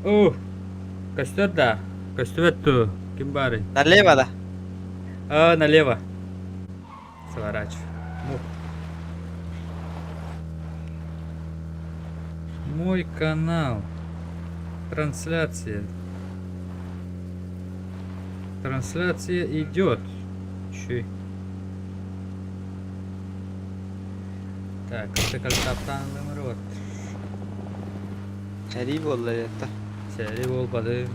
О, көстөр да? Көстүбэт дуу? Ким баарый? Налево да? А, налево. Сворачивай. Мух. Мой канал. Трансляция. Трансляция идет. Чүй. Так, картаптан вот. Сэрии буолла это. Сэрии буолбады.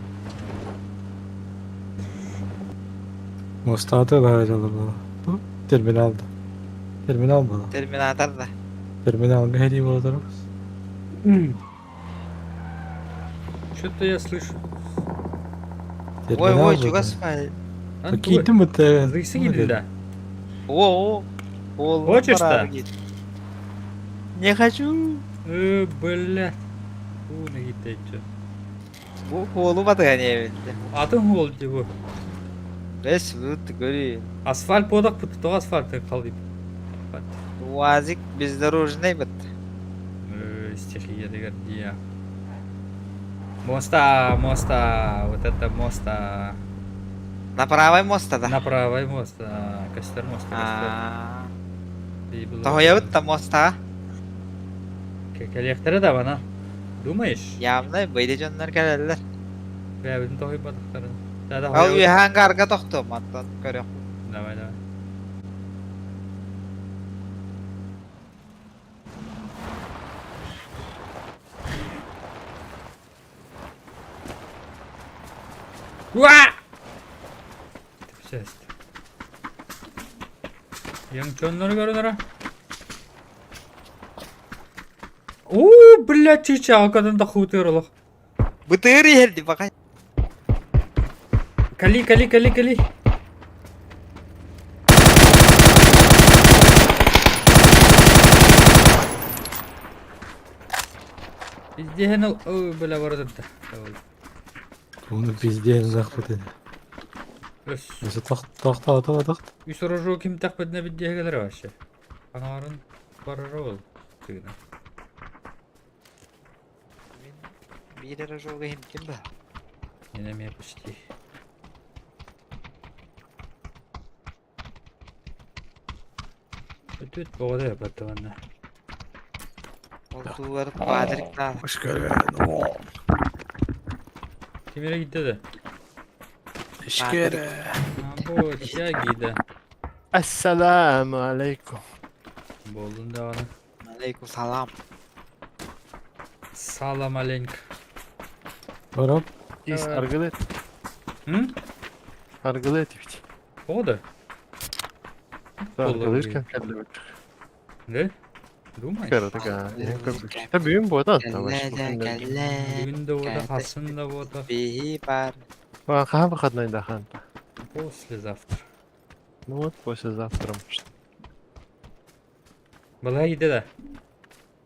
Мостааты баһа Бу терминал да. Терминал буолар. Терминатор да. Терминалга сэрии буолар. Что-то я слышу. Ой, ой, чугас Киитим бутта. Зыйсы киирдин да? О, о, Хочешь-то? Не хочу. Э, блядь. Ууну киитээччи. Бу уолу батыга не Атын уол дии бу. Бес бут көрүй. Асфальт буодах бут, тоҕо асфальты халыйп. УАЗик бездорожный бут. Э, стихия дэгэр дии. Моста, моста, вот это моста. На правой моста да? На правой мост, костер моста, костер. Тоһуйабыт да мостаҕа. Кэлиэхтэрэ да бана. Думаешь? Явно быйды дьоннор кэлэллэр. Бэйэбитин тоһуйбатахтарын. Да, Ол үөһэ ангарга тохтуом, оттон көрүөх. Давай, давай. Уа! Сест. Яңчоннору көрөнөрө. Оо, блядь, чычаакадан да хуутыр олох. Бытыр иһэрди баҕай. Кали, кали, кали, кали. Пиздеһин ол, ой, бля, барыдырда. Оны пиздеһин узахпыт ини. Өс. Өссө тохтоото Үс орожуо ким тахпытына биддиэгэлэр вообще. Аҥаарын барара ол тыына. Мин биир эрэ жолга иһимтим ба. Мин эмиэ почти. Өтүт боҕода япаттабанна. Ол туулар Патрик наада. Ким эрэ киирдэ да? Патрик. Бу ча киирдэ. Ассаламу алейкум. Буоллун даҕаны. Алейкум салам. Сала маленько. Барап. Ис аргылет. М? Аргылет ведь. Тоҕо да? Аргылырken кэллибит. Да? Думаешь? Кэрэ такая. Та бүгүн буота Кэллэ кэллэ. Бүгүн да буота, хасын да буота. Биһи бар. Хаһан выходной да ханта. Послезавтра. Ну вот, послезавтра может. Была иде да?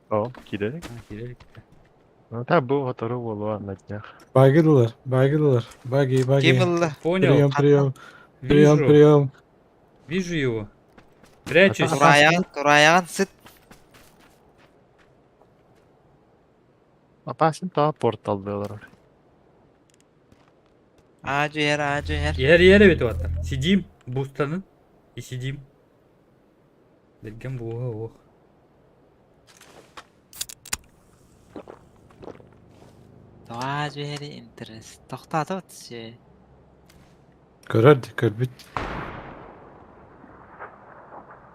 О, киирелик. А, киирелик. Ну та бу сотору буолуо на днях. Багилар, багилар, баги, баги. Ким ылла? Понял. Прием, прием, прием, Вижу. прием. Вижу его. Прячусь. Турайаҕын, турайаҕын сыт. Опасен то порталдыылар. Аа дьүһэр, аа дьүһэр. Иһэр иһэр эбит уоттар. Сидим, бустанын и сидим. Бэргэн буоһа ох. Тоҕо дьүһэри интерес. Тохтоото се. Көрөр ди, көрбүт.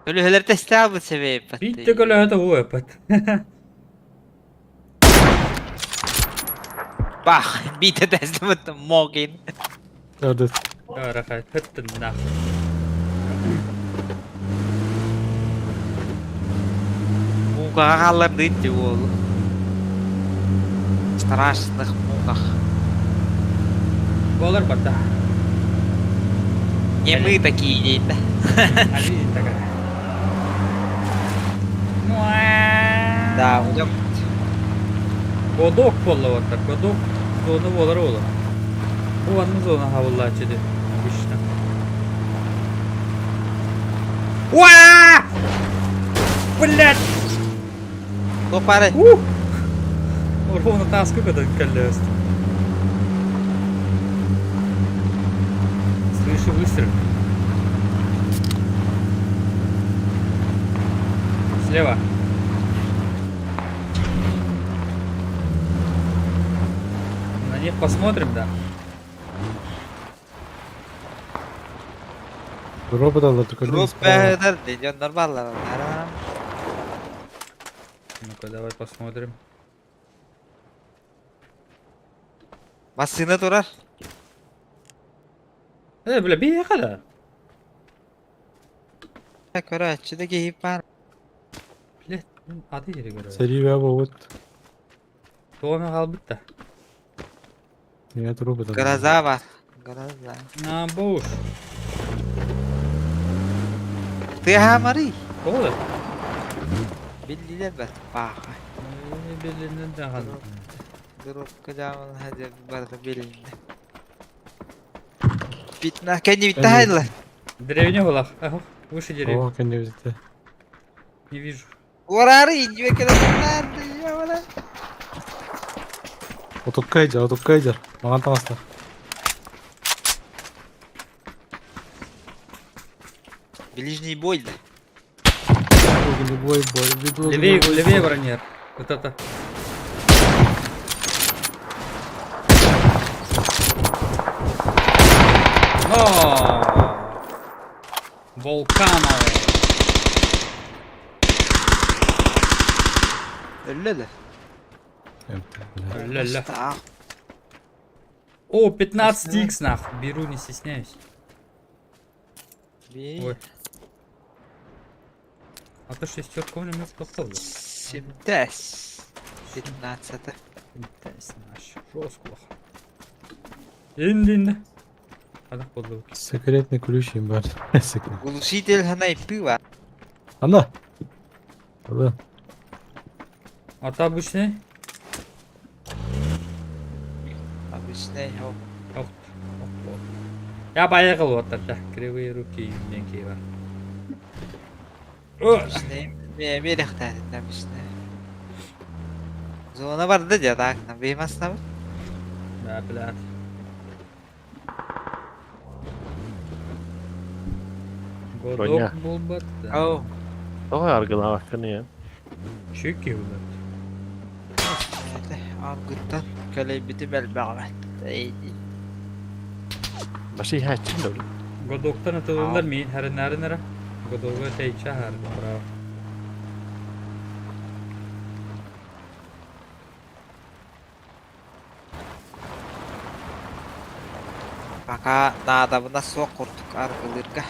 Көлөһөлөр тэстээх сэбиэппэт. Биитте көлөһөтө уу эппэт. Бах, биитэ тэстибит Могин. Көрдүт. Арахай хөттүн нах. Муукаҕа хааллардыыт дии уолу. Страшных муках. Буолар барда. Не мы такие дейт. А жизнь такая. Да, удем. Годок буолла так. Годок зона буолар буолар. Бу анны зона хабыллааччы ди обычно. Уа! Блядь! Туох баарай? Ух! Ровно тааска көтөн кэллэст. Слышу выстрел. Слева. На них посмотрим, да. Робот аллар көрдүң Дроп справа. бэһэтэр дьоннор бааллар. Ну-ка, давай посмотрим. Массыына турар. Бля, бейхада. Көрөөччү да киһи баар. Блядь, ну, ады yeri көрөр. Сэрии бобут. Тоҕо хаалбыт да. Нет, робот аллар. Гроза бар. Гроза. На боуш. Тыаһаамарый. Тоҕо да? Биллилэр бэрт бааха. Белинен даҕаны. Дропка дьааман хадьа барыта билиннэ. Битна кэнни битта хайдылар. Деревня была. Ага, выше деревьев. О, кэннибитэ. Не вижу. Уораары индиbe кэлэн дьаамана. Отукка иджар, отукка иджар. Маған таҥастар. Ближний бой да. Бой, бой, бой. Левее, левее бронер. Вот это. Но! Волкано! Өллө да. Ля-ля. О, 15х нахуй. Беру, не стесняюсь. Ой. А то шестерка у меня попала. Семтес. 15. Наш жестко. Инди. Ана подлуки. Секретный ключ им бар. Секрет. Глушитель ханай пыва. Ана. Ала. А то обычный? Обычный. Ох, ох, Я поехал вот тогда. Кривые руки некие. Обычный. Берехтер обычный. Зона бар да дядак, на беймас на. Да, блядь. Броня. Годок был Оу. Давай аргылаабаккын ийэ. Чеки, блядь. Аргыттан кэлэйбити бэлбэҕэ. Башы иһээччин да били. Годоктан атылылар мин харынарынара. Годога тейча хар, право. Пока наадабына суох курдук аргылыырга.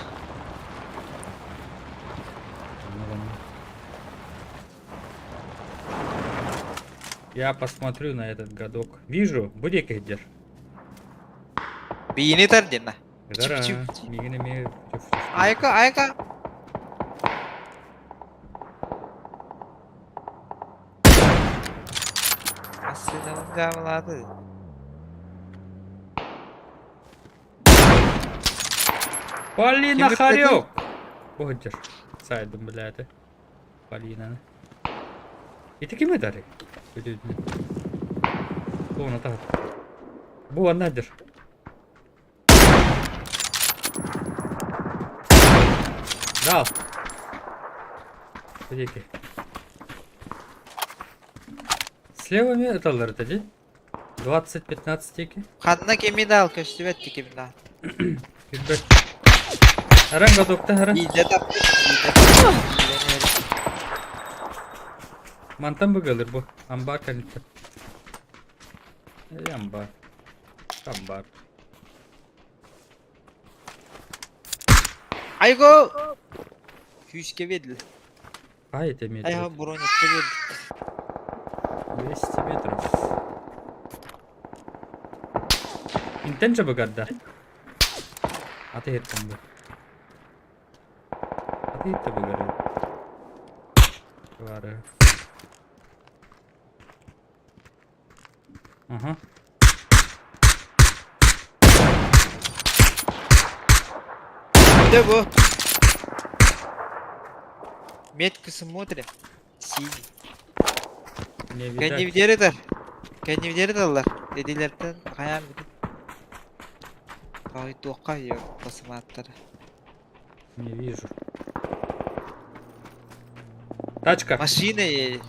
Я посмотрю на этот годок. Вижу, будет где. Биини тардина. Да, Чип-чип. мигин Айка, айка. Ассынабын жабылады. Полина Ким Харек! Будешь. Сайдом, блядь. Полина. И такими дали. Вон, так. Бу, надер. Дал. Подики. Слева ми это лэртэди. 20-15 тики. Ханна кеми дал, көстүбэт кеми дал. Фидбэк. Харан годокта харан. Иде тапты, иде тапты. Мантан быгалыр бу. Амбар канитта. Эй, амбар. Амбар. Айго! Күүскэ биэрдилэр. Ай, это метров. Айго бронетка биэрди. 200 метров. Интен же быгадда. Аты хеттен бу. Аты хетте быгары. Бары. Ага. Де бу? Метку смотрим. Синий. Не Кэнни видать. видеритер. Кэнни видериталлар. Дедилертен хаян бит. Ой, туохха басымааттара. Не вижу. Тачка. Машина едет.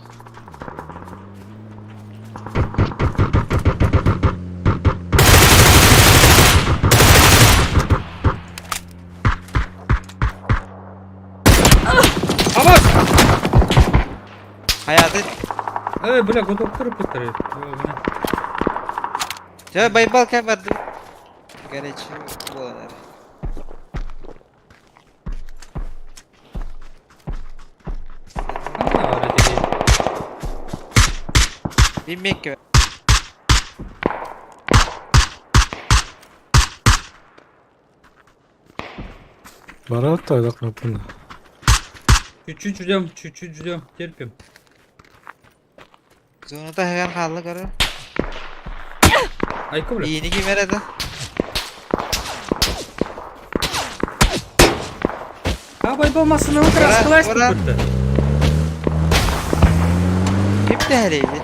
Абас! Хайатын. Эй, бля, гудоктор пытары. Чэ, Байбал кэм бардым. Горячий буолан эрэ. Билбэккэ. Бара тойдох напына. Чуть-чуть ждем, чуть-чуть ждем, терпим. Зоната ыһыгар хаалла көрөр. Айка, бля. Иини ким эрэ да? А, байбал массыына Ура, раскалась ура. будто. Ким тэһэрийбит?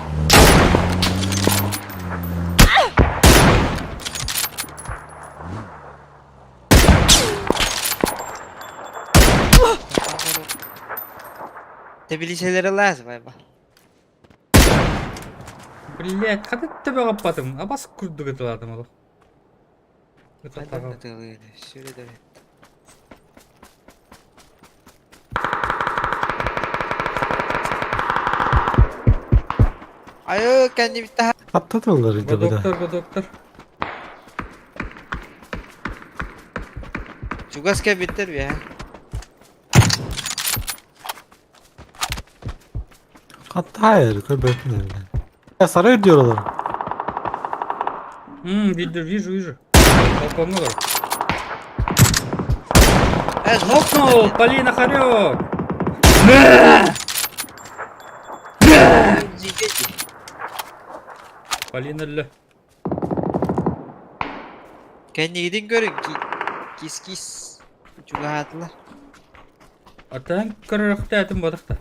Тэбилиисэлэри лаас байба. Блять, хата төбө аппатым. Абас курдук ытылаатым олох. Хайдах да тыалыыны, сүрэ да бэрт. Айыы, кэннибит таһа. Аттаталлар Го иди буда. доктор, го доктор. Чугас кэлбиттэр үөһэ. Hatta көрбөппүн Я сарай diyorlar. Вижу, вижу, вижу. Полковник. Э, Нокнул! Полина Хорек! Полина Л. Кэннигитин көрүҥ, кис-кис чугаһаатылар. Атан көрөрөхтөэтим бодохто.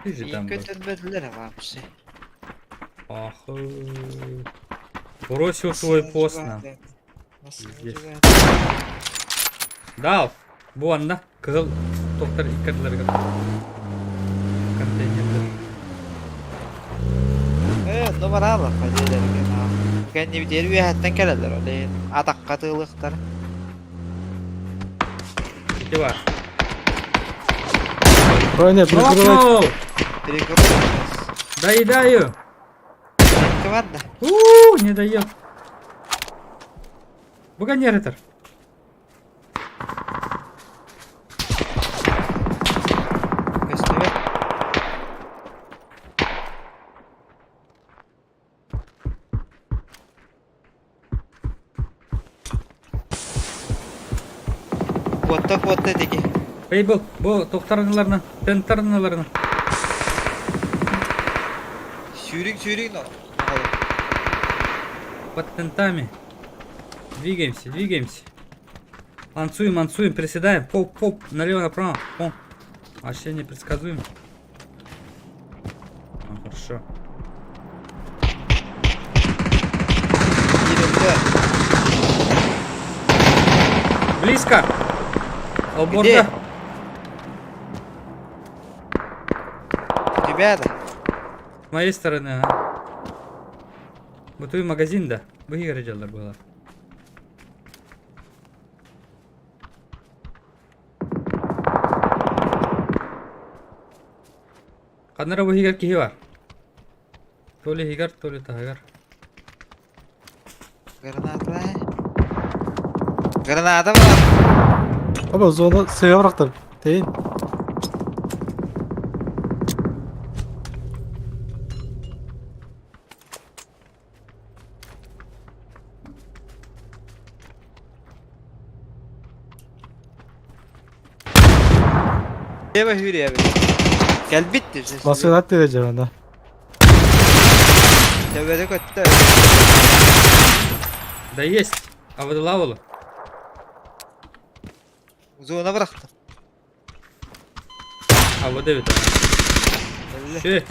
Вижу там. Ииккэ төлбөтүлэр вообще. Ах. Бросил свой пост на. Здесь. Дал. Бу анна. Кыһыл тоқтар иккардыларыгар. Контейнердер. Э, онно бараалар дьиэлэргэ. Кэннибитигэр үөһэттэн кэлэллэр, ол иһин атахха тыылыахтара. Ити бар. Броня прикрывай. Нокнул! Перекрой. Доедаю! Метка бар да. У, не доел. Буганератор. Көстүбэт. Куотта куотта диги. Эй, был, бу тохтарыныларына, тентарыныларына. Сүүрүҥ сүүрүҥ но. Под тентами. Двигаемся, двигаемся. Танцуем, танцуем, приседаем. Поп, поп, налево, направо. О, вообще непредсказуемо. А, хорошо. Киирэллэр. Близко! Алборда. Где? Ребята. С моей стороны, ага. Бутуй магазин, да. Выиграть было. Ханна эрэ бу иһигэр киһи бар. То ли иһигэр, то ли таһыгар. Граната. Граната бар. Аба зона сыга бырахтар. Тейин. Дева hürriye Кэлбит Басын ат берeceğim да. Төбөдө көттө. Да есть. А вот лавала. Зона бырахтым. А вот это. Че?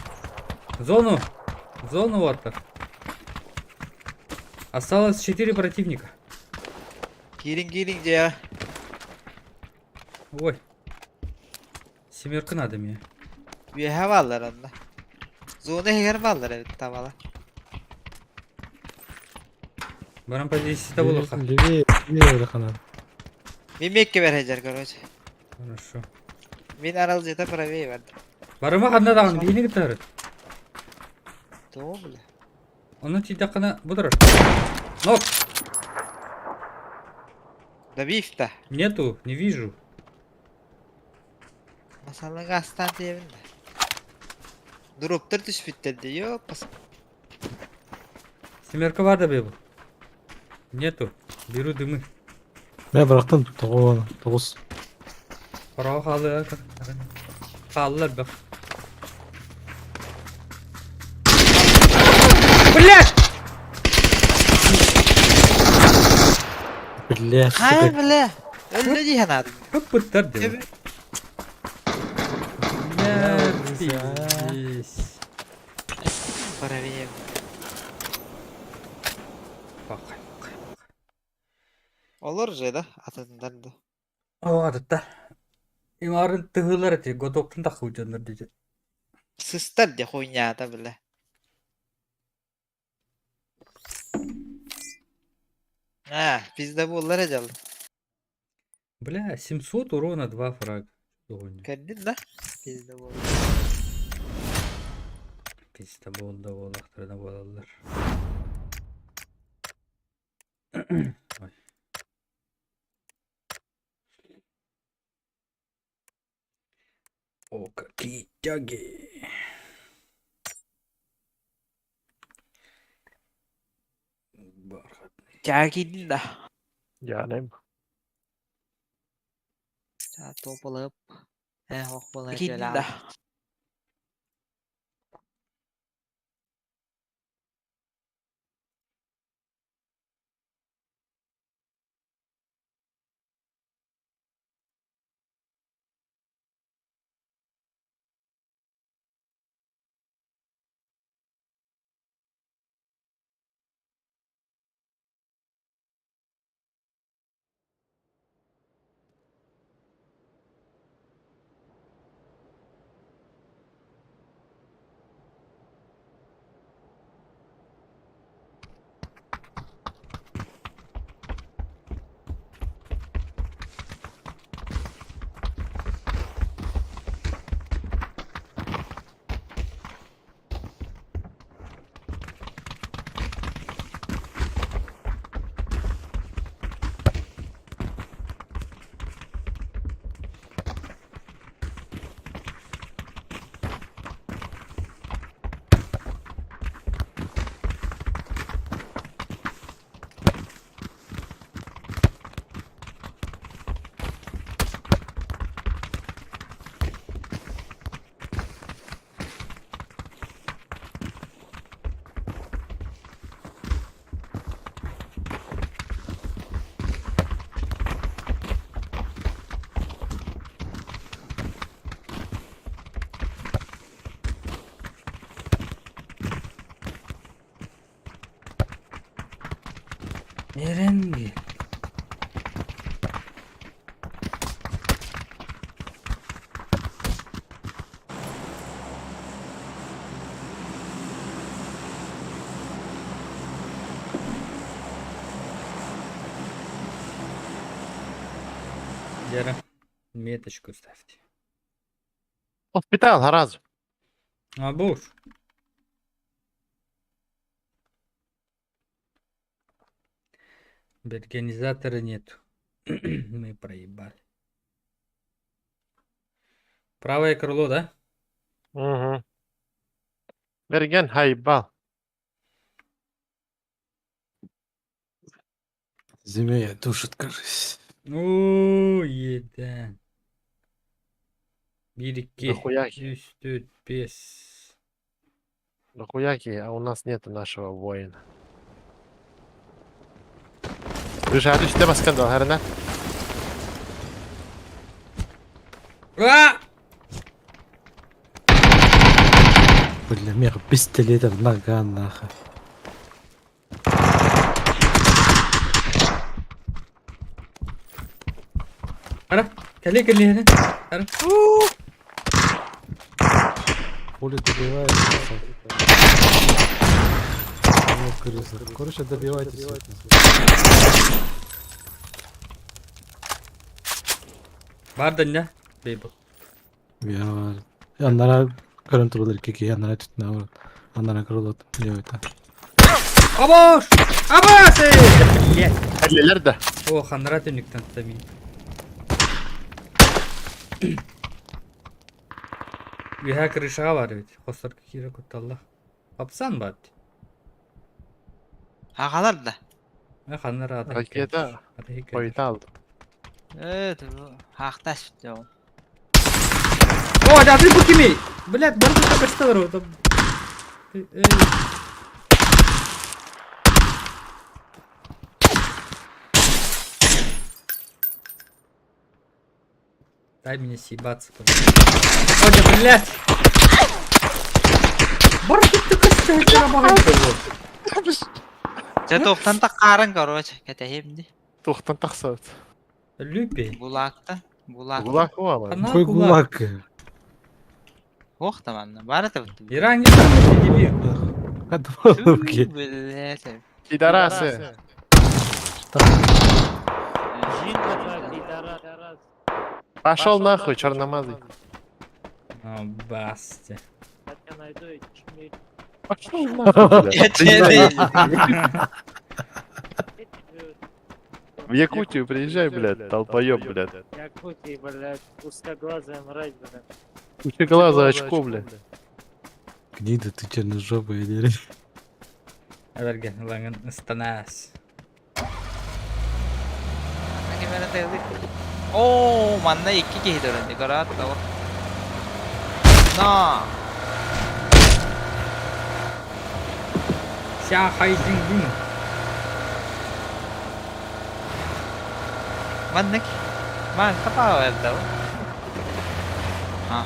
Зону. Зону вот так. Осталось 4 противника. Киириҥ киириҥ дьиэҕэ. Ой. Семерка надо мне. Үөһэ бааллар онно. Зона иһигэр бааллар эбит табала. Баран позиция булуха. Левее, левее улахана. Мин мекке бэрһэдьэр короче. Хорошо. Мин аралдьыта правее бардым. Барыма ханна даҕаны биһини кытары. Тоҕо бile? Ону тиийдэххинэ бу турар. Нок! Добив-то. Нету, не вижу. Масалыга астаан тиийэбин да. Дроптар түспүттэр дии, ёппас. Семерка бар да бу. Нету. Беру дымы. Мен бырахтым тоҕус тоҕус. Хороҕо хаалыа хааллар бөх. Блядь! Блядь, Хайа сука. бля. Өллө дии санаатым. Хыппыттар дии. Бля, пиздец. Правее. Пахай, пахай. Олор же да атыннар да. О, атыттар. Имарын тыһыылар эти, готовтун таххылдьаннар диэти. Сыстар де хуйнята бля. А, пизда буоллар дьал. Бля, 700 урона, 2 фрага. Көрдүн да? Пизда буолла. Пизда буолла буоллахтарына буолаллар. Ой. О, какие тяги! Бархатный. Тягин да. Я Топ да. Меренги. Лера, меточку ставьте. Hospital сразу. А буш. Организатора нету. Мы проебали. Правое крыло, да? Угу. Берген хайбал. Змея душит, кажись. О, еда. 1, 2, Нахуя? 3, 4, 5. Нахуяки, а у нас нет нашего воина. Дышать, ты скандал, Харна. А! Бля, мех пистолетом нога нахуй. Кэлэ кэлиһин. Ар. Хули добивает. Крыса. Короче, добивайте всех. Бар да не? Бейбл. Я Аннара көрөн туралар икки киһи аннара түтүнэ олорон. Аннара кырылат диэбитэ. Абаш! Абаш! Блять. Кэллилэр да. О, ханнара түннүктэн тутамин. Үөһэ крышаҕа бар эбит. Хосторго киирэ кутталлах. Хапсан бар. Аҕалар да. Э, ханнара ата Ракета хойутаал. Ээ, хаахтааш ол. О, да ты бу кимий? Блядь, бары да көстөлөр вот. Дай мне съебаться, пожалуйста. О, да, блядь! Бары ты көстөлөр Дьэ туохтан таххааран короче, кэтэһиэм дии. Туохтан тахсабыт? Любей. Гулаактан. Гулаак. Гулак буолар. Она Какой гулаг. гулаг? Ох там анна. Баар этэ Иран не там, ты дебил. Отвалки. Блядь. Пидорасы. Пошел нахуй, черномазый. О, басти. Пошел нахуй, блядь. В Якутию приезжай, блядь, долбоеб, блядь. Якутии, блядь, узкоглазая мразь, блядь. Узкоглазое очко, блядь. Гнида ты черножопая, деревья. Эверген, ланган станас. Оо, манна икки киһи туран декорат того. На. Ся хайзин бин. Маннык. Ман тапаа даа. А.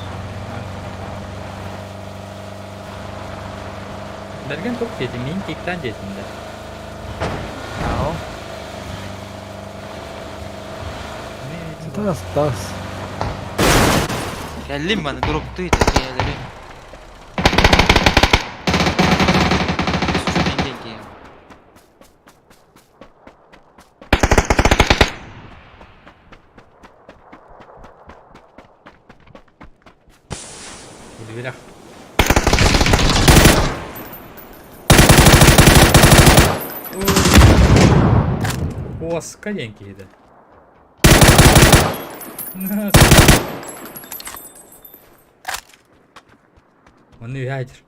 Берген топ дедим, мен киктан дедим да. Ау. Тас, тас. Кэллим маны дроптуй кэлэрим. Үстүн киһи. В дверях. Оска диэн киһитэ. Оны үһәйтер.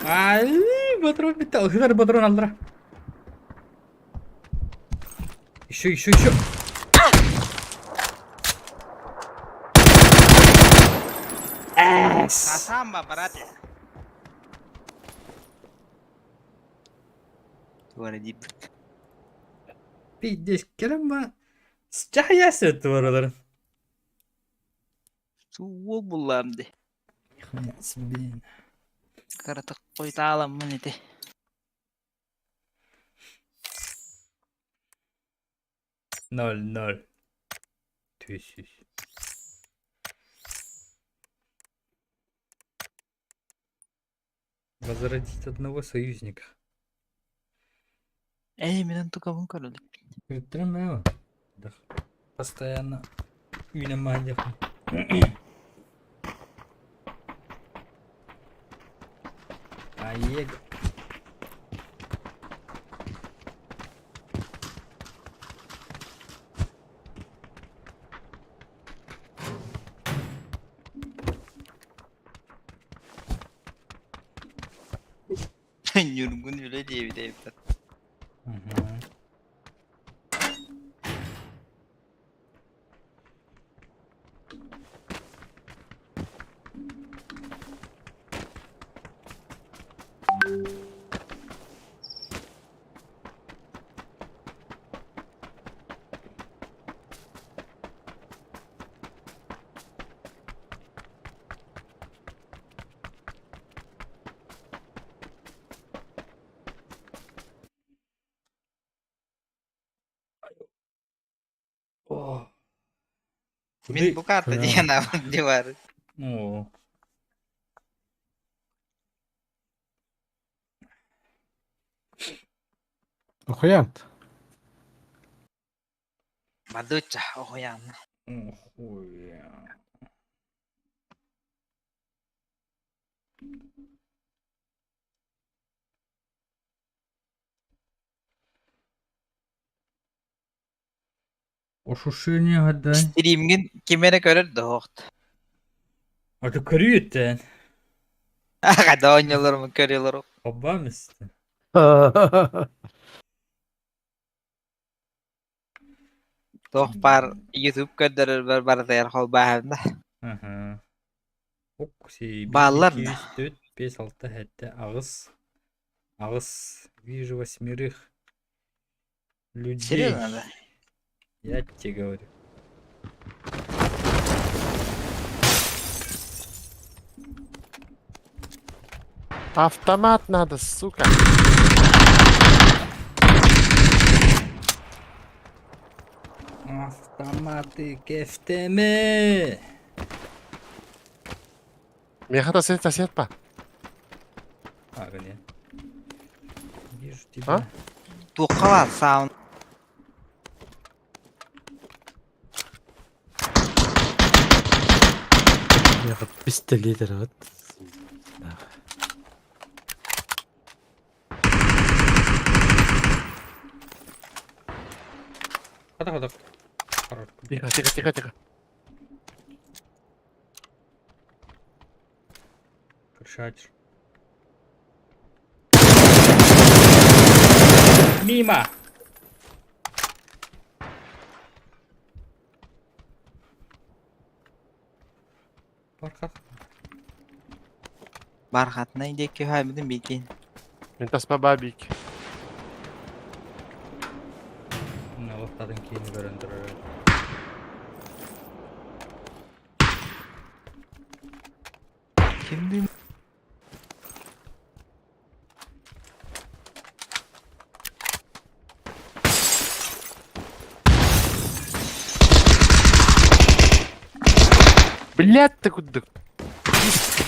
Ай, патрон битте. Алгылар патрон алдыра. Еще, еще, еще. Эс. Хасамба, брат. Туара дип. Пиздец, кэлэн Чахаясы туараларын. Суол буллаам ди. Нихуя себе. Каратык койтааламмын ити. 0-0. Тысяч. Возродить одного союзника. Эй, мен тукабын көрөлүк. Көрдөрөм Да. Постоянно үйнемайдых. Аег. Ньургун үлэ диэбит эбит. Мгм. О. Мин бу карта диэн дивар. О. Охуян. Мадуча, охуян. Охуя. Ошушение гадай. Стримҥин ким эрэ көрөр да оһохт. А ты көрүөттэн. Хада оонньууларым көрүөлөр. Оба мисте. Туох баар YouTube көрдөрөрбөр барытыгар холбааһын да. Аха. Ок, си, Бааллар 1, да. 2, 3, 4, 5, 6, 7, 8. 8. Вижу восьмерых людей. Серьезно, да? Я тебе говорю. Автомат надо, сука. Автоматы кефтеме. Меха сосед сосед па. А, нет. Вижу тебя. А? Туохха баар саун. Я пистолет вот. Хода, хода. Хорош. Тихо, тихо, тихо, тихо. Крышач. Мимо! Бархат. Бархатнай диэки хаайбытын биитин. Мен таспа бабик. Налықтадың кейін көріндірер. Кимдин? Блять ты кудык.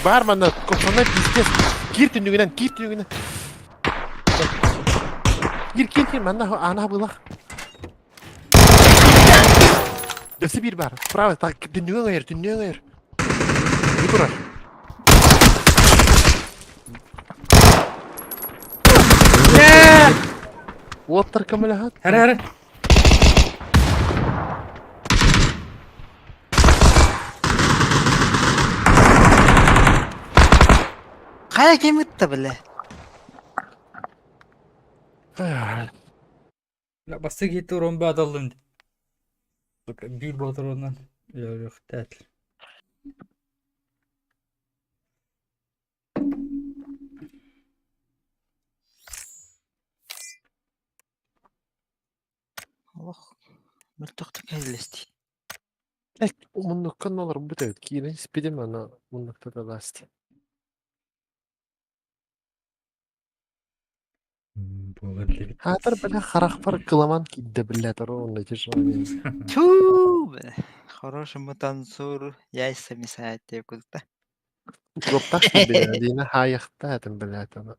Бармана, кofana пиздец. Кир түнүгүнэн, кир түнүгүнэн. Кир, кир, кир, манна ана была. Дөсө бир бар. Право, так түнүгүн айыр, түнүгүн айыр. Бу турар. Уоттар көмөлөһөт. Хәрі, хәрі. Хайа ким ытта бile? Басты кетті ромбы адалдым. Бир батыр онан. Yok, тәтіл. Олох. Мөлтөхтүк хэллэсти. Муннуккан олар бүтөт. Киирен спидем ана муннукта да басты. Хаатар бля харахпар кыламан кидде блядь ровно тяжело. Түү бile. Хорошему танцору яйца мешают деп култа. Гоптах бля, дина хаяхта этим блядь ана.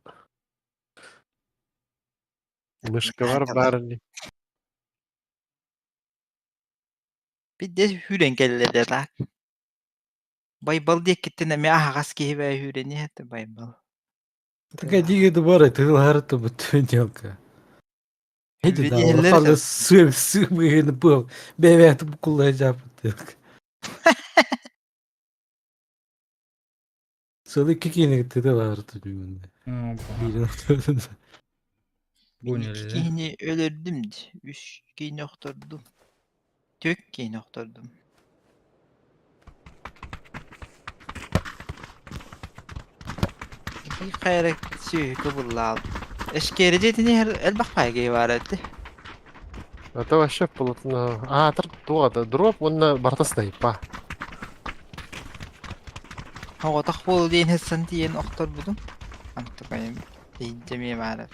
Мышкалар барни. Бидде хүрен келле так. Байбал диэккиттэн эмиэ аһаҕас киһи бэйэ үүрэниэ этэ Байбал. Такая дига дубара, ты ларта бутунелка. Эти да, Үүрэниһэллэр улахалы сым сым был. Бебе кулла жапытык. Сылы кикини ты ларта дүйүндө. Бирин Мин Поняли, икки да? киһини өлөрдүм дии, үс киһини охтордум, түөрт киһини охтордум. Ити хайа эрэ сүөһү кыбыллаал. Эшкиэри дьиэтин иһэр элбэх баайа киһи баара этэ. Это вообще полотно. А, тар туга дроп уонна барта снайпа. Оҕотох буолу диэн сытсан тиийэн охторбутум. Антыкайым иһирдьэ эмиэ баара.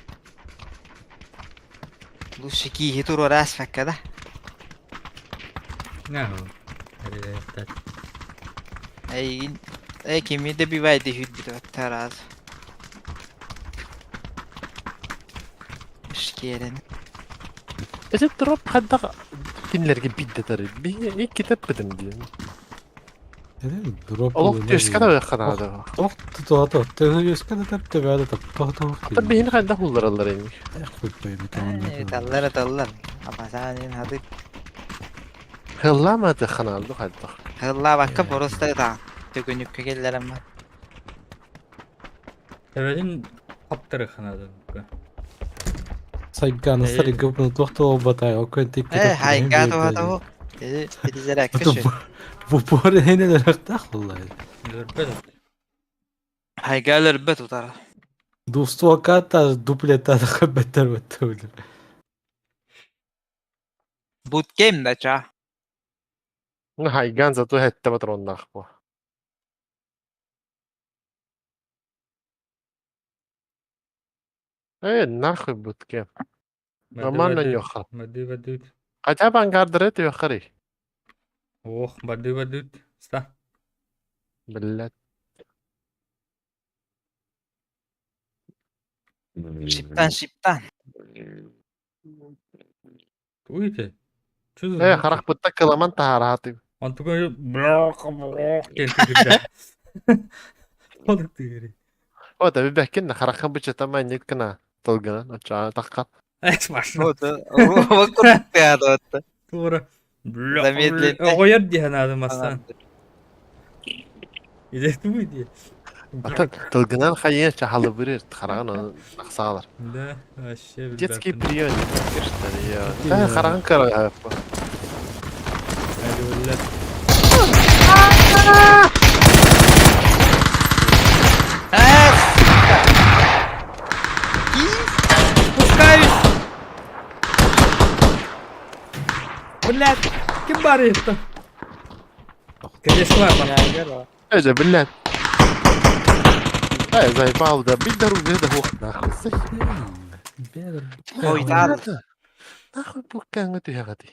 Лучше кииһи туруора ааспакка да. Эйигин э кими да бивайды сүүрбүт тараас. Шкерен. Эти дроп хайдах кинилэргэ биирдэ Би икки тэппитим диэн. Дроп Олох түөскэ да ыахха наада. Ох тутуата төһө да тэптэ да топ Ата биһини хайдах уллараллар эми. Таллар таллар. Апасаанин хаты. Хыллаама тыахха наада хайдах. Хыллаабакка просто та. Төкүнүккэ келлерем бар. Төбөтүн хаптарыахха наада. Сайганы сарыгы bunu туох болбатай окон тик Э хайга туха Ити Бу буор хенелерактах боллай. Өлөрбөт. Хайга өлөрбөт утара. Двустволката дуплета беттер беттер. Буткем да ча. Хайган зато хэтте патроннаах бу. Э, нахуй бутке. Нормально нюха. Бады бадут. Хотя бы ангардыры түйөххари. Ох, бады бадут. Ста. Блядь. Шиптан шиптан. Туйте. Что за Э, звуки? харах бутта кыламан тахарааты. Он такой блок блок диэн тыгырда. Ол тыгыры. О, да бибэккин харахын бычатама ник кына тылгынан оча таққа. Эс машина. Вот, вот куртук Тура. Замедленно. Оҕойор диэн аады мастан. Иде туй дии. Ата тылгынан хайын чахалы бирер харагын ақсаалар. Да, вообще Детский билбэппин. прием. Да, харагын кара. Әлі Спускаюсь! Блядь, ким бар это? Конечно, ладно. Эже, блядь. Ай, заебал, да, бить дорогу, да, ох, нахуй. Ой, да. Нахуй буккаңы түйәгати.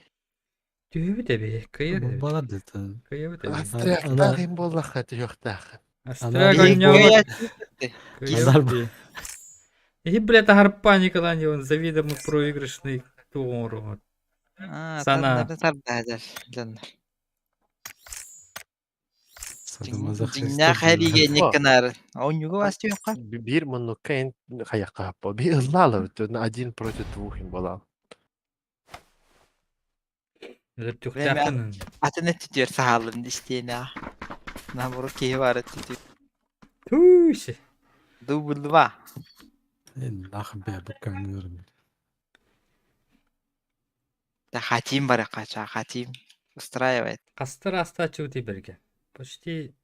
Түһүбүт эби, кыйыр эби. Балар деді. Кыйыбыт эби. Астряктагын боллаха түйөктах. Астряк Ана- ойнёбут. Азар- И, блядь, агар паникалан он заведомо проигрышный туору. Сана. Бир муннукка эн хаякка хаппа. Би ыллаалы один против двух им болал. Түхтәхын. Атын түтер саалын дистена. Набору киһи бар түтүр. Туйся. Дубль два. Нахуй бә буккаңы Да хотим бар кача, хотим. Устраивает. Кастыр аста чути берге. Почти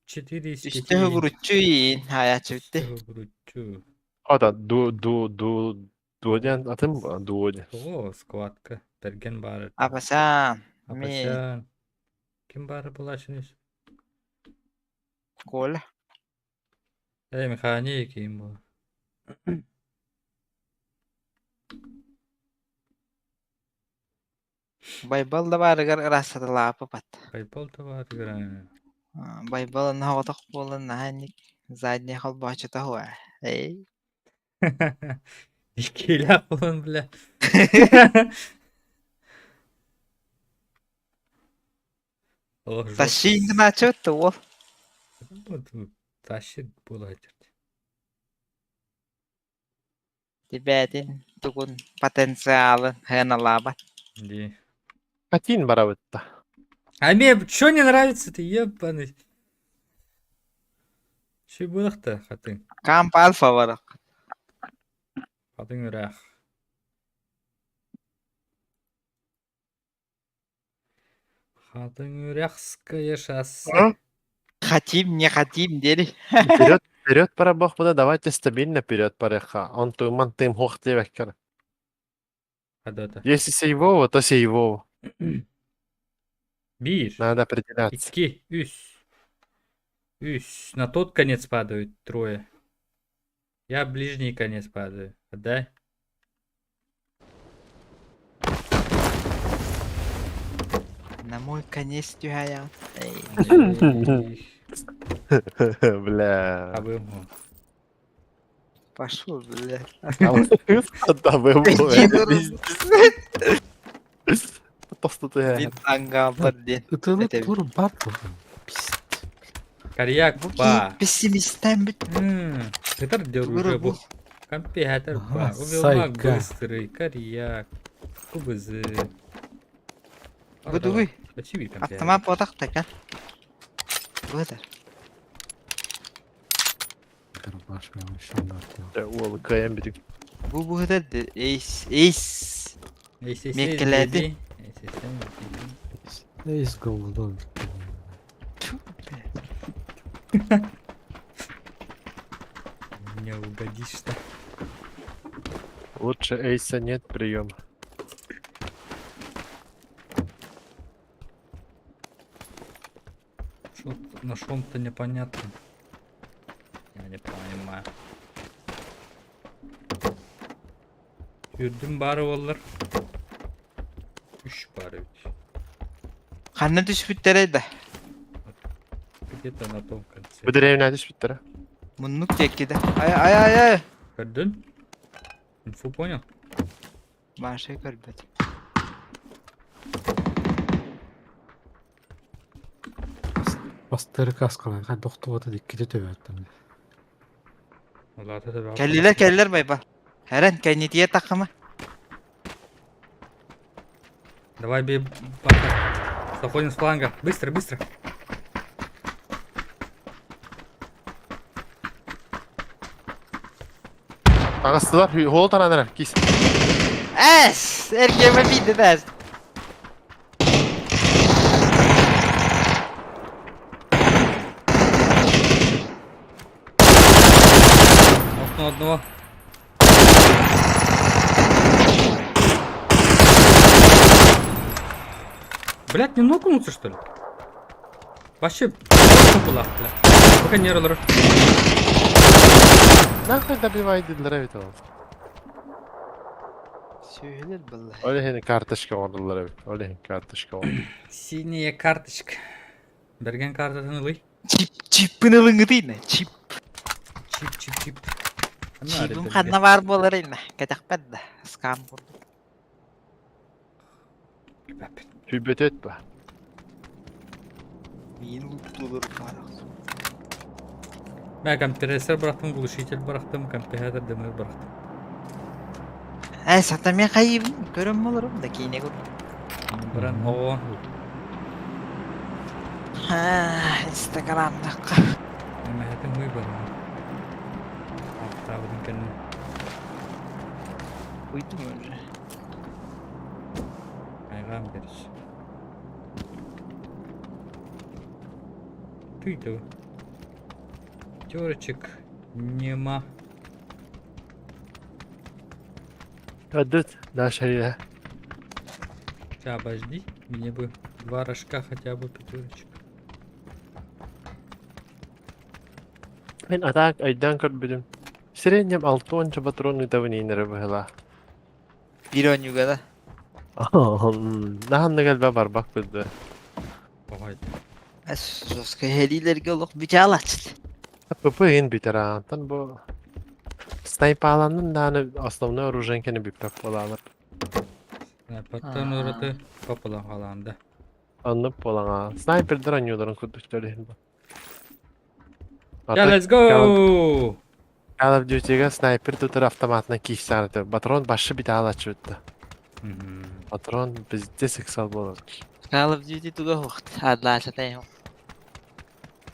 4 из 5. Үстөһү буруччу иин хая чүтте. Буруччу. О, да, ду ду ду дуодян атым дуодя. О, скватка. Берген бар. Апасан. Ми Апасан. Ким бар булачыныш? Коля. Эй, механик им бу. Байбал да барыгар ырасатылаапы пат. Байбол да бар игра. Байбал нахотох болан наханник задний холбачыта хуа. Эй. Иккилээх буолан, бля. Ох, жестко. Тащи начет ол. Вот, тащит буолар. Тибетин тугун потенциалын хыналаабат. Ди. Хатин барабытта. А мне что не нравится-то, ебаный? Че было-то, хатын? Камп альфа бар. Хатын үрэх. Хатын үрехское шоссе. Хотим, не хотим, дери. Вперед, вперед пора бог буда, давайте стабильно вперед пореха. Он туман тым хох девеккер. Хадата. Если сейвово, то сейвово. Бир. Надо определяться. Икки. Үс. Үс. На тот конец падают трое. Я ближний конец падаю. Отдай. На мой конец түһээйэҕин. Бля. Абым. Пошел, бля. Табым. Тосту Мин аңгаабар диэн. Ытылы Этэбин. тур бар буолан. Пиздец. Коряк Бу ба. пессимистан бит. Хытар Тугура дөрүгэ бу. бу. Компьютер ба. Ага, Увелмак сайга. быстрый. Коряк. Кубызы. Бу дугуй. Спасибо, компьютер. Автомат ботах такан. Бу да. Карабаш, мен еще бар. Уол кыайан бүтүк. Бу бу да эйс эйс. Меккеледи. Эйс голодон. Не угодишь-то. Лучше эйса нет прием. Что на шом-то непонятно. Я не понимаю. Yurdum бары олар. Үш бары ведь. Ханна түспүттэрэ да. Где-то на том конце. Бу деревня түспүттэрэ. Муннук диэки да. Ай ай ай ай. Көрдүн? Инфу понял? Маша көрбөт. Бастыры каскалар, хай доктугата дикките төбөттüm. Улата да Кэллилэр кэллилэр байба. Хэрэн кэннитиэ таххама. Давай бей пока. Заходим с фланга. Быстро, быстро. Таҕыстылар, хуол таранара, кис. Эс! Эргиэмэ биирдэ да эс. Окно одного. Блять, не нокнуться что ли? Вообще, просто была, бля. Пока не роллер. Нахуй добивай дидлер эбит ол. Сүһүлэр балла. Ол иһин карточка оҥордулар эбит. Ол иһин карточка оҥордулар. Синяя карточка. Берген картатын ылый. Чип чиппин ылыҥҥытыйна. Чип. Чип, чип, чип. Чибим ханна баар буоларыйна. Кэтэхпэт да. Скам курдук. Түбөтөт ба. Миин луптуулар баар. Мен компрессор бырахтым, глушитель бырахтым, компьютер дымыр бырахтым. Ээ сатамия хайыбын көрөн болорум да киинэ курдук. Баран, о, Инстаграмдакка. Мәһәтең уй бар. Аттабыдын кэннин. Уйдум уже. Айгаам бериш. Ты-то. Пятерочек нема. Өдүт, наша илэ. Сейчас, обожди. Мне бы два рожка хотя бы пятерочек. Мин атаак өйдөөн көрбүтүм. Среднем алтуонча патрон ыытабын иинэрэ быһыылаах. Биир оонньууга да. Наһаннык элбэх барбах курдук. Ой, Жестко хелилерге олох бүтэ ПП иһин бүтэр аантан бу снайпаланнын дааны основной оружиен кэнэ бүппэт буолаалар. Паттан ураты папалан халаанда. Оннук буолаҥа. Снайпердэр оонньууларын курдук иһин бу. Yeah, let's go! Call of Duty-га снайпер тутар автоматынан киирсээн патрон башы бүтэ хаалааччыбыт. Патрон пиздец ыксал буолар. Call of Duty туга хуохт. Адлаачатай.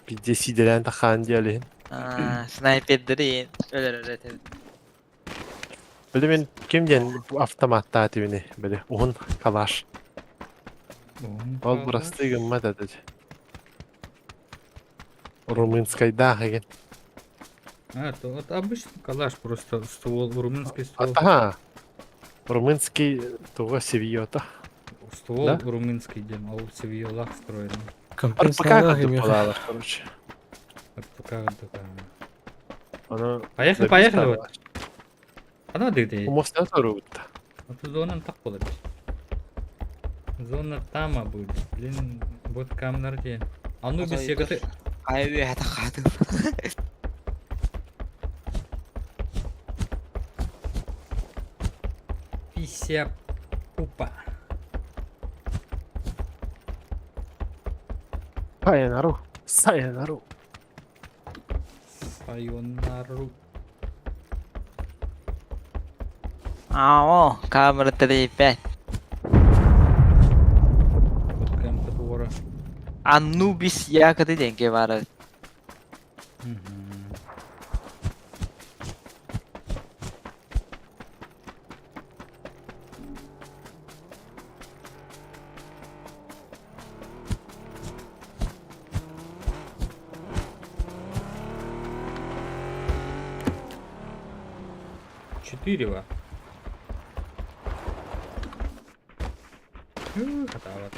Пиздец сиидэлээн тахаан диэлиһин. Снайпердери өлөр өлөр. Били мин ким диэн автоматтаа тибини били уһун калаш. Ол бырастыы гыммат этэ. Румынскайдаах эгин. А, это вот обычный калаш, просто ствол, румынский ствол. Ага. Румынский туга севиота. Ствол Да? румынский дем, а у Севиолах встроенный. РПК Компенсация курдук буолаалар, короче. РПК вот такая. Ону Поехали, поехали вот. Она дыгды. Умостан соругутта. Вот зонан так болады. Зона тама будет. Блин, вот камнар диэн. Анубис яготы. Хайа үөһэ тахаатым. Пися пупа. Сайонару. Сайонару. Сайонару. Аа, камера 3.5. Вот КМТ-двора. Анубис якоты диэн баара. Четыре ва. Хатаабат.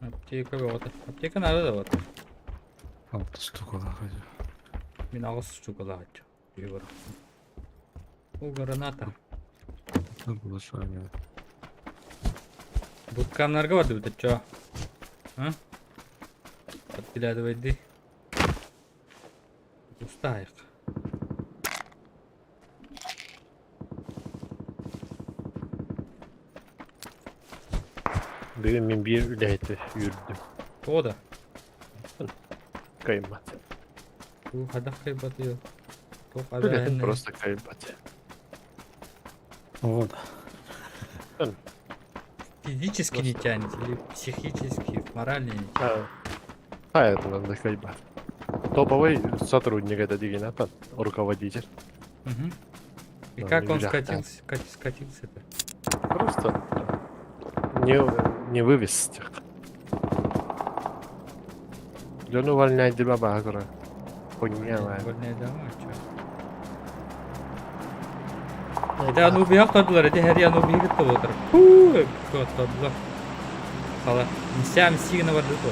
Аптека бөҕөтө. Аптека наада да вот. Алта штукалаах этэ. Мин аҕыс штукалаах Егор. О, граната. Было Буткамнарга бардыбыт оччо. А? Подглядывай Устаек. Бүгүн мин биир үлэһити үүрдүм. Тоҕо да? Кыайбат. Бу хайдах кыайбатый? Туох Үлэһит абэһэннэ? просто кыайбат. Вот. Физически не тянет или психически, морально не тянет? А, а это надо кыайбат. Топовый сотрудник это дигинатан, руководитель. Мгм. И Да, как не он бля, да. скатился, скатился-то? Просто не вывез тех. Дьону увольнять баба говорю. Хуйня. Увольняй дома, чё? Это Анубиях тадылар, это Хәри Анубиях кытта болар. Фу, тадылар. Хала. Мисям сигна барды то.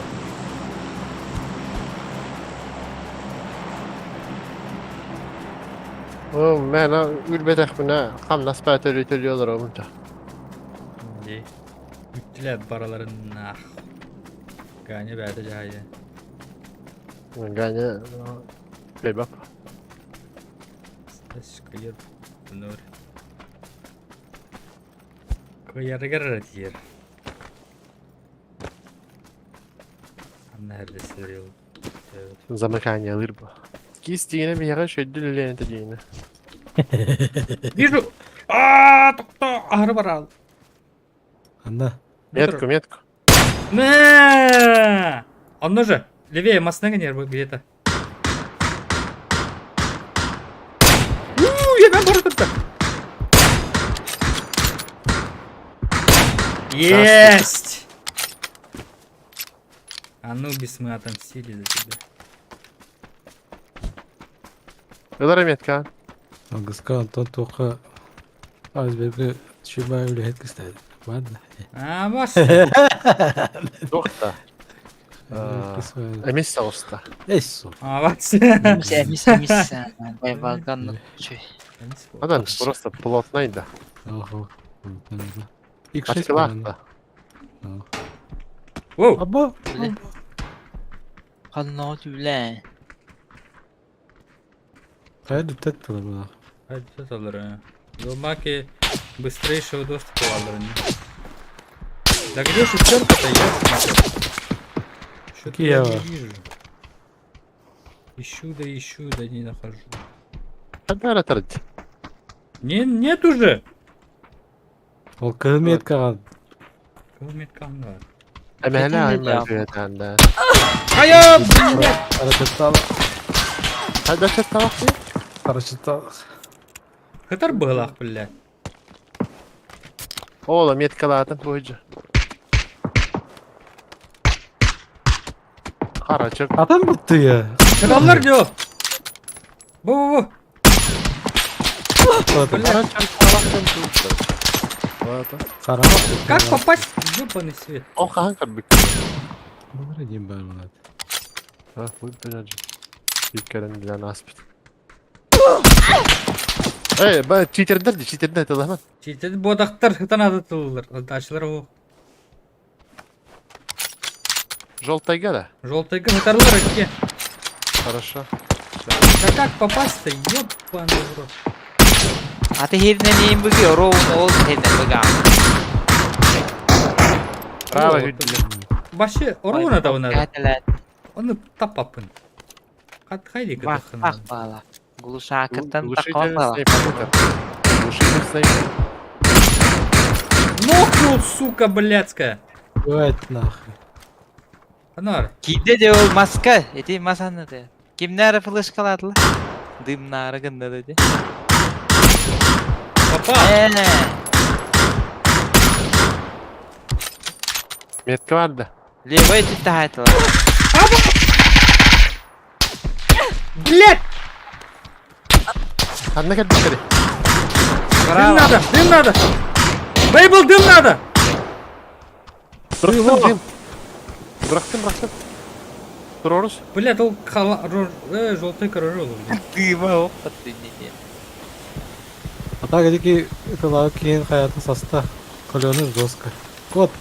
О, мен үрбетехпинэ хамнас баатыр төлүөлөр обунта. Дии. Бүттүлэр бараларын ах. Ганя бәді жайы. Ганя кыйбап. Кыйыр. Нөр. Кыйарыгар тиер. Анна әрдесілер Замыкание лырба. Кистине мияга шөйдүл это дейне. Вижу! А, тоқта, ары бар. Анна. Метку, метку. На! Он же, левее масына нервы где-то. У, я там барып тұрды. Есть! Анубис, мы отомстили за тебя. Ылара метка. Алгыска Антон туохха Айсберги шуба үлэһит кистээт. Ладно. А, бас. Тохта. Эмис соуста. Эссу. А, бас. Эмис, эмис, эмис. Байбалганны чүй. Адан просто плотный да. Ого. X6 Ачкылаах да. Воу! Аба. Ханна түлэ. Хайда теттелер була. Hadi alır. Зомаки быстрейшего доступа алыр. Да где шестерка-то, я Что-то я не вижу. Ищу да ищу, да не нахожу. Хадара тард. Не, нет уже! Ол кыһыл меткаҕа Кого метка бар? Эмэһэлэ Кетин аймар күөтаанда. Ая, блядь! Харачыттал. Хада чатталах. Харачыттал. Хатар быһылаах, блядь. Ола меткалаатын буйжа. Харачык. Атан бутты я. Krallar diyor. Bu bu bu. Харачык талахтан туутта. Карама. Как попасть в ёбаный свет? О хаан карбык. Бары дим бар булат. А, хуй блядь. Иккерен для нас. Эй, ба читердер ди, читердер тылаһан. Читер бодактар хытан атытыллар. Дачылар о. Желтайга да? Желтайга хытарлар икки. Хорошо. Да как попасть-то, ёбаный в рот. Аты хирнен иин быги ороун ол хирнен быга. Право О, хүддүлэр. Башы оруна да надо. Кәтелер. Оны тапаппын. Кат хайди Бах кытыхын. бах бала. Глушакыттан Глушитель такон бала. снайпер. Глушитель снайпер. Нокнул, сука, блядская. Бывает нахуй. Анар, Киде де ол маска. Эти масаны да. Кимнәре флешкаладылар? Дымнары гында деди. попал. Э, Метка бар да. левый түттә хайтылар. Блядь! Ханна кэлбиттери. Дым Браво. надо, дым надо! Бейбл, дым надо! Бырахтым дым. Бырахтым, бырахтым. Турорус. Блядь, ол қала... Э, желтый король, блядь. Дыма оппат не. А так эдики тыла кийин хаятын саста. Колены жестко. Кот.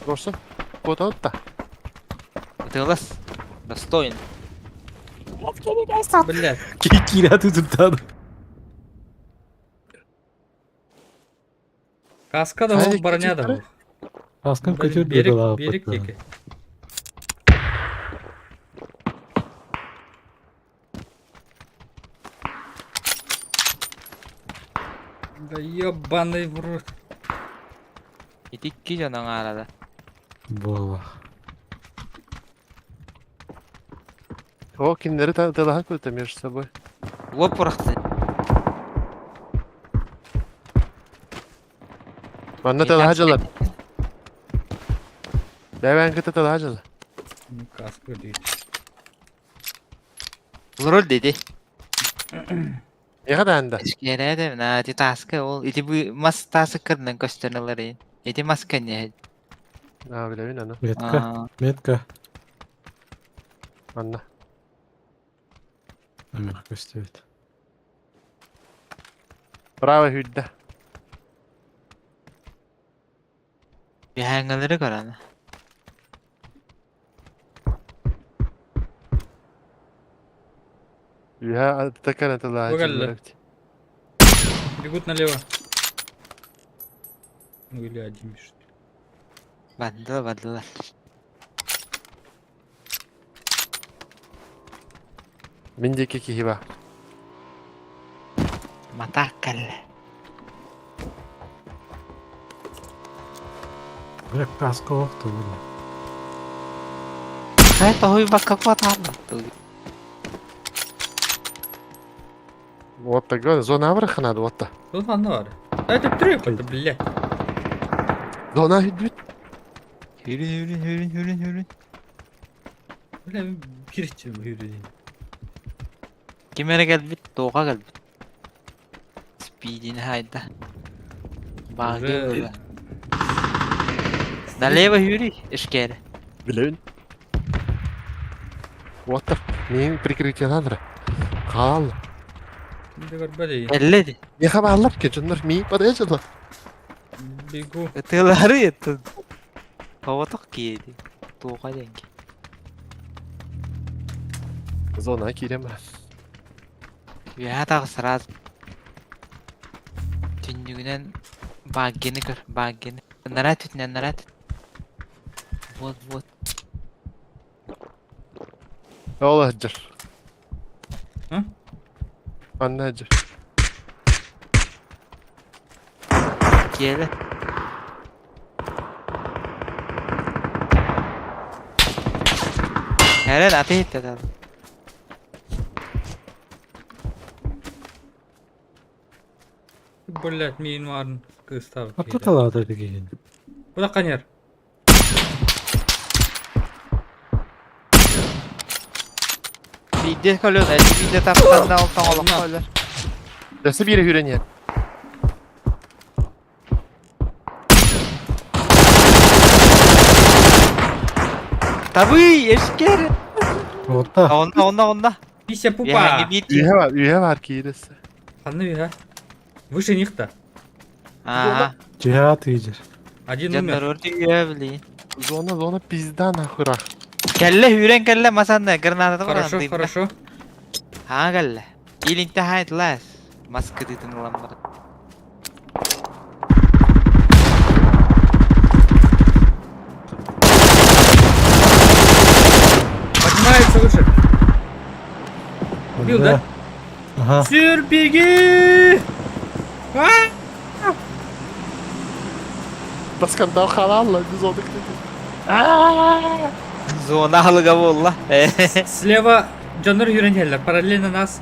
Турорсун. Кот отта. Тылас. Достоин. Блядь. Киря ты тут Каска да ол, броня да ол. Аскын көтөр Берег, деді берег теке. Да ебаный в рот. Ити жаның арада. Бола. О, кинилери тылаһан көрдө между собой. Лоп урахты. Манна тылаһа жылар. Бэбэн кыта тылаһа жылар. Ну, каска дейді. Роль деди. Эҕэ даанда. Эшкере на ти таска ол ити бу мас тасы кырнын көстөнөлөр. Ити маска не. Аа, билэбин аны. Метка. Метка. Манна. Номер көстөбүт. Право хүддэ. Бихаңалары көрөм. Үһэ такана тылаһа Бөгелле. жылар. Бегут налево. Ну или один бежит. Бандыла бандыла. Мин диэки киһи баар. Матаккал. Бля, каска охту була. Хай тохуй бакка кватам. Вот так зона абраханады вот та. Тут анда бар. Это трюк, это, блядь. Зона хүдбүт. Хүрүн хүрүн хүрүн хүрүн хүрүн. Бля, кирчи хүрү. Кимере келбит, тоға келбит. Спидин хайда. Багы Уже- Налево хүрү, эшкере. Билэбин. Вот так. Мин прикрытие надо. Хаал. Элледи. Меха баалар ке дьоннор мии подъезжала. Бегу. Тылары это. Поводок киеди. Тоға деньги. Зона киирем бар. Я тағы сразу. Түннүгүнэн баггины көр, баггины. Нара түтүнэн нара түт. Вот, вот. Ол аджар. А? Анна аджар. Келе. Эрен аты хитте Блядь, миин барын кыстап. Атта талаада деген. Куда канер? Биде көлөн, эти биде таптан да ол тоңолок көлөр. Дэсэ бире хүрэнье. Табы, эшкер. Отта. Онна, онна, онна. Пися Үөһээҥҥи пупа! биир киһи. Үһэ бар, үһэ бар киирес. Ханна үһэ? Выше них-то. Аа. Чиһа тыйдыр. Один умер. Дьоннор үһэ билин. Зона, зона пизда нахуй рах. Кэллэ үүрэн кэллэ масанна граната баран Хорошо, дыйда. хорошо. Аа кэллэ. Илинтэ хайт лас. Мас кытыытын ылан баран. Поднимается выше. Убил, да? Ага. Сир, беги! А! Баскандал халалла, зона Зона аһылыга буолла. Слева дьоннор үүрэн иһэллэр. Параллельно нас.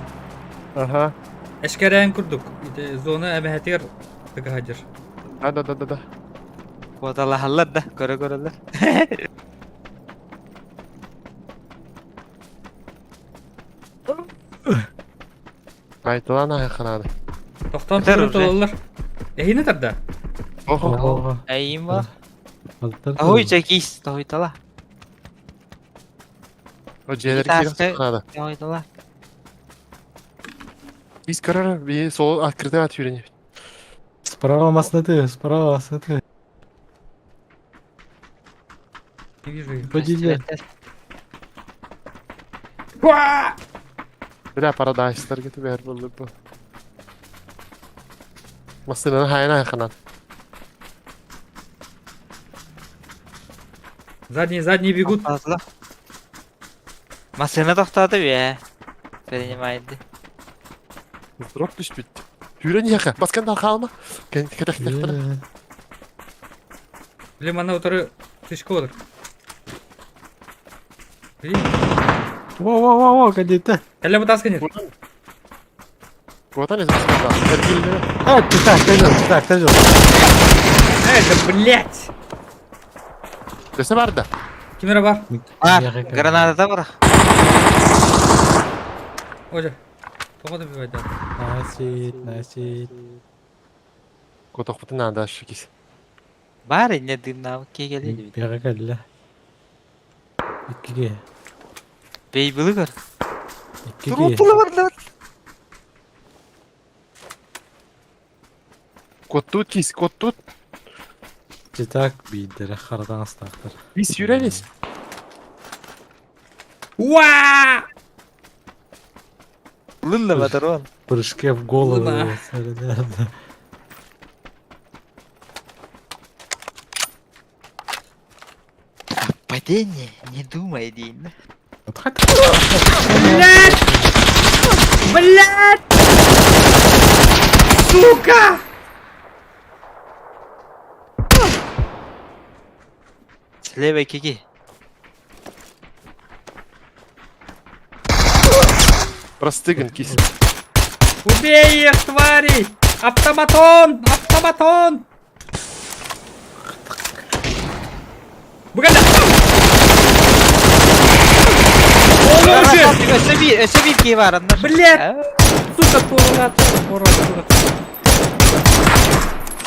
Ага. Эшкэрээн курдук. Ити зона эмэһэтигэр тыгаһадыр. Да, да, да, да, да. Куоталаһаллар да, көрө-көрөлөр. Айтылан аханады. Тохтоон Өтөр туран уже. тололлар. Эһини тарда. Охо. Ого. Эйим бар. Алтар. Тоһуй чекис, тоһуйтала. О дьиэлэр Таска. киирэн ханады. Тоһуйтала. Biz көрөр, bir sol открытый at yüreni. Справа маснаты, справа маснаты. Не вижу их. Подиля. Уа! Бля, парадайстар кетіп бәр болды бұл. Масынаны хайна ханан. Задние, задние бегут. Тоқтатыла. Масына тоқтады бе. Принимайды. Дроп түшпит. Yüreni яқа. Баскандар қалма. Кен кетек Блин, ана утары тышка олар. Блин. Во-во-во-во, кадете. Кәллә бутаска нет. Котан из баскандар. Эргилдер. А, ты так, ты так, ты Это, блять! Десе бар да. Кимера бар. Бар, граната да бар. Ожа. Тоға да бивайда. Насит, насит. Котох бутын анда шикис. Бар, не дымна кегеле. Бега кәллә. Иккиге. Бейбілі көр. Иккиге. Трупылы бар да. Коттут кис, коттут. Читак бидер харадан астактыр. Biz yüreniz. Уа! Лылла батырон. Прыжке в голову. Луна. Да, да. Падение, не думай дейін. Блять! Блять! Сука! Слева кеге. Простыгын кис. Убей их, твари! Автоматон! Автоматон! Бүгәллә! Олы Өсө бир, өсө бир кей бар андар. Блядь! Сука, тура, тура, тура.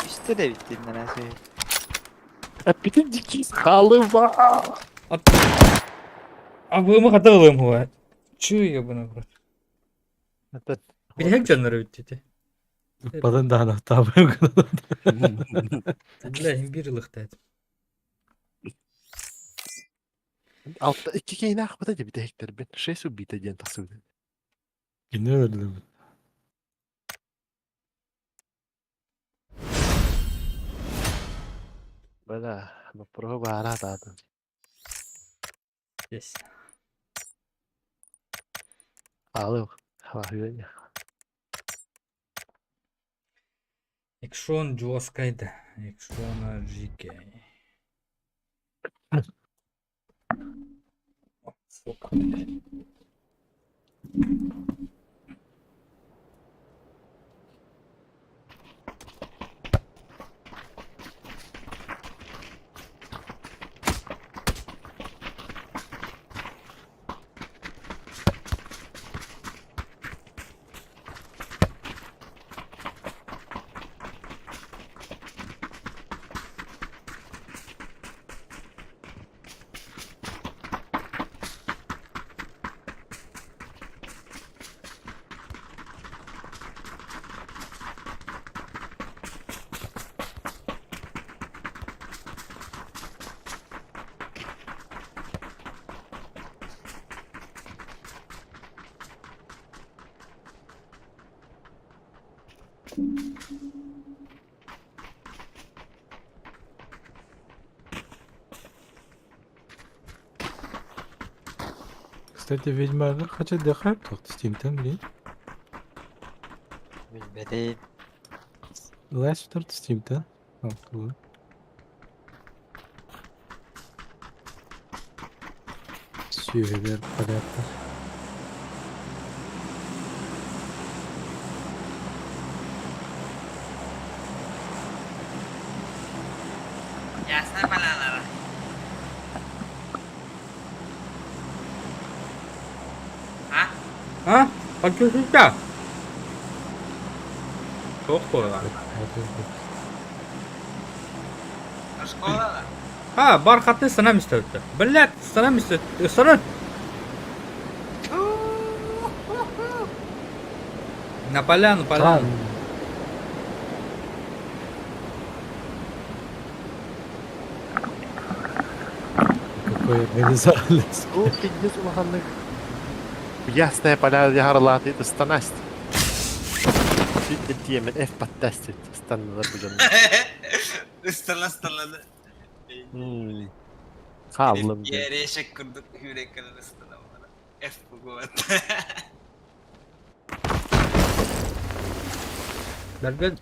Үстө де битти нана сөй. Аппетит дикис халыва. А вы мы хотели ему. Чё ебаный в рот? Билек жанры битти. Бадан да ана табы. Бля, имбирь лыхтает. Алта iki кейин ахбата деп битектер бен. Шесть убита ден тасуды. Кине өлдүм. Бля, попробуй арата. Здесь. Алып. Хала Экшон жесткайда. Экшона GK. Сука. Кстати, Ведьмак хочет дыхать, тут Steam-тен, блин. Билбэтим. Last start Steam-тен. О, тугу. Сүөһүгэр порядка. Ясна балалара. А? А? Подключился? Туох буолла? Оскуолаҕа? А, бархатный станам истэбиттэр. Блядь, станам истэ... Станан! На поляну, поляну. Какой организовали. Ол пиздец улаханнык. Ясная поля яхарлааты ыстанасть. Сүт тиэмэн F подтастит ыстаннылар бу дьоннор. Ыстана ыстана. Хааллым диэн. Ерешек курдук үүреккелер ыстана F бугуат. Бэргэн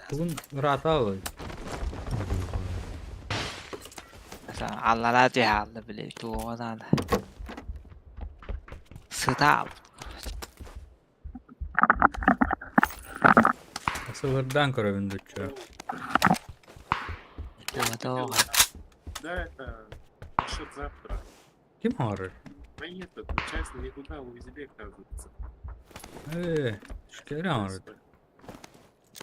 тугун ыраата Аллара түһэ били туоҕа наада. Сыта Сылырдаан көрөбүн дуччу. Туоҕа Да, это насчет завтра. Ким оҥорор? Да нет, это часть никуда увезли, оказывается. Ээ, шкere оҥорор.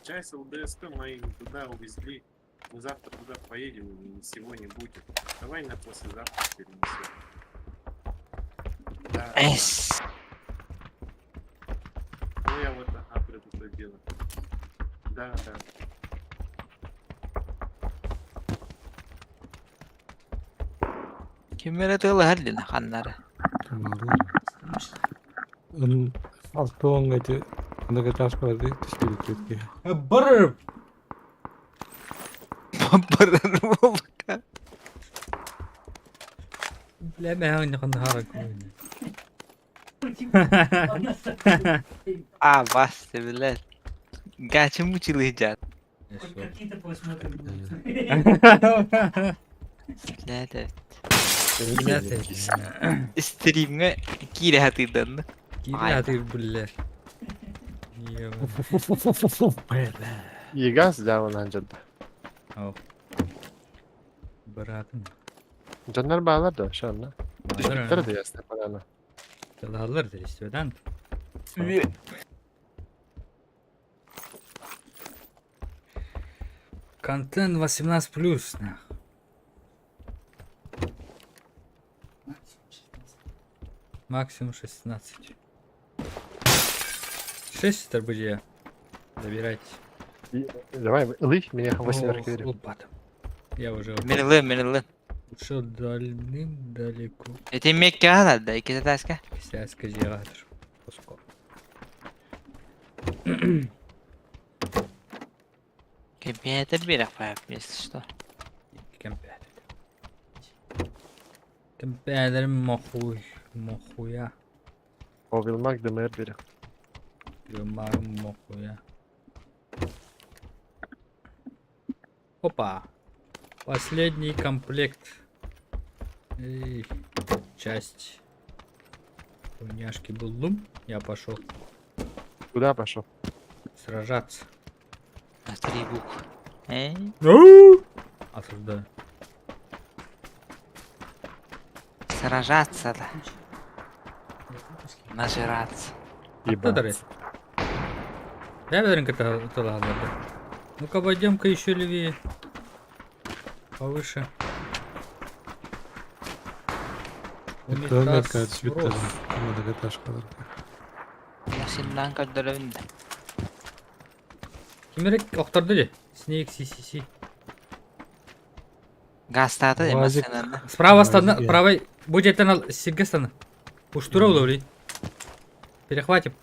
Часть ЛДСП мои туда увезли. Мы завтра туда поедем, и всего не будет. Давай на послезавтра перенесем. Да, да. Эс. Ну я вот ага, предупредила. Да, да. Ким эрэ тыалаһар дин ханнары. Алтуоҥҥа ити многоэтажкаларга түспүт киһи. Быр! Барар буолбакка. Бля, мэһэҥ ханнаһара куйна. А, бас, блядь. Гача мучилы жат. Какие-то просмотры будут. Блядь. Блядь. Стримҥэ киирэ хатыырданна. Киирэ бля. Егас дьаабылаан дьонно. Быраатым. Дьоннор баалар да, шанна. Түспүттэр да ясная поляна. Тылаһаллар да Контент 18 плюс. Максимум 16. 6 торбудья. Забирайте. Давай, лый, меня восьмерка верим. Лопата. Я уже Мин ылыам, мин ылыам. ушел дальным-далеко. Ити мекке да, икки таска. Сяска дьиэҕэ Пуско. Кемпиэтер биэрэх баап, если что. Кэмпиэтер. Кэмпиэтер мохуй. Мохуя. Овилмак ДМР берег. Юмар мохуя. Опа. Последний комплект. Эй, часть. Хуйняшки был лум. Я пошел Куда пошел? сражаться. На три буквы. Э? Осуждаю. Сражаться, да. Нажираться. Ебаться. Да, Ну-ка, пойдем-ка еще левее. Повыше. Экономика Унитаз түспүттэр рос. многоэтажкаларга. Синнан көрдөрөбүн да. Кимерек охторду дии. Снейк си си си. Гастаата Вазик. эмэсэнэнна. Справа стана, Вазик. правой. Будет на сиргэ стана. Уштура уловли. Перехватим.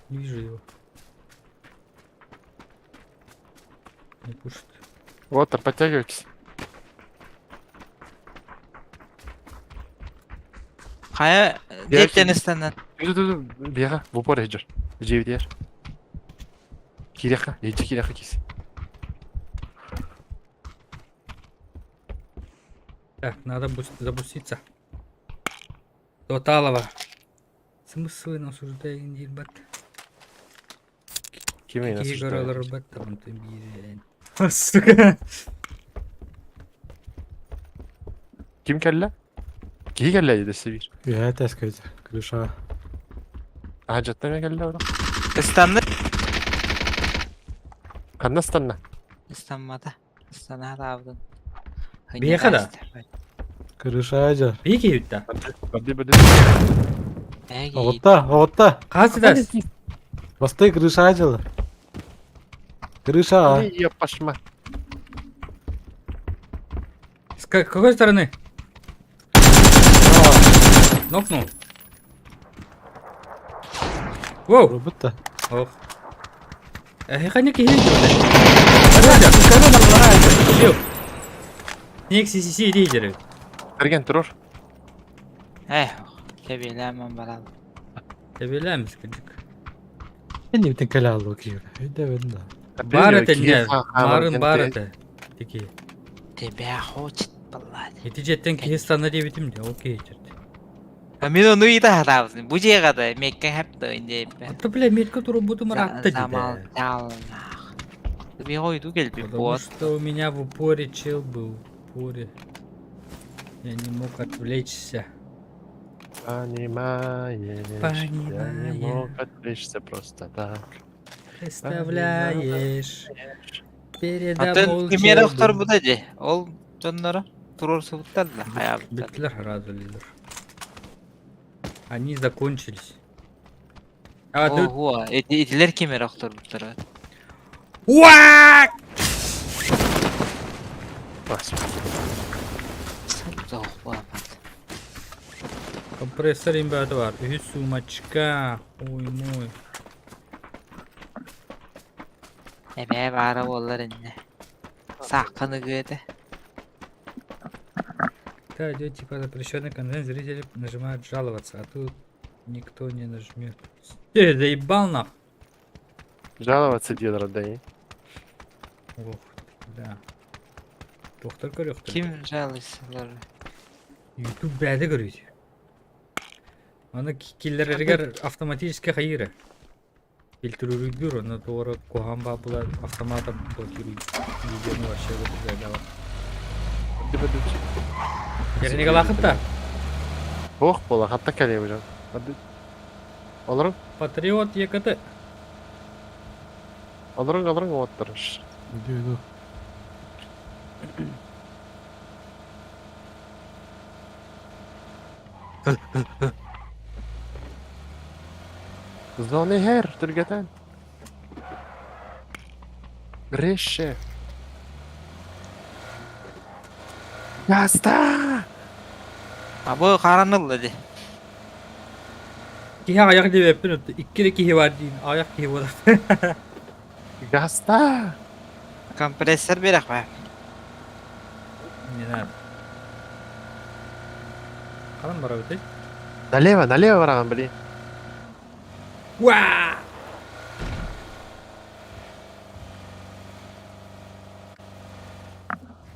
Не вижу его. Не пушит. Вот, подтягивайтесь. Хайа диэттэн ыстанан. Бега, в упор идешь. Дьиэбитигэр. Киириэххэ, иһирдьэ киириэххэ киис. Так, надо запуститься. Тоталова. Смысл осуждает диир Ким эйин Киһи осуждает? көрөлөр бат онтон биир Сука. Ким кэллэ? Киһи кэллэ дии дэссе биир. Үөһээ этээскэ крышаҕа. Аа дьаттан эмэ кэллэ бро. Ыстанны. Ханна ыстанна? Ыстанмата. Ыстана таабытын. Биһиэхэ да? Крышаҕа дьэ. Биир киһи бүттэ. Барды барды. Оҕутта, оҕутта. Хас этээс? Бастай крышаҕа дьылы. Крышаҕа. Я пошма. С какой стороны? Нокнул. Воу! Робот Ох. Эһиэхэ киһи Ник си лидеры. Эрген турур. Эх, тэбиэлээн барал. Тэбиэлээмис кырдьык. Эннибитин кэлэ алло киһи. Өйдөбүн да. Бар это не, марын бар это. Такие. Тебя хочет баллад. Ити дьиэттэн киһи станна диэбитим дии, ол киһи черт. Мин ону ыйыта сатаабытым. Бу дьиэҕэ да меккэ хэп да инде А то бля, метка турубутум ыраатта дии Замолчал Биҕойду кэлбит Потому буот. что у меня в упоре чел был. В упоре. Я не мог отвлечься. Понимаешь, я не мог Понимаю. отвлечься просто так. Представляешь? Передо Атын мной кимиэрэ чел был. охторбута дии. Ол дьонноро туруорсубуттар да хайаабыттар. Бүттүлэр сразу лидер. Они закончились. А тут... Ого, итилэр кимиэрэ охторбуттара. Уа! Компрессор имбаты бар. Үһүс сумочка. Ой мой. Эмээ баара буоллар иннэ. Саахханы гыата. Да, идет типа запрещенный контент, зрители нажимают жаловаться, а тут никто не нажмет. Ты заебал нах. Жаловаться диэн да Ох, да. Доктор көрүөхтэр. Ким жалуйсалар? YouTube бэйэтэ көрүүтэ. Аны киллэрэригэр автоматически хайыыра. Фильтруйдуур, онно туора куһаҕан баар буолар автоматом блокирует видеону вообще выдавал. Техникалаахыт да? Ох, буола, хатта кэлиэ бу дьон. Олоруҥ, Патриот ЕКТ. олоруҥ, олоруҥ уоттар. Иду, иду. Зоны хэр, түргэтэн. Резче. Гаста! А бу харанылла дии. Киһи аҕыйах диэбэппин икки эрэ киһи баар диин аҕыйах киһи буолар. Гаста! Компрессор биэрэх баа. Не надо. Ханан барабытый? Налево, налево бараҕын, блин. Уа!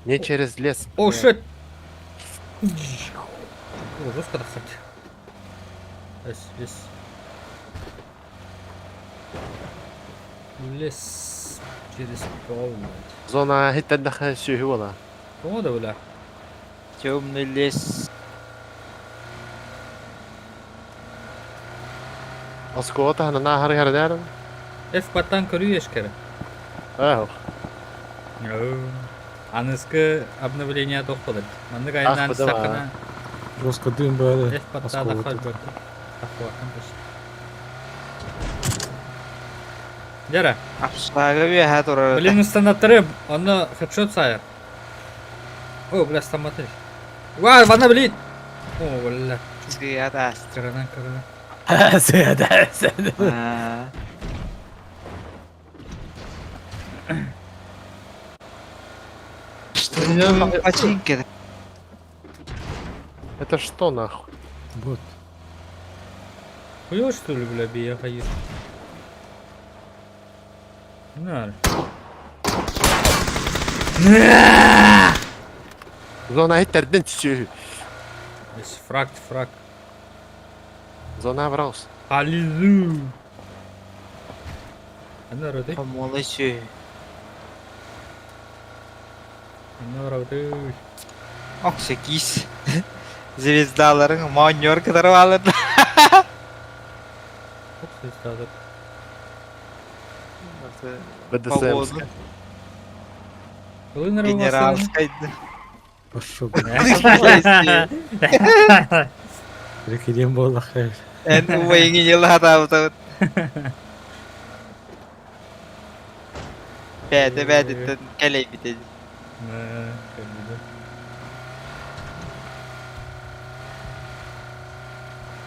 Не через лес. О, shit! О, жестко тахсар. Лес, лес. Лес через пол, блядь. Зона хиттэндэхэ сүһү буола. Тоҕо да бля? Темный лес. Оскуола таһынан ааһар иһэрдээрин. F баттан көрүү эшкere. Ах, Аныскы обновление тохтолор. Маннык айынан быдама. сакана Жестко дым бары. F баттаа Осколок. халбат. Дьара, Апшага үөһэ турар. блин, устанаттары, онно хедшот сайар. О, бля, стаматы. Ва, вана, блин! О, бля, Сыата. Карана, карана. Сыада, сыада. Аа. Что Починки. Это что нахуй? Вот. Хуёво, что ли, бля, бия ходит? На. Зона эттерден түсүү. Фраг, фраг. Зона абралс. Ализу. Ана роды. Помолы сү. Ана роды. Окса кис. Звездаларың монер кытарып алыр. Оп, звезда. БДСМ. Генералскайды. Пошел. Рекидем буоллах. Эн убайыңы жылы хатаабытабыт. Бәді бәдіттен кэлэйбит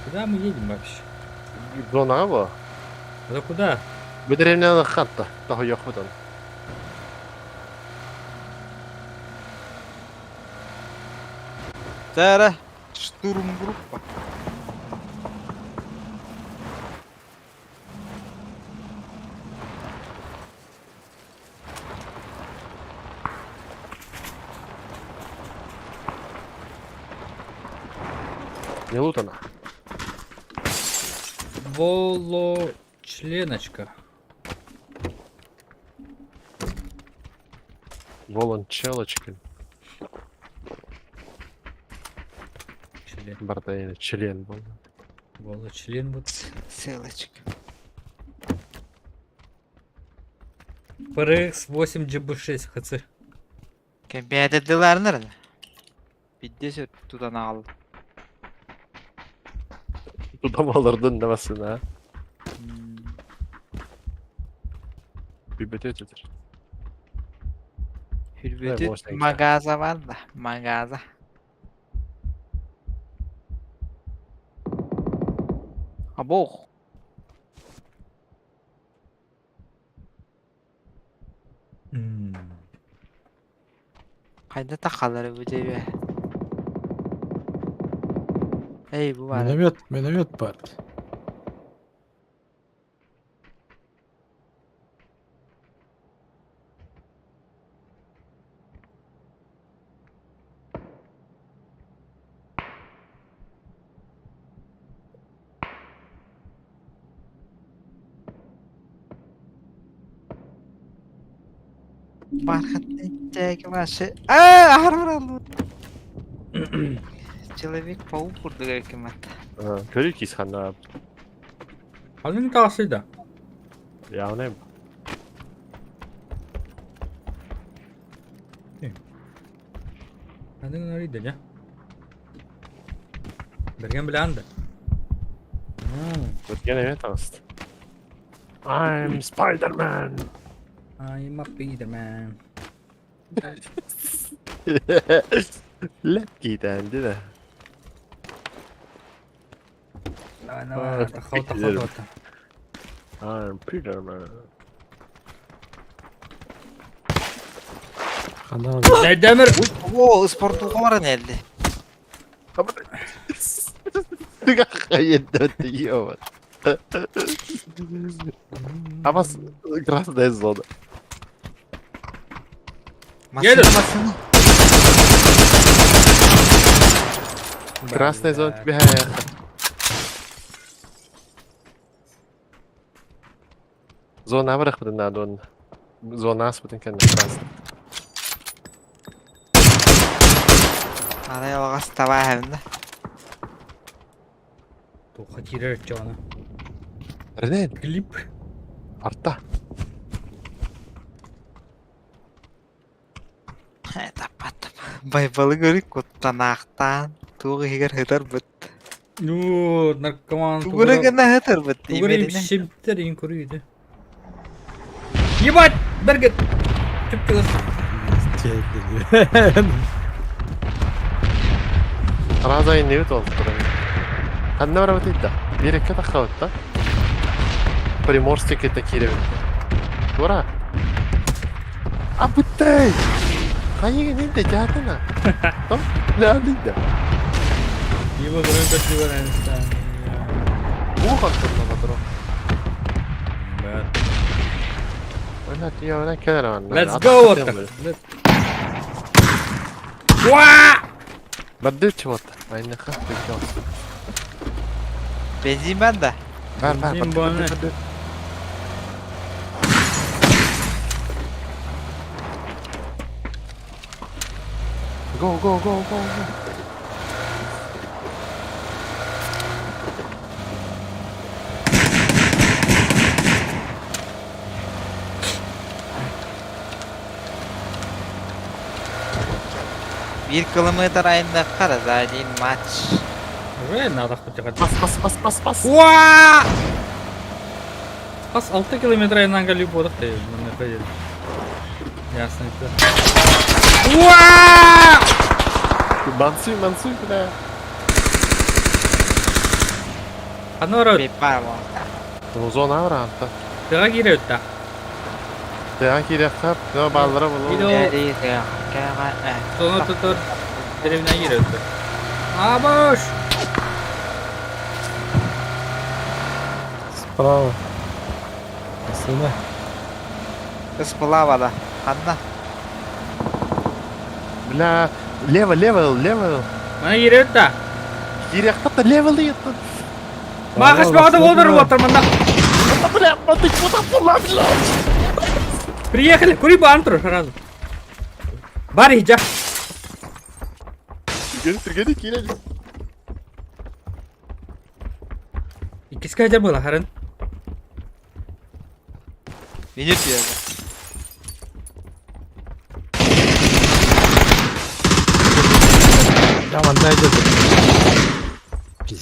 Куда мы едем вообще? Зонаҕа бу. Это куда? Бу деревняны хатта. Тоһуйуохпутун. Тара штурм группа. Не лутана. Волочленочка. Волончелочка. Член. Барда член был. Волочлен вот. Ссылочка. PRX 8 GB6 HC. Кэмпиэтэрдилэрнэр Бидде тутан аҕал. Тутам алырдын давасын а. Бибете өтөтөр. Хүрбөтүт может, магаза бар да, магаза. Абох. Хайда тахалары бу дебе. Эй, бу бар. Миномет, миномет бар. Бархатный тяги ваши. А, арбар Человек-паук курдук кимат. Көрүү кис ханна. Ханын таасыйда. Явнайм. Ханын арыйда, я. Берген биланды. Өткен эме таҕыст. I'm Spider-Man. I'm a Peterman. Леп кийтәнди да. Давай, давай, тахау, тахау, тахау. I'm Peterman. Ханна Демир. О, спортуга баран элди. Абас красная зона. Машина, Едет. машина. Красная зона тебе. Зона абрах надон. Зона аспытын кэннэ красный. Арай алғас таба хәмді. Тоха тирер жана. Ренен, Клип. арта. Тапа тап. Байбалы көрік куттанақтан. Туғы егер хытар бұт. Ну, наркоман. Тугуры гына хытар бұт. Тугуры имшимтер ин көрүйді. Ебать! Бергет! Түп түгіс. Раза иннибит ол туран. Ханна барабыт да. Берекке тахабыт да. Приморский кете киребит. Тура. Абытай! Хайыгын инде жаатына. Том, лаалыйда. Его громко чего Уу хантырна батыро. Let's go вот Уа! Бардыр чего-то. Айныха, прикол. Бензин бар да. Бар, бар, Бензин бардыр, бар. бардыр, бардыр. Go, go, go, go, go. Биир километр айанныахха да за один матч. Уже надо хоть хоть. Бас, бас, бас, бас, бас. Уа! Хас 6 километр айаннаан кэлии буолах манна поедем. Ясно это. Уа! Мансуй, мансуй, бля. Ханора, Бепар Зона аранта. тыга киирэ Тыа киириэххэ, тыа бааллара буолуо. Видео. Соно тутар деревня киирэ Абаш! Справа. Сына. Сплава да. Ханна. Бля, лево, лево, лево. Мана киирэ Киириэххэ лево лево. Махас багада олдыр отыр манда. Бля, ты куда була, бля? Приехали, кури бантр сразу. Бари, жа. Түргені, түргені киирэн. Иккискэ дьэ была харын. Минут я. Я манна идет.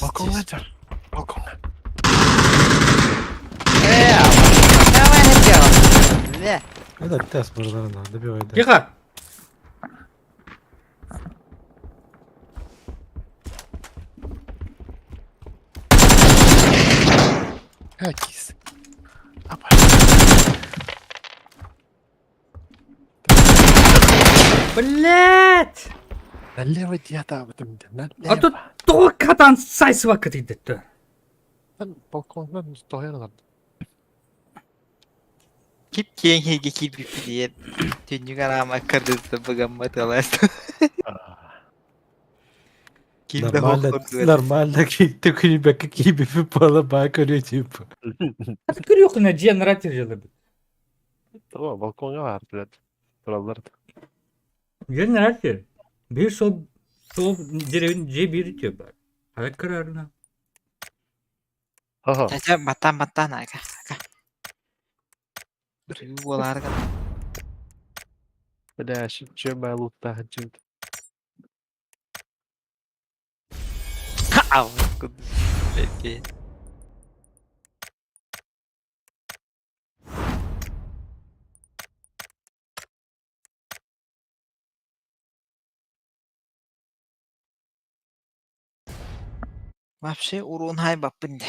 Балконга Пиздец. дьэр. Балконга. Э, давай хотел. Бля. Это тест можно добивай. Да. Тихо. Э, кис. Апа. Блять! Налево дьята об этом. Налево. А тут только там сайсва кытыйдытты. Балконнан стоян Кип киэҥ иһиргэ киирбиппит диэн түннүк араама кырдыста быгаммат ылас. Ким да Нормально, хоһордуга. нормально, ты күнүбэккэ киибипи буола баа көрүө типа. Көрүөхүнэ дьиэ нара тиржелебит. О, балконга бар, блядь. Тураллар. Дьиэ нара тир. Биир сол сол деревин дьиэ биир тиэ бар. Хавет көрөрүнэ. Ага. Чача баттаан баттаан ака ака. Буолаарга. Бля, чем моя лута ханчит. Ау. Бэппи. Вообще урон хай баппын де.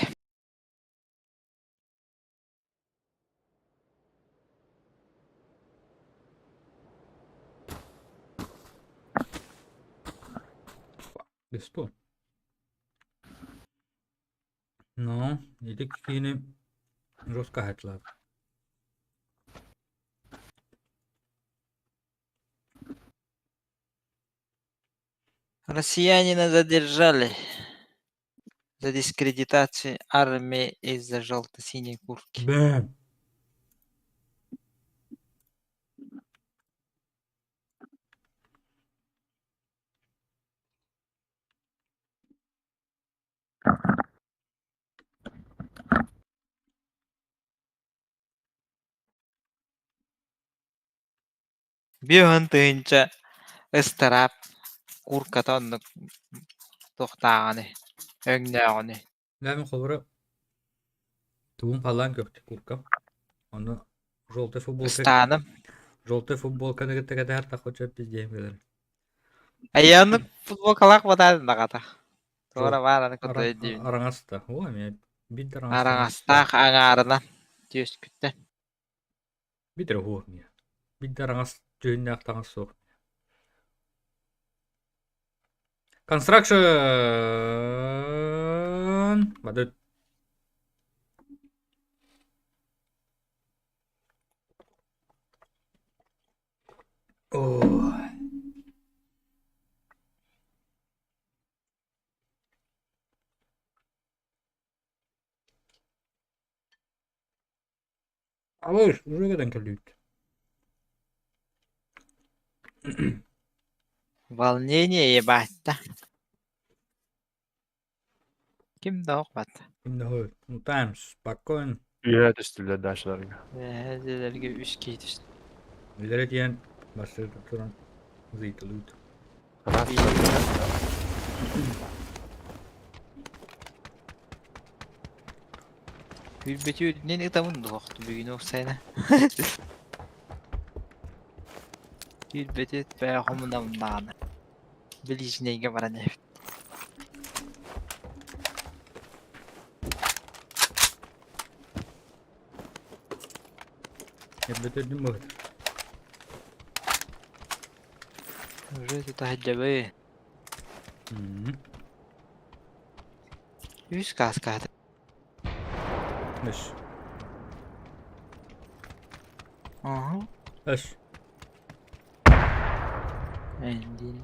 Беспо. Ну, ити киини жестко хатлар. Россиянина задержали за дискредитацию армии из-за желто-синей куртки. Бэм. Биоһун тыһыынча ыстараап куурката оннук туохтааҕыный, өҥнөөҕүнүй Ләмин холбура тугун халаан көхтү курка. Ону желтый футболка Ыстааным. желтый футболканы кытта кэтэһэр тахоча пиздеем кэлэр. Айааннык футболкалаах батаатын даҕата. Туора баар аны кытта өйдүүбүн. Араҥаста. О, эмиэ биир араҥаста. Араҥастаах аҥаарынан түөскүттэн. Биир уһуох миэ. Биир да араҥас дьүһүннээх таҥас суох. Construction! Бады. Ой. Алыш, уже кэлэн кэлбит. Волнение ебать-то. Ким да охпат. Ким да һой. Ну там спокойно. Үөһэ түстүлэр дачаларга. Дьиэлэргэ үс киһи түстэ. Үлэрэ тиийэн бастыы туран зыйтылыыт. Араас Үрбэти үрдүнэн ытабын дуохту бүгүн уопсайына. Үрбэти бэйэ хомунабын даҕаны. Билиичинэйгэ баран эбит. Эрбэти үрдүн быһыт. Уже тута сылдьабын. Үс кааскаата. Үс. Ага. Үс. Эндин.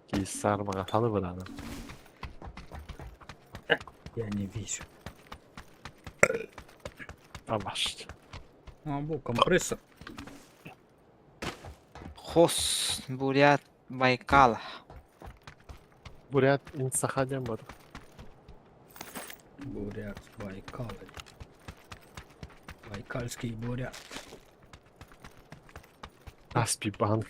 Киис саармаҕа халыбыраана. Я не вижу. Абаш. А, бу компрессор. Хос Бурят Байкал. Бурят Инсаха диэн бар. Бурят Байкал. Байкальский бурят. Каспий банк.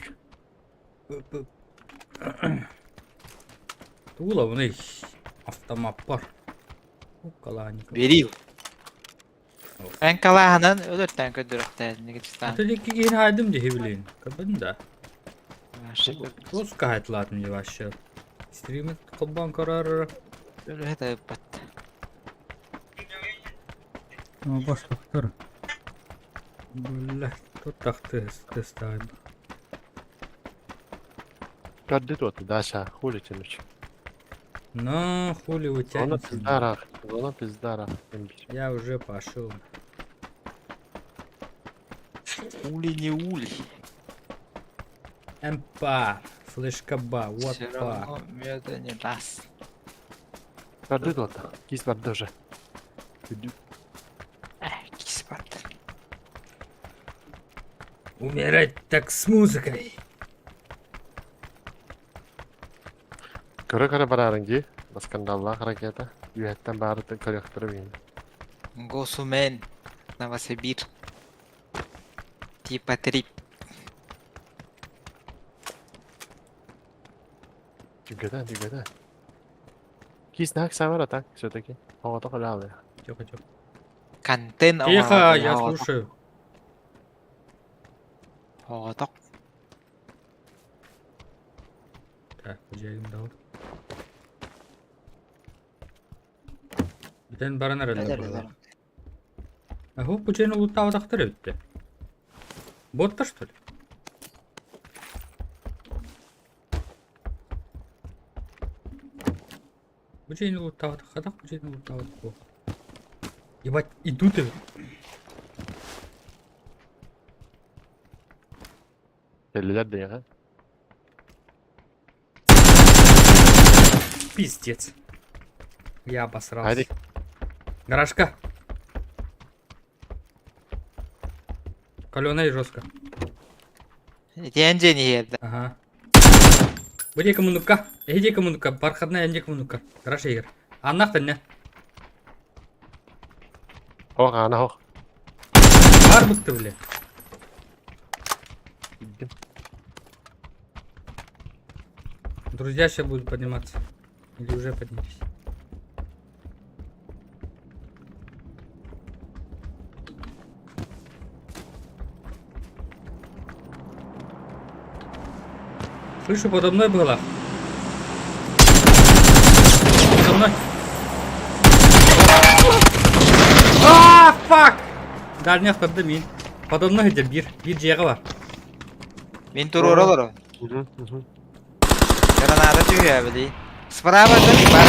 Туулабыный автомаппар. Уккалааник. Берил. Эн калааһынан өлөртөн көрдөрөхтөөннүк итистаан. Это киһини хайдым дии билин. Көрбөтүм да. Туска хайтлаатым дии вообще. Стримит холбоон көрөр. Өлөһө тайыппат. Бастактар. Бля, тут так тестаем. Көрдүт уоту Даша, хули тянуть. Ну, хули вы Зона тянете. пиздарах, зона пиздарах. Я уже пошел. Ули не ули. МП, флешка Ба, вот Все па. равно меда не даст. Көрдүт уоту. Кис барды уже. Эх, кис барды. Умирать так с музыкой. Көрө-көрө бараарыҥ дии. Скандаллаах ракета. Үөһэттэн баары көрүөхтэрэ биһини. Госумен. Новосибирь. Типа три. Түгэтэ, түгэтэ. Кис нах самара так все-таки. Оҕото халяалы. Тихо, тихо. Контент Тихо, я слушаю. Оҕотох. Так, дьайым дал. Бүтэн баран эрэллэр быһыылаах. Аһу кучайны улуттаабатахтар эбиттэ. Боттар что ли? Кучайны улуттаабатах, хатах кучайны улуттаабатах буолуох. Ебать, идут эбит. Кэллилэр диэҕэ. Пиздец. Я обосрался. Айдик. Гаражка. Каленый жестко. Итиэн дьиэн иһиэрдэ. Ага. Где коммунука? Где коммунука? Бархатная где коммунука? Гараж егер. Аннах не. Ох, аана ох. Барбыкты, бля. Друзья сейчас будут подниматься. Или уже поднялись. Слышу, подо мной было. Подо мной. А! Fuck! Дальний охтордо мин. Подо мной сылдьар биир. Биир дьиэҕэ бар. Мин туруора олорон. Мгм, мгм. Граната түһүө били. Справа да бар.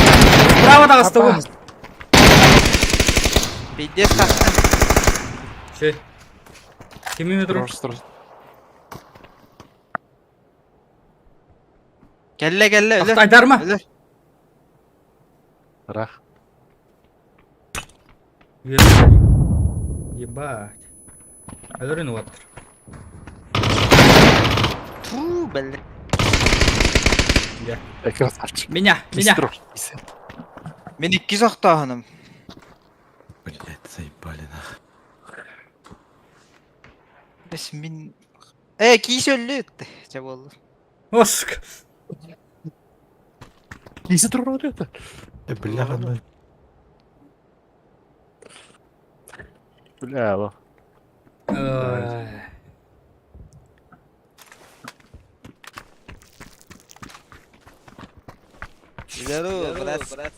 Справа таҕыста бу. Пиздец тахсан. Все. Кимиме турар? Турар, турар. Кэллэ кэллэ өлөр. Айдарма. Өлөр. Рах. Ебать. Өлөрүн уоттар. Фу, бэллэ. Я. Красавчик. Меня, меня. Быстро. Мин иккис охтооһунум. Блять, заебали нах. Бэс мин... Э, киис өллү. Чэ буолла. О, сука. Киси турар это. Э, бляха, ну. Бля, алло. Ой. Здорово, брат.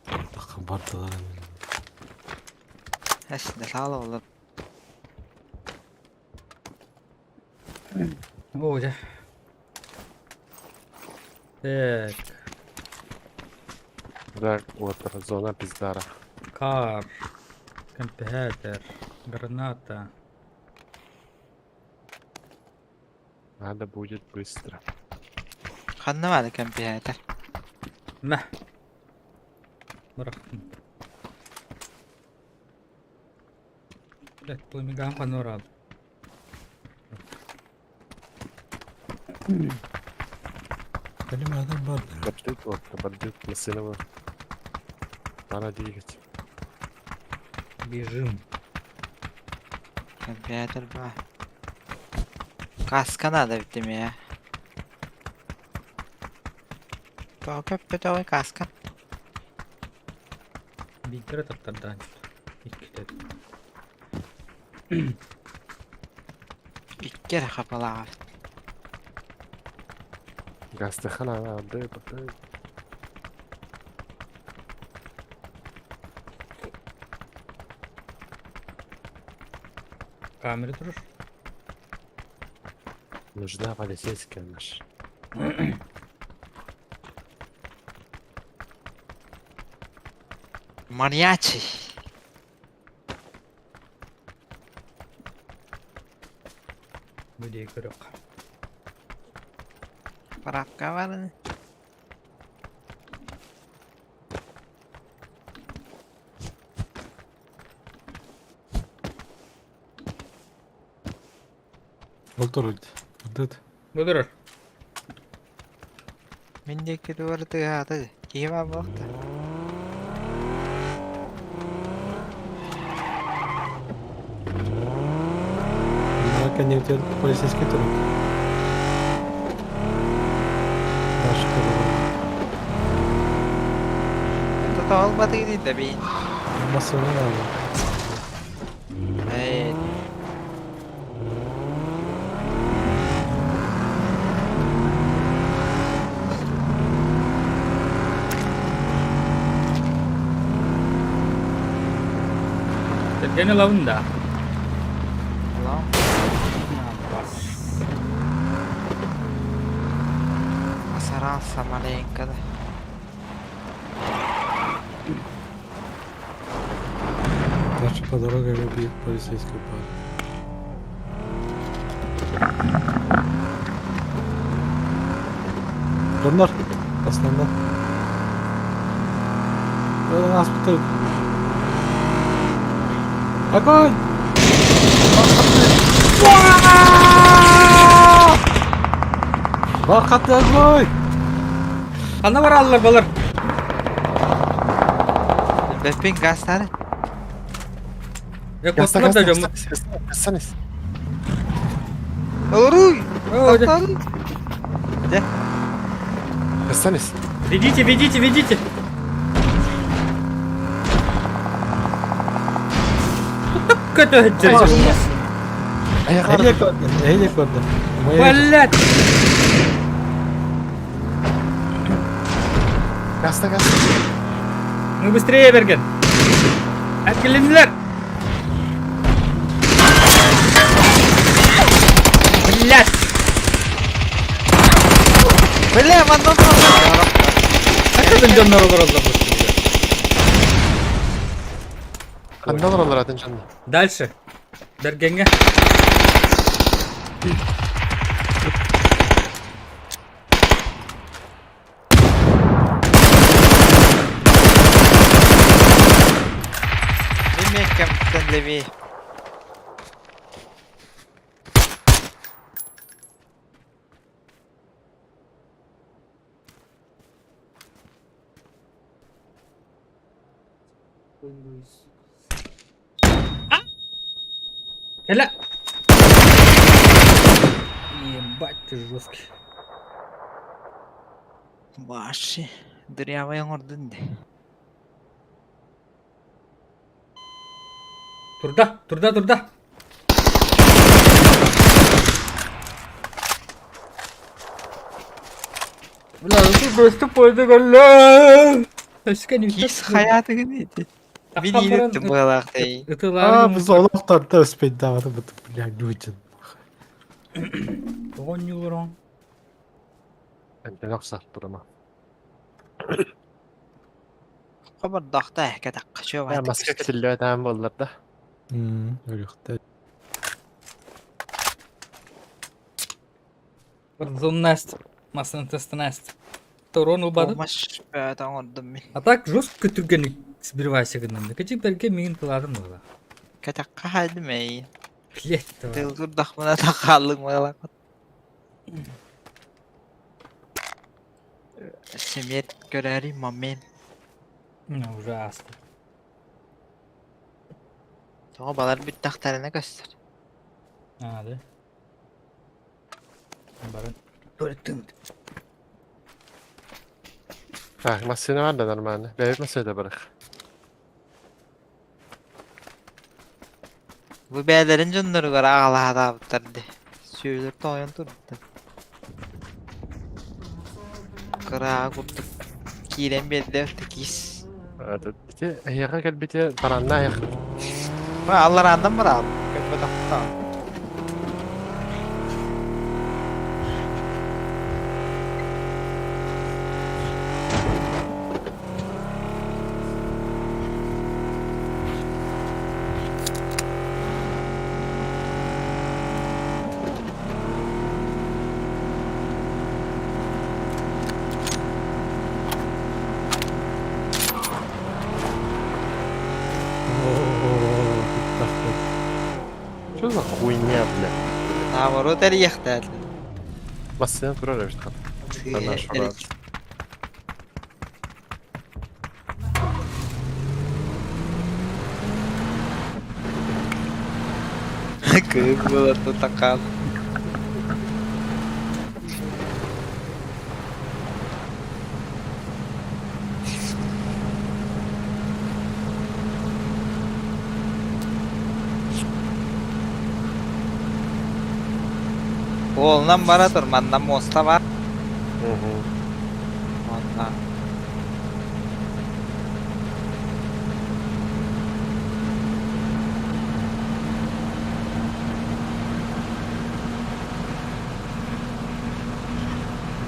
Так, бардылар. Эс, саала олор. О, дьэ. Так, Да, вот, зона пиздара. кар, компьютер, граната. Надо будет быстро. Ханна баар компьютер? Мэ. Бырахтым. Блядь, пламегам панорал. Понимаю, адам бар да. Бардык, вот, бардык, Масынова. Пора двигать. Бежим. Компьютер баар. Каска надо ведь эмиэ. Тоҕо көппөтөҕүй каска? Биирдэрэ таптардаан. Иккитэ. Икки эрэ хапалаах. Гастахана, бардык, бардык. Камера турар. Нужна полицейская наша. Мариачи. Бу диэки көрүөххэ. Парапка бар. Ол турар. Бардыт. Бу турар. Мин диэки туора тыаһаата. Киһи баар буолта. На коннектор полицейский турар. Дальше турар. Это тоҕо дии да бин. Массыына надо. Эй, Тэргэни ылабын да. Алло. Бас. Посрался маленько, да. Дальше по дороге убьют полицейскую пару. Донор. Основной. У нас тут. Огонь! Бархатный огонь! Ханна бараллар балар. Бэппин гастары. Э, кутталар да дьоммут. Гастанес. Оруй! О, дьэ. Дьэ. Гастанес. Ведите, ведите, ведите. Көтө Эйе көрдө, эйе көрдө. Блять! Гаста, гаста. Ну быстрее, Берген! Әткеленилер! Бля, манна олороллор. Хакатын дьоннор олороллор бу. Ханна олороллор атын дьонно? Дальше. Бэргэҥҥэ. Мин кэмтэн левей. Кэлэ! Ебать ты жесткий. Ваши. Дырявый оҥордун дии. Турда, турда, турда. Бля, ну ты просто пойду галля. Кис хайаатыгын ити. Мин иириттим быһалаахтай. Аа, біз олохтарда успейдаабаты бут, бля, люди. Оҕонньулорон. Эмтэн охсар турама. Хобордоохто кэтэх Э, маска кэтиллибэт аан буоллар да. Өлүөхтэй. Зоннасть. Масын тестінасть. Торон ылбады. Маш бөтө оҥордум мин. А так жестко түргенник сбривайся гынным. Кэчи бэргэ миин тыларым буола. Кэтэххэ хаайдым эй. Блять, давай. Тылгырдахмына да хааллыҥ быһалаах. Семет көрөөрүй момент. Ну, ужасно. Тоҕо балар бүттэхтэринэ көстөр. А, да? Баран. Туалеттын. Так, массыына бар да нормально. Бэйбит массыына барах. Бу бэйэлэрин дьонноругар аҕалаһаатаабыттар дии. Сүөлэр тоойон турбуттар. Кыраа курдук киирэн биэрдэ киис. Ити эһиэхэ кэлбити таранна эһиэх. Аллараандан бараҕын. Көрбөтөхтөө. Что за хуйня, бля? Наоборот эрийэхтээтилэр. Массыына турар эбит хат. Наш брат. Кыыс буолар тутакаан. Уолунан бара тур, манна муоста баар. Онно.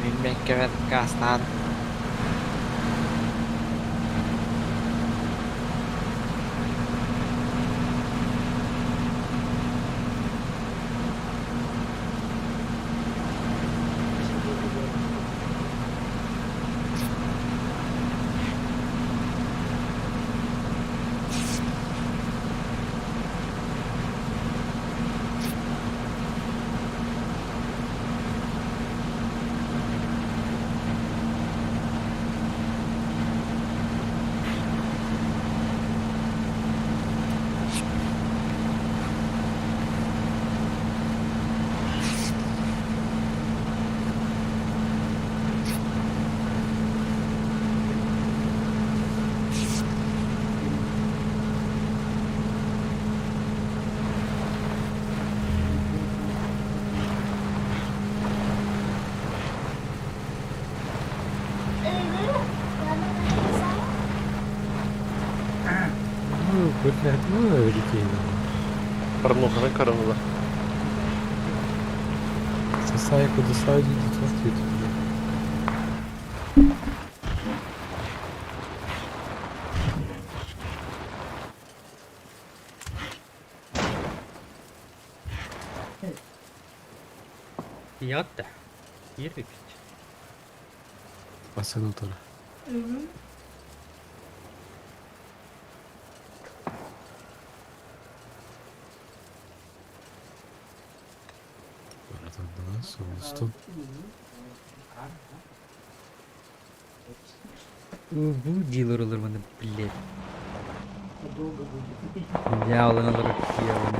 Мин Мэккэбэр гаастаан Ну, блядь, ну, великий. Порнуханы көрөн Сосай, кудасай, дитя, Тиийэҕит да? Тиийэр эбиппит. Бассейн утары. Баратардылар, суолустун. Бу дилер олор маны блядь. Дьяволын олорор дьяволын.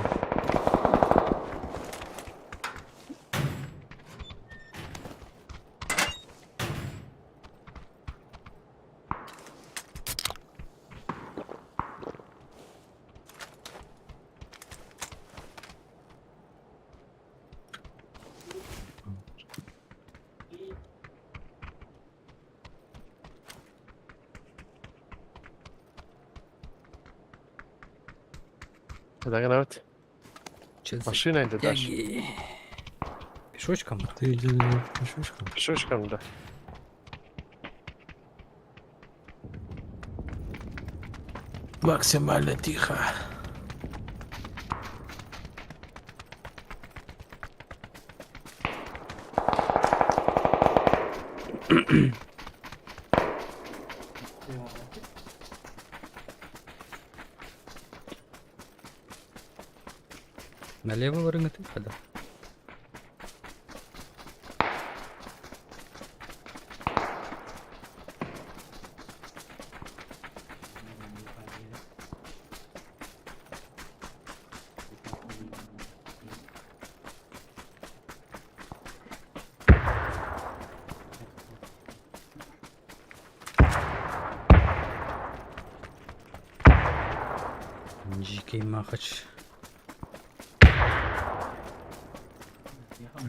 Догнать. Машина это дашь. Пешочком? Ты иди пешочком. Пешочком, да. Максимально тихо. Налево вырыҥытын хада. Дикий махач.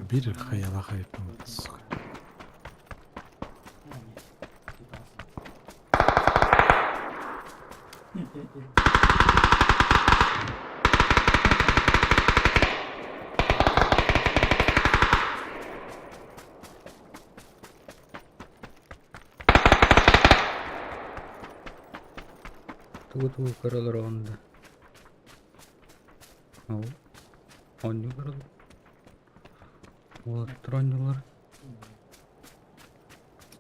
Биир хайалаах айыппын, сука. Тугу-тугу көрөлөр онда. Ол. Оонньуу көрөлөр. Уолаттар оонньуулар.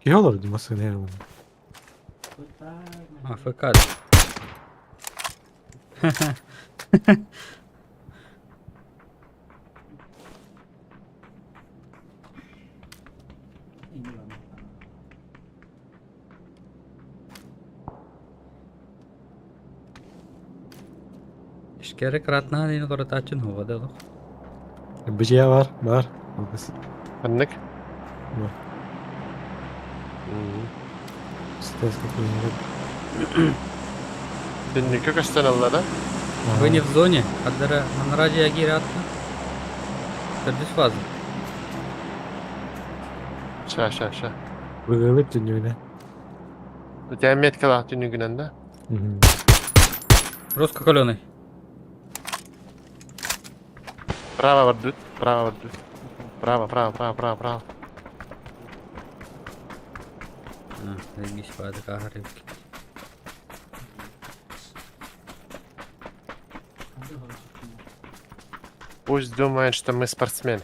Киһи олорор дии массыына иһэр уонна. АФК. Искэрэ кыратнаан иһин олорутааччын уһуга да олох. Быдьыйа бар, бар. Алгыс. Ханнык? Бар. Стас какой-нибудь. Түннүккэ көстөн ылла да? Вы не в зоне, Аддара Манраджи Агиратна. Төрдүс фаза. Ша, ша, ша. Быгылып түннүгүнэ. У меткалаах түннүгүнэн да? Жестко каленый. Право бардыт, право бардыт. Право, право, право, право, право. Заебись, баадык Пусть думает, что мы спортсмены.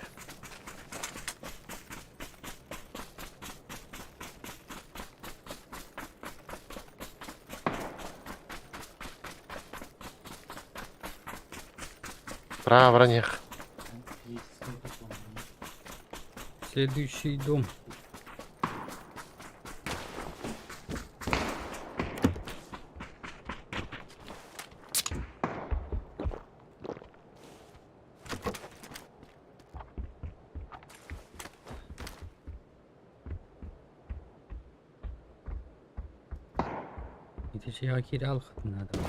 Право них. Следующий дом. Ити киире алхатын наада.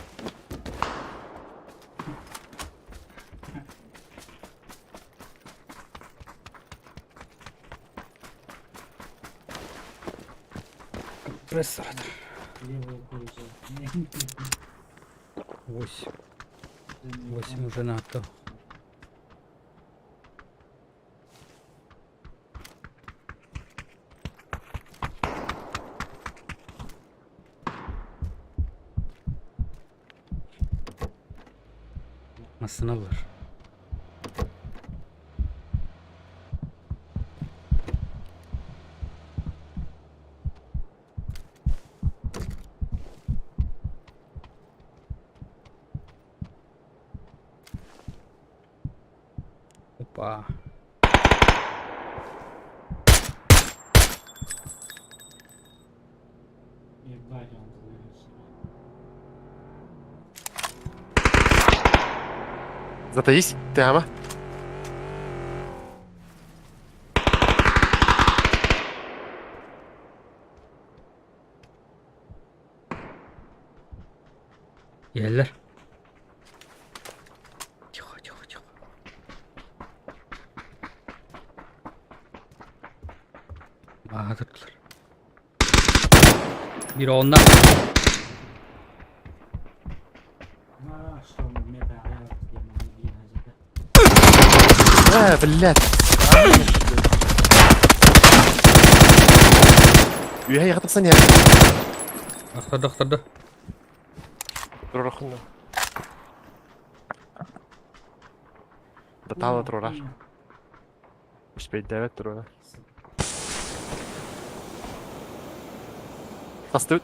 Компрессор. Восемь. Восемь уже надо. Массыналар. Опа. Ебать, он плывет себе. Затаись, ты ама. Иһэллэр. Тихо, тихо, тихо. Баатырдылар. Биир онно. А, что он мета, а я Э, блядь. Үөһэ яхтахсан иһэр. Охтордо, охтордо. Туророхунна. Датала турар. Успейдээбэт турара. Тастыбыт.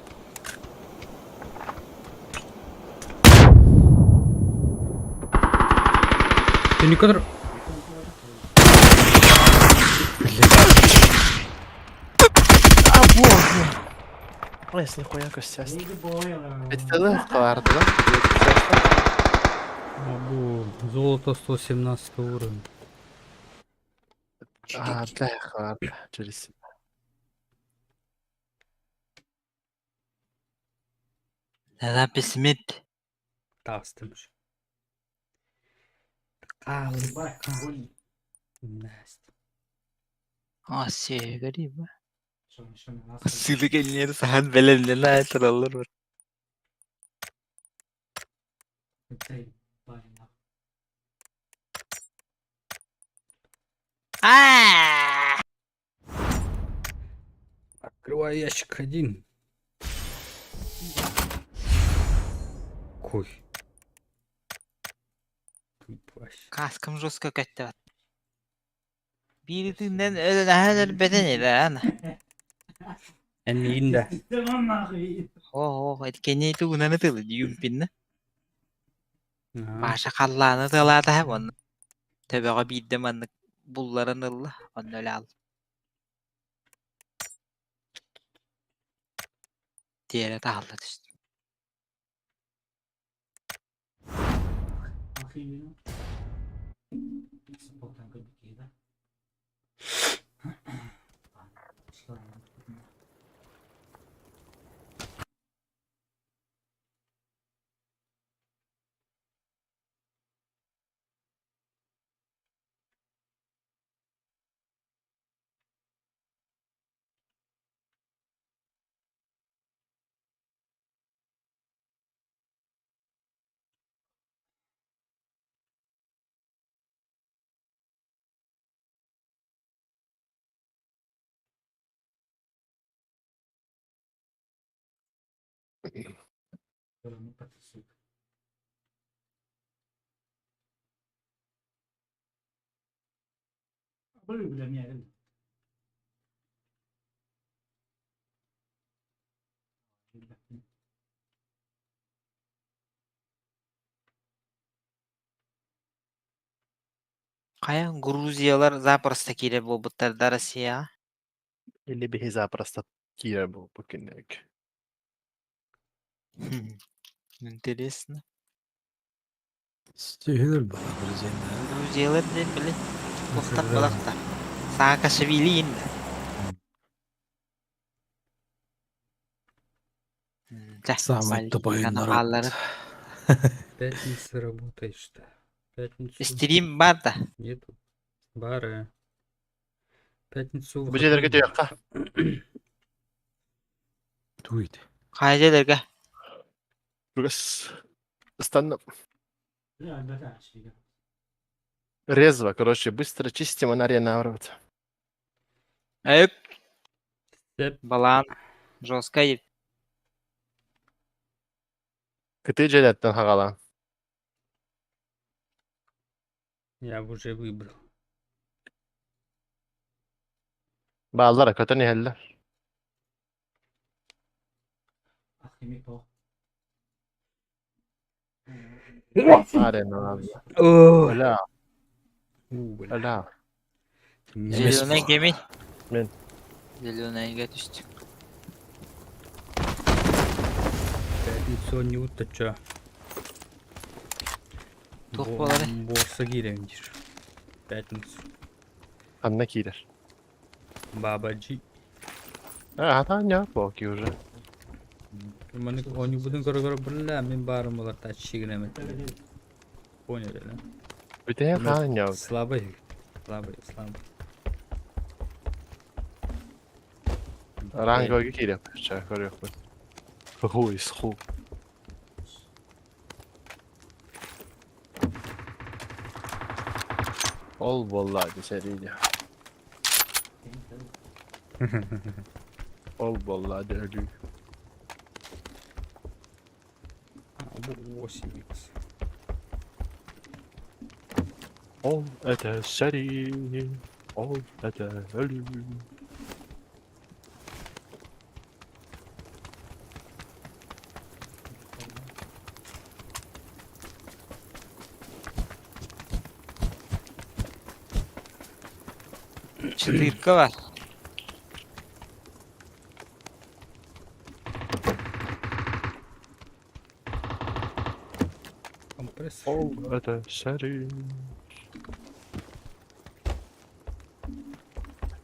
Түнүккэ тур. А, боже. Ой, если нихуя костяст. Это да? Абу, золото 117 уровня. А, бля, ладно, через себя. Запись мид. Таастым. Настя. А, сиэгэри ба. Сылы кэллиэр саһан бэлэмнэнэ тураллар бар. Аа! Открываю ящик один. Кой. Тупась. Каскам жестко көттө. Бииритинэн өлөн өлбөтөн илээн. Эн да. Оо, эткени тугунан тылы дьүүмпиннэ. Паша халлааны тылаата онно. Төбөҕө биирдэ маннык булларан ылла, онно өлө ал. Тиэрэ таһалла түстэ. Хайа Грузиялар запросто киирэр буолбуттар да Россияҕа. Или биһи запросто киирэр буолбут кинилэргэ. Интересно. Стихилер бар Грузияда. Грузиялар диэн били туохтар балахтар. Саакашвили инна. Самый тупой народ. Хааллары. Пятница работаешь что? Пятницу Стрим бар да. нету. Бары. Пятницу Бу дьиэлэргэ выходной. түһүөххэ. Туйт. Хайа дьиэлэргэ. Бүгүс ыстанным. Резво, короче, быстро чистим, она арена Эк. Сеп. Балаан. Жестко Кытыы дьиэлэртэн хаҕалаан. Я уже выбрал. Бааллара көтөн иһэллэр. Арена. О, Бля. Уу, бля. Аля. Зеленый кемий? Мен. Зеленыйга түстүк. Пятницу не уточа. Туох буоларый? Борса киирэн диир. Пятницу. Ханна киирэр? Бабаджи. А, ата боки уже. Маннык оонньуубутун көрө-көрө бля, мин баарым буолар таччыгын эмэт. Поняли, да? Бүтэһин хаан ньаабыт. Слабый. Слабый, слабый. Ранговый киирэр. Ча көрүөхпүт. Хуй сху. Ол буолла десэрииде. Ол буолла де өлүү. 8 икс. Ол это сэрии. Ол это өлүү. Четырка бар. Компрессор. Ол это сэрии.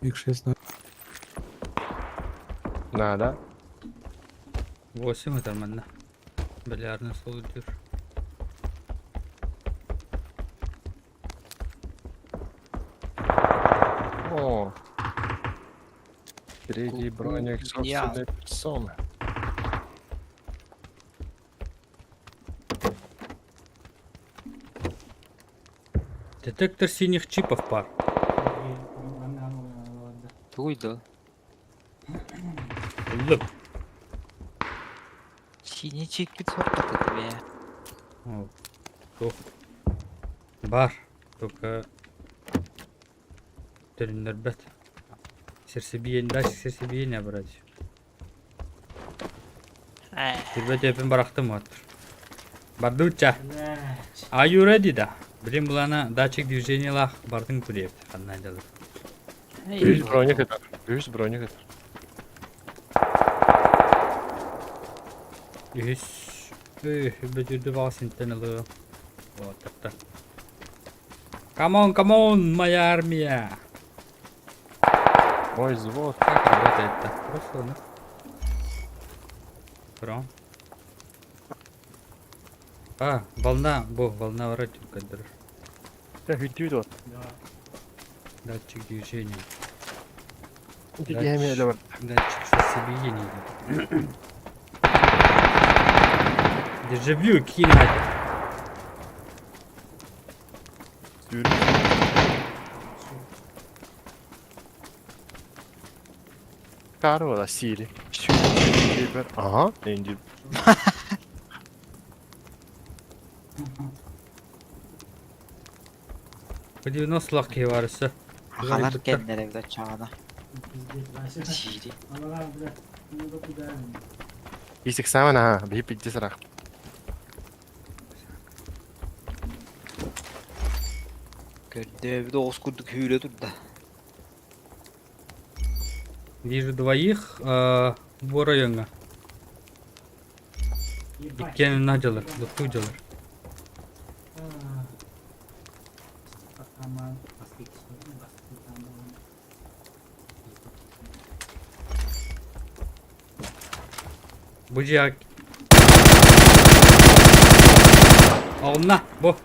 X6 на Надо. 8 это нормально. Бильярдный стол идешь. О. Третий броник Я. собственной персоны. Детектор синих чипов пар. Тугуй да. Лып. Синий чикпит сорпат это бе. О, туох. Бар. Только төннөрбөт. Сердцебиение, дальше сердцебиение брать. Э. Тирбет өпүн барахтым вот. Бардуча. Are you ready да? Блин, булана датчик движениялаах бардын күреп. Ханна дьалыр. Үс броник это. Үс броник это. Үс. Бөтүрдү баҕа синтен ылы. Вот так-то. Come on, come on, моя армия. Мой взвод. Как работает-то? Просто, да? Про. А, волна, бу, волна вроде көдөр. Я хүддүү вот. Датчик движения. Я имею в Датчик сердцебиения. Дежавю, кинь. виду. Карвала сири. Ага, инди. Бу 90 лак киһи баар өссө. Ахалар кэннere bir чаана. Сири. Исек саман ага, би пидди сарах. Көрдө bir оғыз курдук hüyle турда. Вижу двоих бу райоҥҥа. Иккиэн надялар, луктуу дьалар. Бу дьиэ Онна, бу.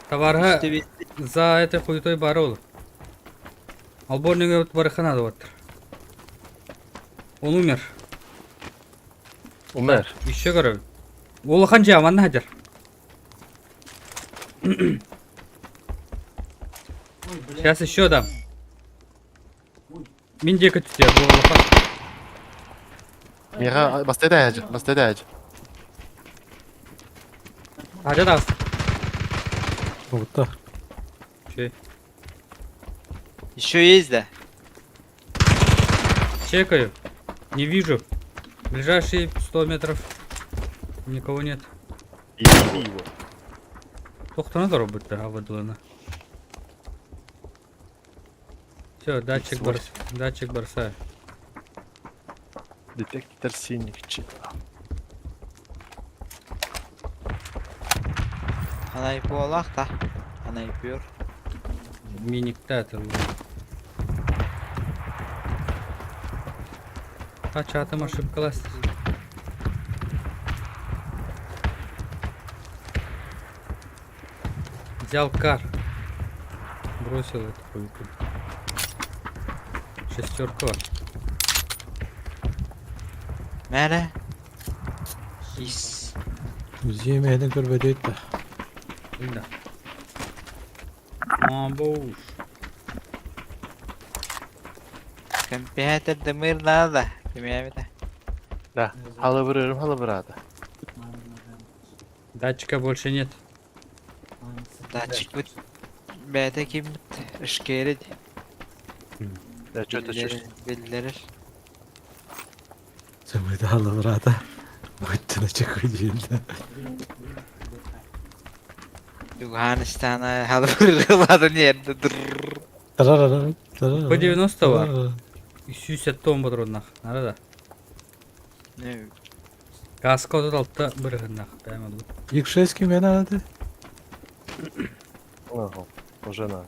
Товарга İşte bir за этой хуетой барыл. Алборнига барыхана вот. Он умер. Умер. Еще говорю. Улахан дьиэ, манна сылдьар. Сейчас еще дам. Мин диэки түстэ, бу улахан. Миха бастайда ажы, бастайда ажы. Ажа да. Вот Че? Еще есть да? Чекаю. Не вижу. Ближайшие 100 метров никого нет. Еби его. Тохтоно турбуттар абыдылана. Все, датчик, X8. датчик бросаю. Детектор синих чипов. Анай буолах та. Анай пүөр. Миниктатор. А чатым ошибкалас. Взял кар. Бросил эту хуйку. Шестерку. Мээрэ. Ис. Музей мээдин көрбөтөйт да. Да. А, боуш. Компьютер дымыр надо. Кимиэмитэ. Да. Халыбырырым халыбырады. Датчика больше нет. Датчик бут. Бэйэтэ киммит? Ишкэрид. Да, что-то чувствую. Биллэрэр. Сымыйда халыбырата. Буттuna чекуйдиилда. Афганистана халыбырыладан yerде дыр. Тарарарар. Тарарарар. По 90 бар. 300 тонн патроннах. Надо да. Не, Каска 36 бырыһыннах. Прямо тут. X6 ким надо? Ага, уже надо.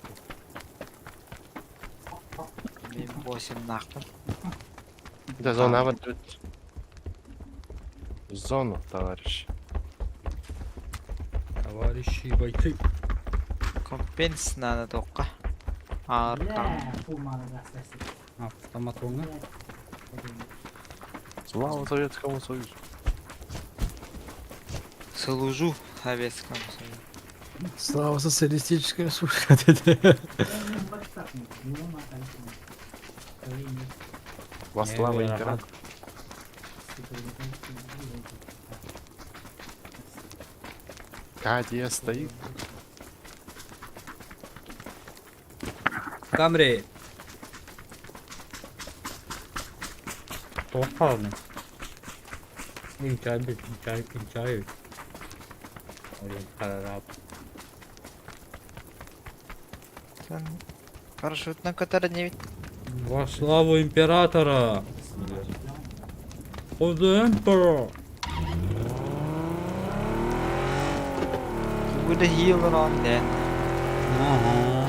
мен 8 нахпын. Да, зона вот тут. В зону, товарищ. Товарищи бойцы. Компенс надо тоққа. Арка. Автомат оңа. Слава Советскому Союзу. Служу Советскому Союзу. Слава социалистической республике. Во славу императора. Кадия стоит. Камри. Тоқалны. Инчай бит, инчай, инчай. Блин, харарап. Сон парашютна которая не ведь. Во славу императора! For the emperor! Would heal on then. Ага.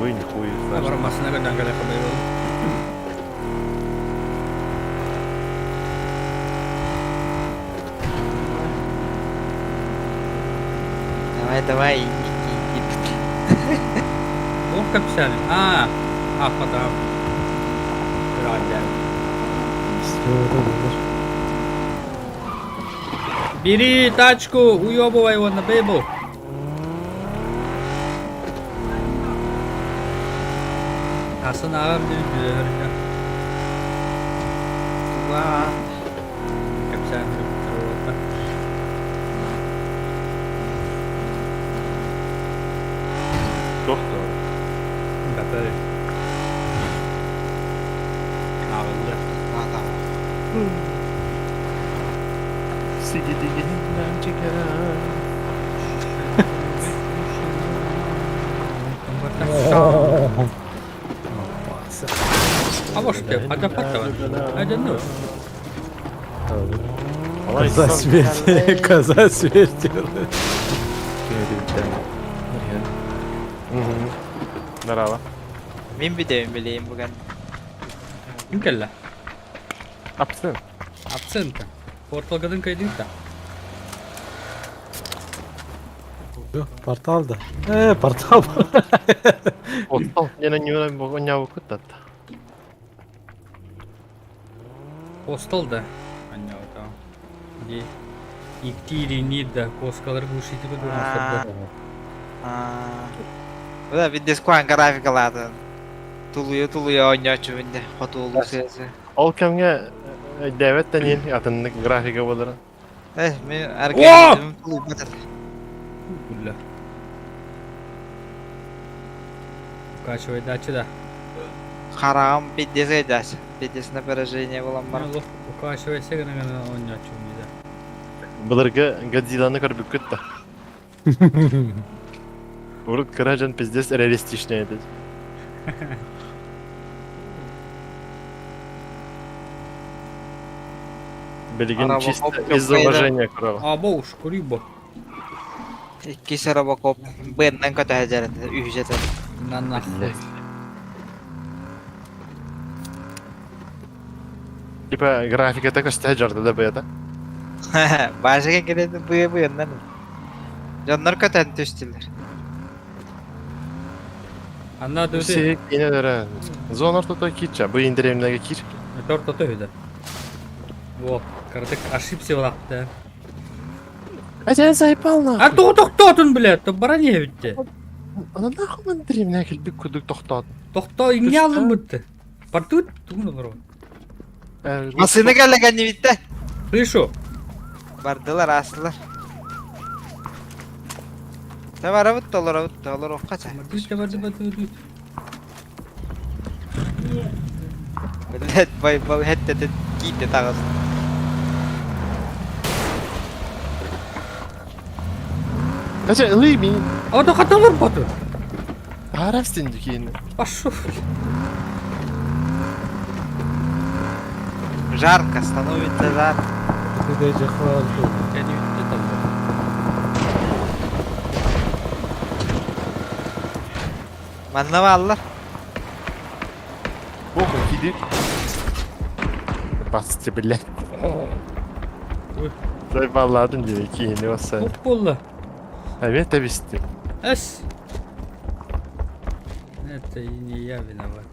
Вынь хуй. знаешь. Абар масына даңгала кабай бол. Давай, давай, иди, иди. Ох, капсяны. А, а, потом. Рада. Все, это было. Бери тачку, уебывай его на бейбу. Асан ağam diyor, güzel. Туга. Капсяны. Доктор. Готовы. Ağıldı. Адам. Сиди-диги-динам, чика. А может, а да I don't know. Коза смерти, коза смерти. Здорово. Мен бидем билейм бүгін. Ким келді? Апсын. Абсента. Порталгадын кайдыта. Портал да. Портал. Отал. Я на него не выкутат. Постал да. Аня там. Где? Иктири нида коскалар глушите А. Буда бидес куан графикалады. Тулуя тулуя ойночу бинде. Хотулу сөзі. Ол кемге девет тенин атыннык графика болар. Мен организм тулуй батыр. Бля. Укачивай дачи да. Харам бидес айдас. Бидес напряжение болам бар. Укачивай сегана он не да. Былыргы Годзилланы көрбүккүт да. Урут кыра дьон пиздец реалистичный этэ. Билигин Робокоп чисто из уважения көрөҕүн. Аба уж курибо. Иккис робокоп быаннан көтөһө дьарыта үһүс этэ. На нахуй. Типа графиката көстө дьарда да быата. Баашыга кэлэн быа быаннан. Дьоннор көтөн түстүлэр. Анна дөтө. Сиһик инелere. Зона ортото кирча. Бу индиремнеге кир. Это ортото үһү Во, кырдык ошибся булакты. Хотя заебал нахуй. А тоҕо тохтоотун, блядь, то баран иһэбитте. Ана нахуй мен дремне килбик курдук тохтоот. Тохтоо иҥҥэ аллым бытты. Бартыт тугун олорор. Масыны кэллэгэннибиттэ. Слышу. Бардылар, аастылар. Та барабыт толоробут, толоруохха ча. Бардыт, барды, барды, барды. Блядь, байбал хэттэтин киитте таҕыс. Хотя ылый мин. Ото хатылыр боту. Арастин дикин. Пошел. Жарко, становится жарко. Я не видел там. Манна бааллар. Боху киди. Басты, блядь. Заебалладым диye киини баса. Туох буолла? Эбиэт тэбисти. Эс. Это и не я виноват.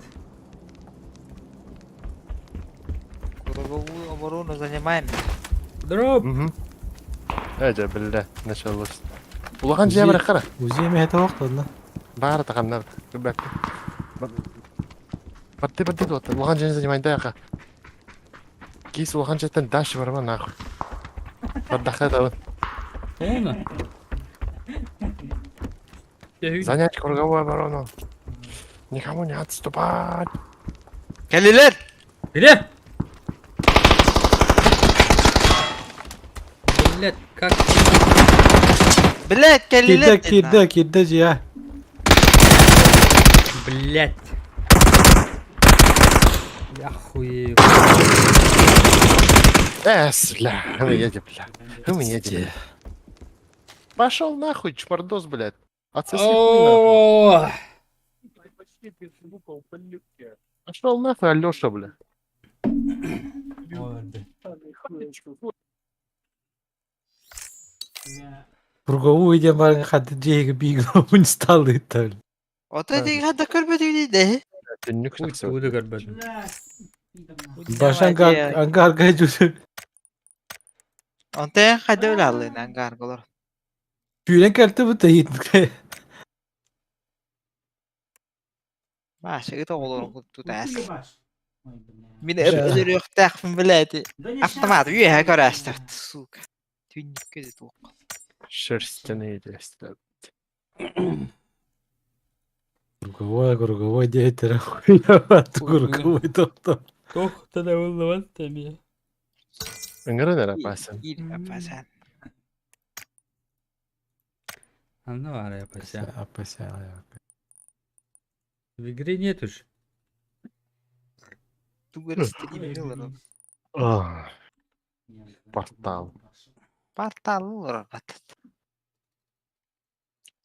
Круговую оборону занимаем. Дроп. Мгм. Эдэ, бля, началось. Улахан дьиэ барахара. Узи эмиэ туох да. Баара таханнар. Ребят. Барты барты дуота. Улахан дьиэни занимайда яха. Кис улахан дьиэттэн дальше барма нахуй. Бардаха да. Оны. Занять круговую оборону. Никому не отступать. Кэллилэр! Где? Блять, как? Блядь, Киирдэ кэллилэр! киирдэ киирдэ дьиэ. Блять. Я хуею. Эс, бля, мы едем, бля. Мы едем. Пошел нахуй, чмордос, блядь. Отсоси хуй нахуй. О, Пошел нахуй, Алеша, бля. Круговую диэн баран хата дьиэгэ биир сталыттар. Ото диги хадда көрбөтүг дии. Түннүк Хуй тахсыбыт. тугу да көрбөтүм. Башан ангарга жүзү. Онтон хайда үлэ ангар голор. Сүүрэн кэлтэ бу таһыт. Баша ыт оҕолорун тутаас. Мин өлөрүөхтээхпин блядь. Автомат үөһэ көрөөстөхт, сука. Түннүккэ де туох. Шерстяные действия. Круговой, круговой диэтер хуя круговой тохто. Туох да буллубат эмиэ. Ыҥыран эрэ паасан. Апасан. Анна баар япася. Апася. В игре нет уж. Тугар стример. Портал. Портал олорор бат.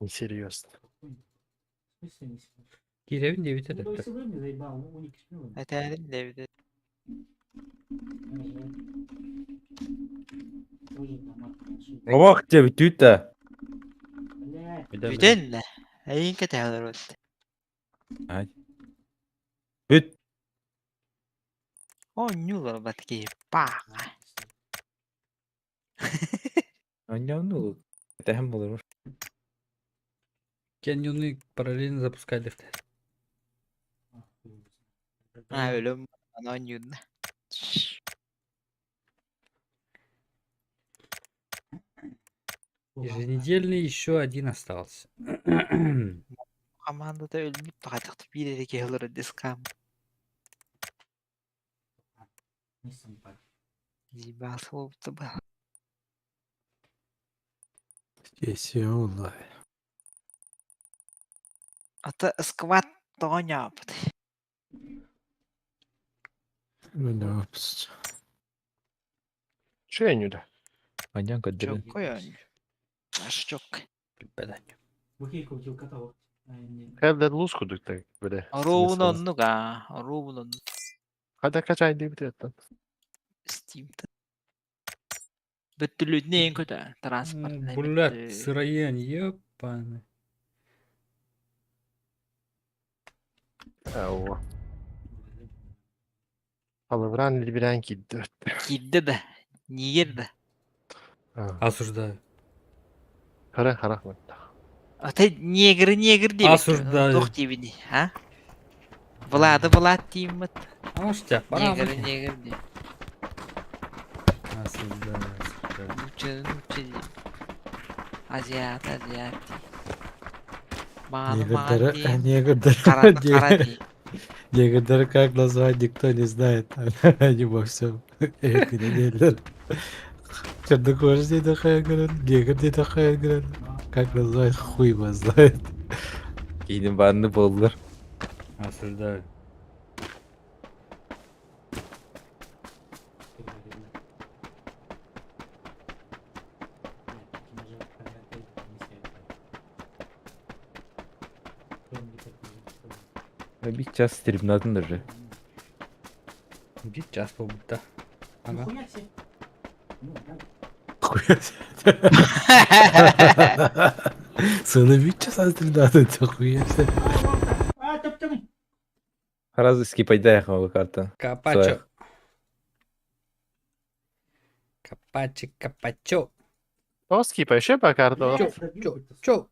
Несерьезно. Кииребин диэбитэ да. Этэрин дэбит. Олох дьэ бүтүүтэ. Бүтэн Эйин кэтэһэлэр бат. Бүт. Оонньуулар бат киһи паах. Анньану тэһэн болор. Каньоны параллельно запускали. А өлөм оонньуунна. Еженедельный еще один остался. Командада өлбүт тахатықты биир эрэ киһи олорор дискам. Заебался буолбута был. Сессия буолла. Ата скват тоҕо ньооппут. Бля, Чүөнү да. Аньян көрдөрөн. Чоккой оонньуу. Аш чоккой. Билбэт. Букей крутилка того. Хелдер лус кудук так бile. Оруобун оннук аа. Оруобун оннук. Хада качай диэбит оттон. Steam'тэн. Бөттүлүтүнэ эҥин көтө. Транспортнай Блядь, бөттү. сыроен, ёпаны. Оо. Алыбыран илбирэн киирдэ. Киирдэ да. Нигер да. Осуждаю. Хара харах маттах. Ата негры негр диэбит. Осуждаю. Туох диэбиний, а? Влады Влад дииммит. А может тебя пора Негры негр диэн. Осуждаю, осуждаю. Нуучча нуучча диэн. Азиат азиат дии. Мааны маан Негрдары, диэн. негрдары, Хараны хара дии. негрдары как назвать, никто не знает. Они во всем негрлер. Чернокожий такая, говорят, негр не такая, говорят. Как назвать, хуй его знает. Киинин баарыны буоллар. Осуждаю. Бир час стримнатын даже. Бир час буолбута. Ага. Нихуя себе. Ну, да. Хуя себе. Сыны бир часа стримнатын, хуя себе. А, топтоҥ. Сразу скипайдай ол карта. Капачо. Капачи, капачо. Тоски еще по карту. Чё, чё, чё?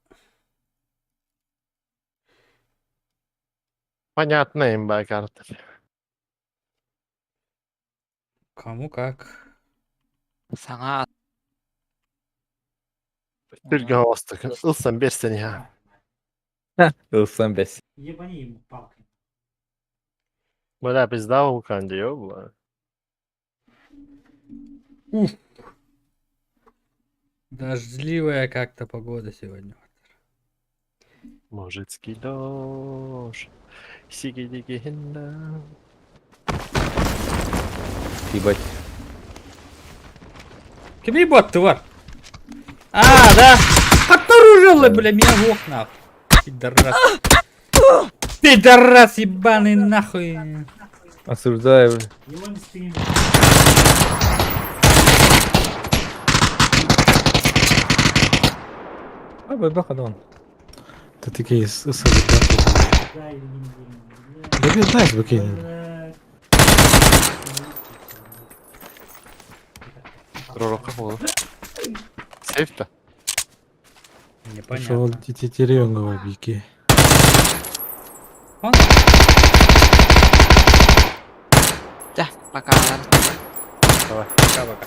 Понятно им по карта. Кому как. Саҥа Түргө остық. Ылсан берсен я. Ылсан бэс. Ебани ему палкой. Бля, пизда вулкан бля. Уф. Дождливая как-то погода сегодня. Мужицкий дождь. Сиги-диги хинда. Ебать. Кими бот, тварь? А, да. Обнаружила, бля, меня в окна. Пидорас. Пидорас ебаный нахуй. Осуждаю. бля. Его не стрим. А, бабах, он. Это такие с Да, или не Да без знаешь, выкинь. Блядь. Пророка было. Сейф-то. Пошел Непонятно. тетеренгово бики. Он? Да, пока. Пока-пока.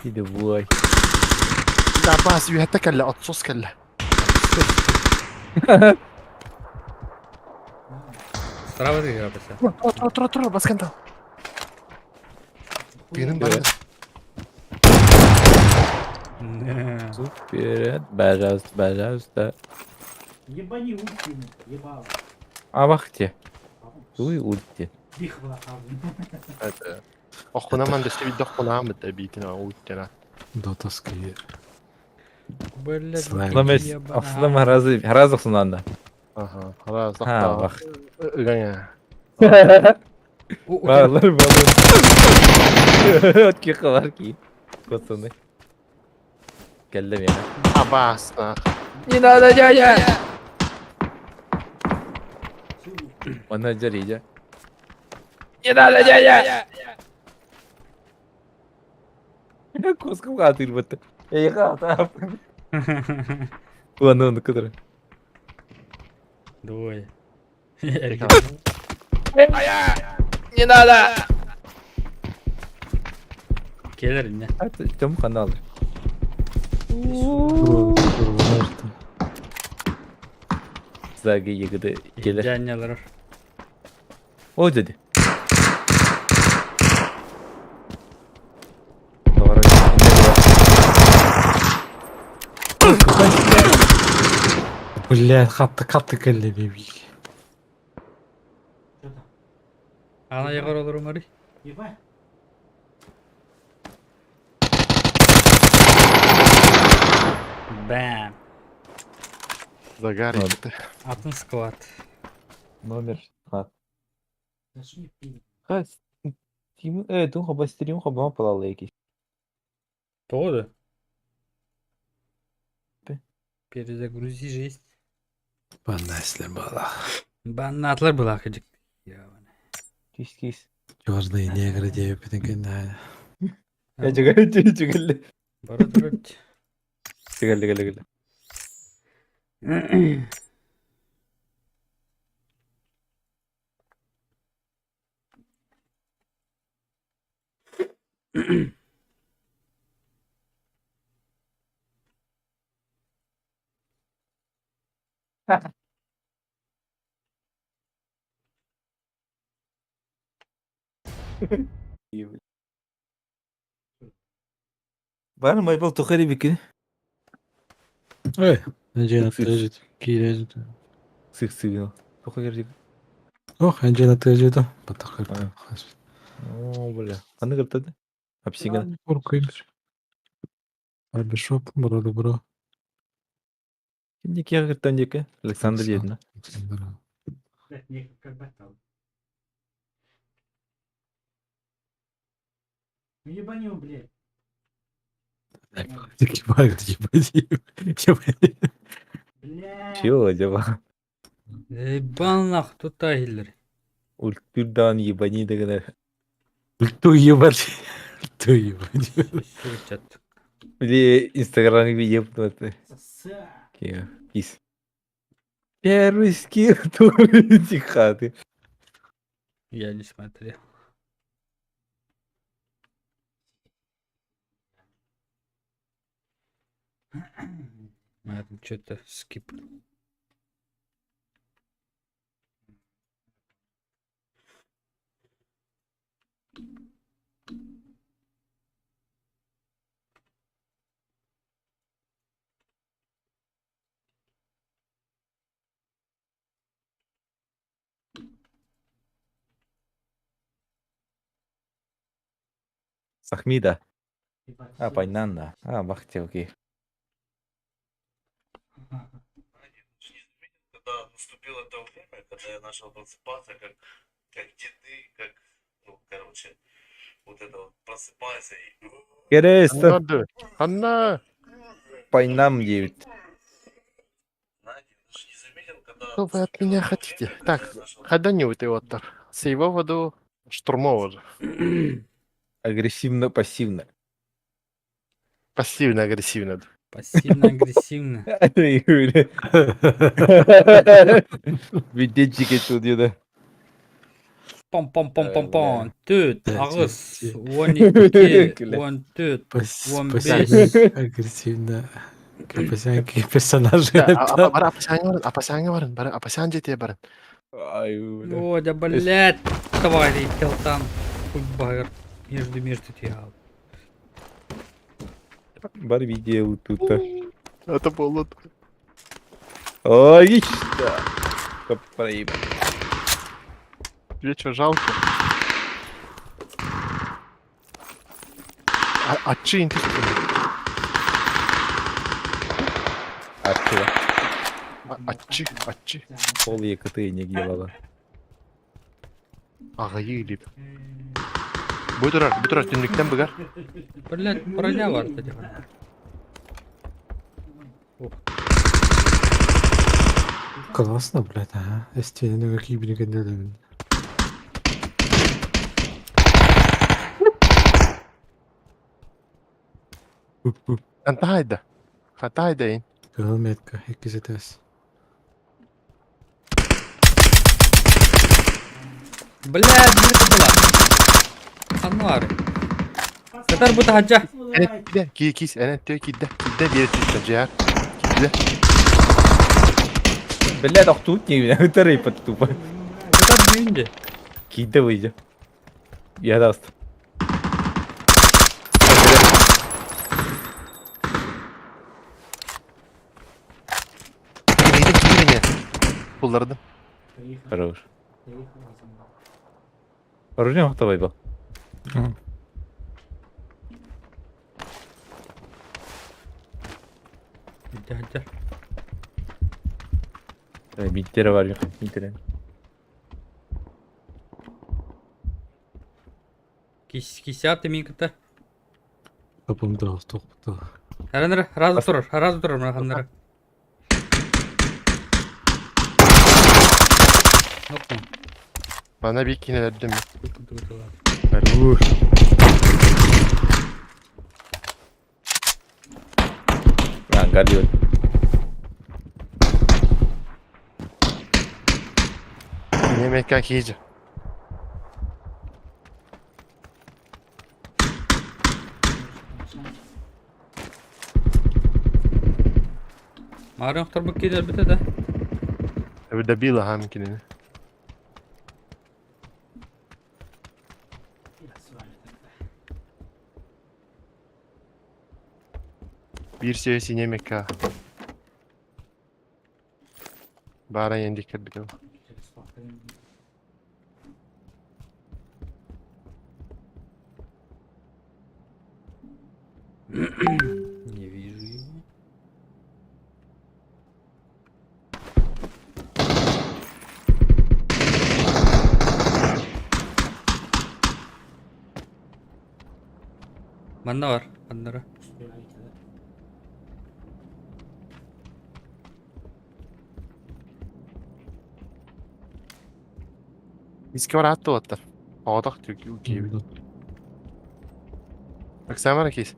Иди буй. Да, бас, үйәтті кәлі, отсос кәлі. Справа ты игра пися. Тура, тура, тура, басканда. Benim bana. Вперед, пожалуйста, пожалуйста. Ебани ульти ему, ебало. Абахте. Туй ульти. Бихва. Это. Охунаман да себе дохунам это битина уттина. Дотовские. Блядь. Слайм. Аслама разы разы сунанда. Ага, раз, Ха, бах. Ыганя. Балар, балар. Отки калар ки. Пацаны. Кэллем я. Абас, нах. Не надо, дядя! Она дядя. Не надо, дядя! Коском хатыр бытты. Эй, хата. Ладно, он который. Двое. Не надо! Келер не. Тем канал. Заги егіді келер. Жаннялар. О, деді. Doğru. Блядь, хатты хатты кэллэ бибик. Что там? Ана ягар олору мари. Ебать. Бэм. Загарик. Атын склад. Номер 16. Зашли пиво. Ха, тим, тун хоба стрим хоба палалы якийсь. Тоже? Пе. Перезагрузи жизнь. Баннаслер бала. Баннатлар была хадик. Кис кис. Черные негры диэбитин кэннэ. Я чүгэл чүгэл. Бара турат. Чүгэл гэл гэл. Бар майбал тухари бикин. Ой, Анджела тежит, кирежит. Сых сыгнал. Тухари. Ох, Анджела тежит. Батахар. О, бля. Аны кыртады. Апсиган. Барбершоп, бро добро. Ким дике кыртан дике? Александр дедина. Блядь, мне как батал. Ну ебани его, блядь. Ебать. Блядь. Чего дела? Ебан нах, тут тахиллер. Ультурдан ебани дегенер. Ту ебать. Ту ебать. Сүрчат. Или Инстаграм ебнуты. Соса. Кис. Первый скилл тури хаты. Я не смотрел. Я там что-то скип. Сахмида. Ебать, А, всё. пайнанна. А, бахте, окей. Когда наступило то время, когда я начал просыпаться, как, как деды, как, ну, короче, вот это вот просыпайся и... Кереста. Анна, Анна! Пайнам девять. Знаете, я даже не заметил, когда... Что вы от меня наступило то хотите? время, когда Так, я начал Хаданюты оттар. Сейво воду штурмового же. Агрессивно-пассивно. Пассивно-агрессивно. Пассивно-агрессивно. Видетчики тут где-то. Пом-пом-пом-пом-пом. Төт, Да, ағыс, те- 12, Кіле. 14, Он Пассивно, агрессивно. Капасянки персонажи. это. Бара апасяңа барın, апасяңа барın, бара апасяң жете барın. Ай, бля. О, да блядь, твари, телтан. Хуй багар. Между между тял. Бар видео тут. Это было. Ой, да. Капрай. Тебе что, жалко? А, а чин ты Ачыла. Ачи, ачи. Пол екіті не делала. Ағайы илип. Бұдырар, бұдырар, түнліктен бұгар. Блядь, броня бар да Ух. Классно, блядь, ага. Эстенин какие бригады. Антайда. Хатайда ин. Кыл метка, иккизетес. Блядь, где ты была? Анвар. Катар бута хаджа. Энет киде, ки кис, энет тө киде, киде бери түстен жар. Киде. Бля, тут не меня, рейпат тупо. Катар дүйінде. Киде выйди. Я даст. Буллардым. Поехали. Хорош. Поехала за мной. Оружие готовый был. Дядя. Бинттері бар жоқ, бинттері. Кисяты минката. Тапымда тоқпыта. Аранара, разы тұрыр, разы тұрыр мына Нокнул. Bana bir kinelerdim. Хорош. Lan Galio. Yemek iyice. Марын охторбук кидер бите да. Bir de bir laham kinini. Я с вами тогда. Bir seviyesi yemek ha. Bara yendik bir de. Через повторим. Не вижу его. Манна бар, маннара. Успеваете, да? Viski var hatta otlar. Ağdak diyor gibi. Bak sen var keys.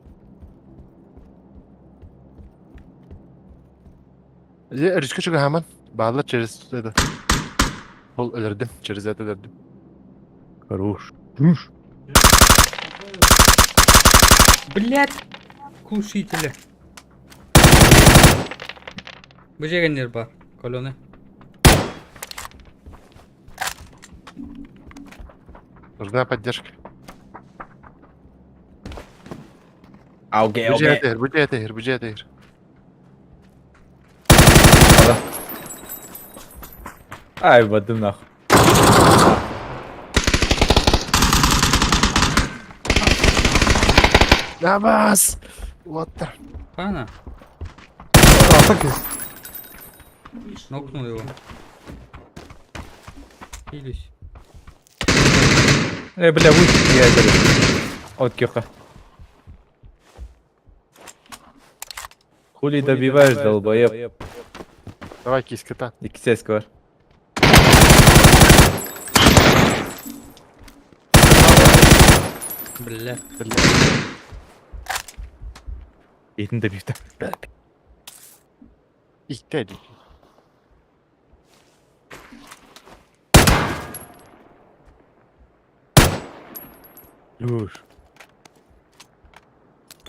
Riske çok hemen. Bağla через это. Ol ölürdüm. Через это ölürdüm. Хорош. Блять! Глушители. Бу жегеннер бар, колоны. Нужна поддержка. Окей, Бюджет etер, бюджет etер, бюджет etер. Ай, бадым нахуй. Namaz. What the? Пана, Ата Видишь, нокнул его. Хилюсь. Э, бля, выше я говорю. От кёха. Хули добиваешь, долбоеб. Давай киска та. İki ses var. Бля. Етін добивті. İlk değil. Dur.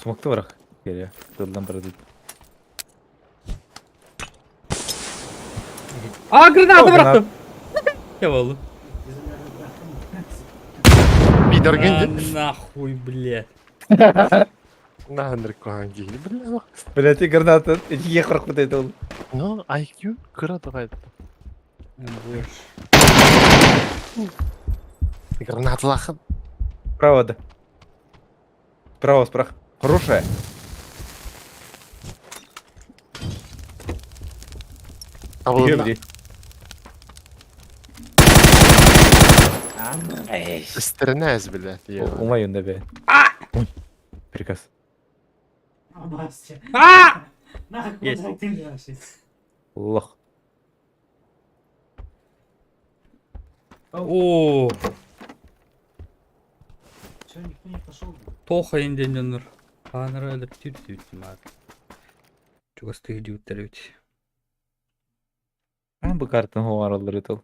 Smoke'ta bırak. Geliyor. Dur lan bırak. А, гранату О, гранат. бырахтым! Я болду. Bir А, dargın. нахуй, блядь. Nahandır kohan giydi. Бля. Бля, ты граната. İkiye kırk dedi oğlum. No IQ kıra da kaydı. Больше. Гранат лахын. Право да. Право справа. Хорошая. Абылында. Где? Istirnez bile. Умай önde be. Приказ. Абасте. А! Нахуй Есть. ты наши. Лох. О, Че, никто не пошел? Тоха инденнер. Анра эле түт түт мар. Чугастык диуттер бит. Ben bu kartın hovarları tol.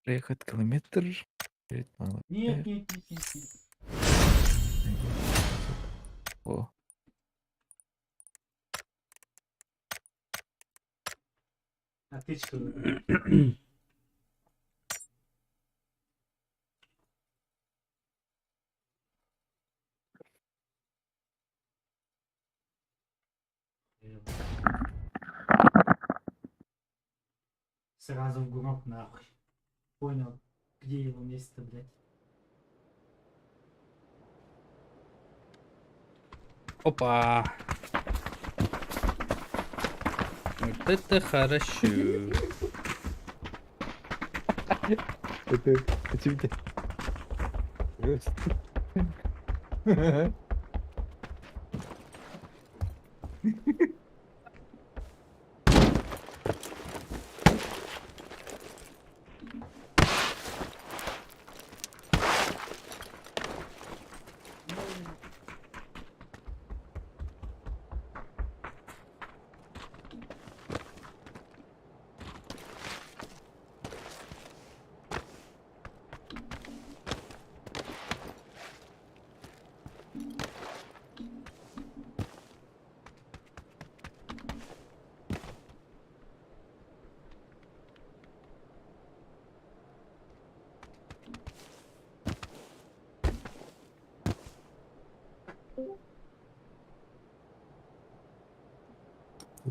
Проехать километр. Девять мало. Нет, нет, нет, нет, нет. О. А ты что? Сразу в гроб нахуй. Понял, где его место, блядь. Опа. Вот это хорошо. Это тебе.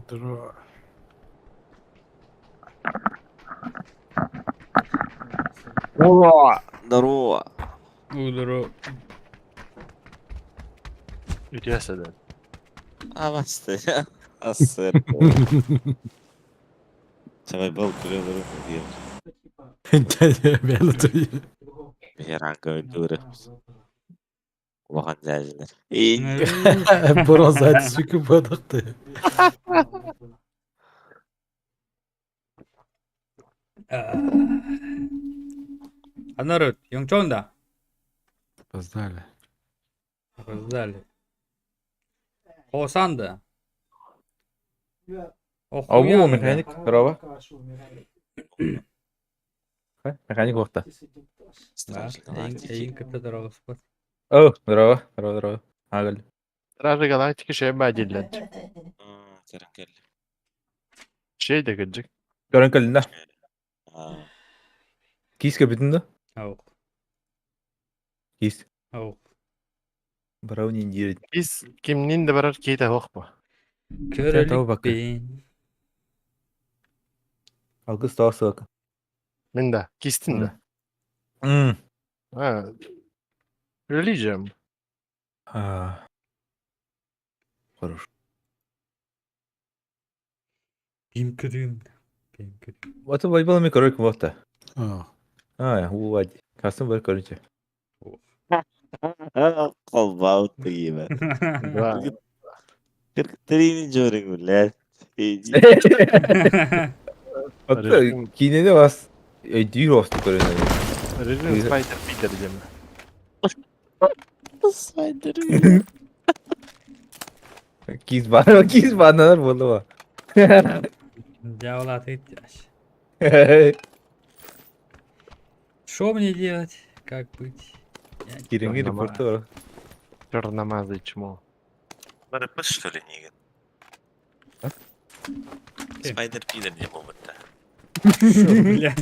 Здорово. Ура! Здорово! Здорово. Үтүө садан. Авасты. Ассер. Чавай был күрә Типа, Бәлі той. другого. Яранга өлдүрө. Улахан дьээдьилэр. Бронза түсүкү бадықты. А народ, Йонгчонда. Поздали. Раздали. Осанда. Ау, механик, здорово. Механик уохта. Эйин кытта здорово спот. О, здорово, здорово, здорово. Агал. Стражи Галактики шеба диллер. Шей де кыджык. Көрөн кэллин да. Киис көбүтүн да? Аук. Киис. Аук. Брауни диир. Biz kimnin de барар кейте хох бу. Көрөлүк Алгыс тоос сылака. Мен да. Кистин да. А. Religion. А. Хорошо. Пимкрым. Пимкрым. Вот байбал ми көрөк буолта. А, А, ууа. Кастым бар көрүнчү. Колбаут тыгиме. Да. Кыркытырыйны жорың, блядь. Отто киинени бас өйдүүр осту көрүнө. Religion Spider Peter дем. Киис бар, киис барнанар болду ба. Дьявола ты Что мне делать? Как быть? Я не Киреңи репорты бар. Черномазый чмо. МРП, что ли, не? А? Спайдер Пидер не могут, да. Шо, бля?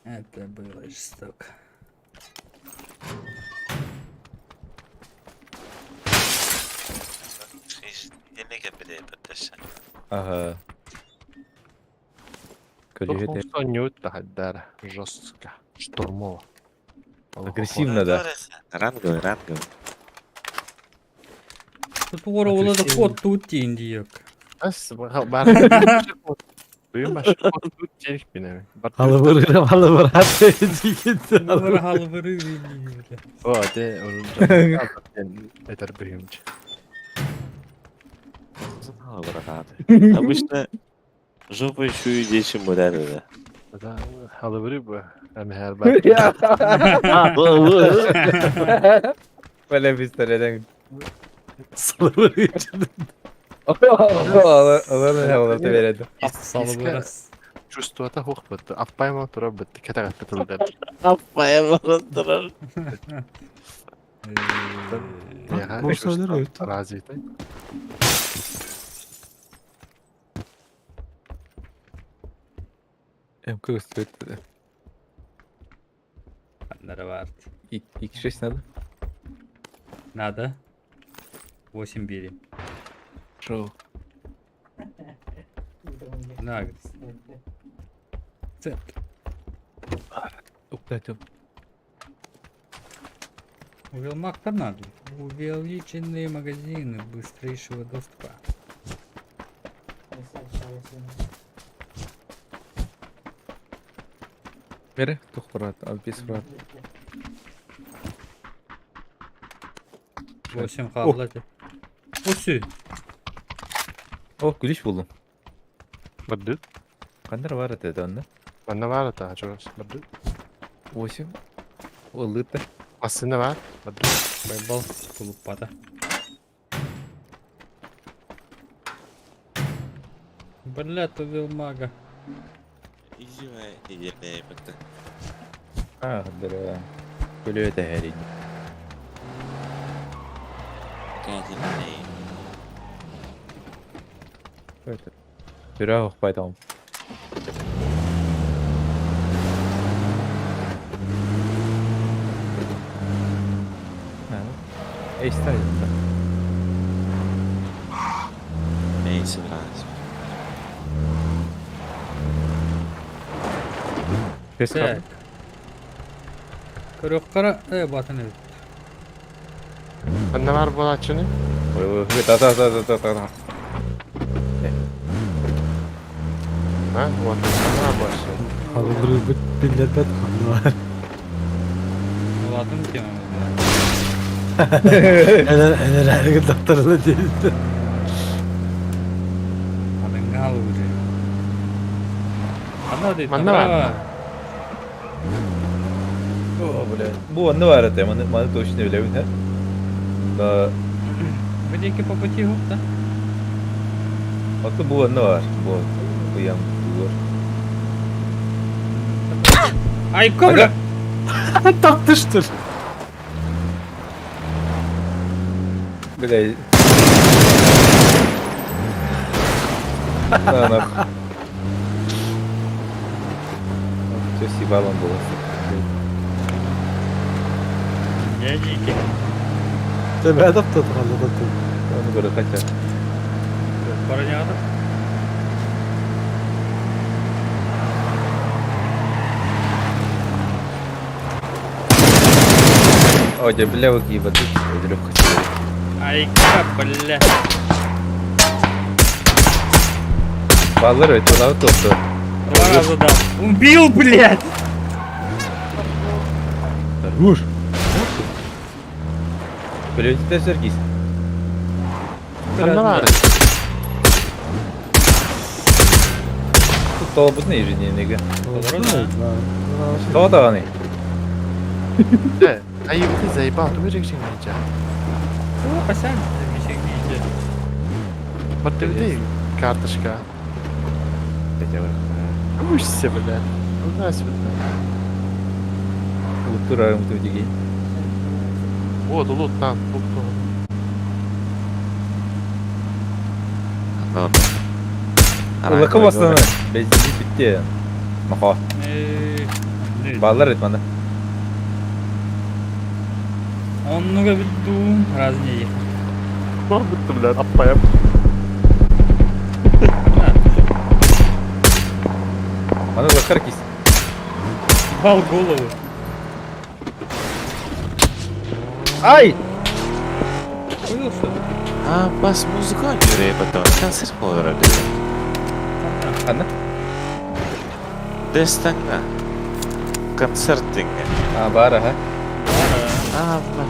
Это было жестоко. Ага. Көрүһү Сонют тахаддара. Жестко. Штурмово. Агрессивно, да. Ранговый, ранговый. Тут угора ола да кот тут диек. Ас бар. Бүйүн баш тут терик бинеме. Алыбыр, алыбыр, Алыбыр алыбыры бля. О, те этер бүйүмчү. Обычно жопа еще и дечим вот это, Да, алыбыры бу. Эми хер бар. да. Бля, пистолетен. Салыбыр. Алар береді. Салыбырас. Чувствуата хух бит. Аппайма тура бит. Кетагат битилдер. Аппайма Болса өтті. Развитый. МК өстү. Бар. Х6 надо? Надо. 8 бери. Шоу. На, говорит. Центр. Уктатым. Велмаг торнадо. Увеличенные магазины быстрейшего доступа. Бери, тух брат, албис брат. 8 хаблати. Оси. О, ключ булдум. Бардыт. Кандыр бар это онда? Манна бар это, чурас. Бардыт. 8. Олыта. Массына бар. Бардыт. Байбал кулуппата. Бля, то Велмага. А, дыра. Көлө это херин. Это. Дыра охпайтам. Эй, ставим, да. Так. Көрөккара батын эбит. Манна бар болачыны. Ой, ой, ой, та та та та та та. А, вот. Манна бар болачыны. Халылыр биллербет ханны бар. Улатын тема. Энер энер әргі докторлы дейді. Адынгал уже. Ана дейт. Манна бар. О, бля. Бу онны бар это, маны маны точно билебин, ха? Да, Бидеки по пути гупта. Аты бу онны бар. Бу куям бур. Ай, кобра! Таптыштыр. Бля. На нах. Все съебалом было. Я дикий. Тебя таптады халла таптады. Он говорит, хотя. Паранятов. О, тебя бля, вы ебать. Ай, бля. Баллар это на то, что. Два раза дал. Убил, блядь! Хорош. Блядь, это Сергей. Манна бар. Тут толбутный ежедневник. Да. Что там? Да. Ай, ты заебал, ты выжег нельзя. О, пасян. Бардыт карточка. Пусть, блядь. Куда сюда? Утура мутудиги. Вот, лут там, лут там. Улака басты. Бензин битте. Маха. Баллар это мана. Оннуга биттум. Раз не ехал. Битте, блядь, аппайып. Мана лакар кис. Бал голову. Ай! Понял, что ли? А, бас музыка потом концерт болады. Ана? Дестаңа. Концерт деген. А, бар, ага. А, бар.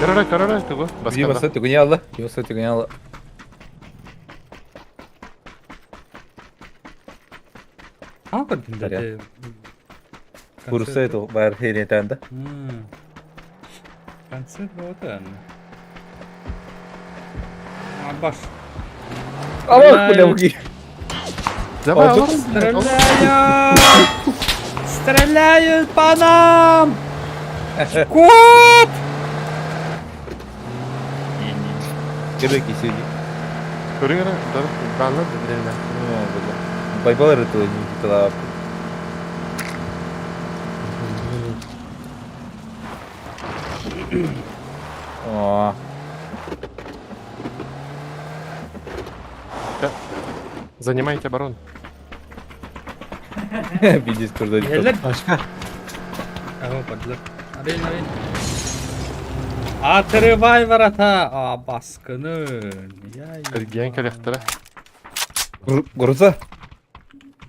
Карара, карара, тугу. Бима Басканда. сот гуняла. Бима сот гуняла. А, көрдүм да. Курса это бар херентанда. Концерт был это. А, баш. Аллах, бля, уги. Давай, Алды. алып, блядь, алып. Стреляют! Стреляют по нам! Кот! Кебек иседи. Көрүң эрэ, дар, баллар да билебин. Байбалар это не тала. О, Занимайте оборону. Видишь, курда. Иһэллэр. Башка. Аҕа бардылар. Арыйын, арыйын. Отрывай ворота! А, баскыны. Я Эргийэн кэлиэхтэрэ. Груза.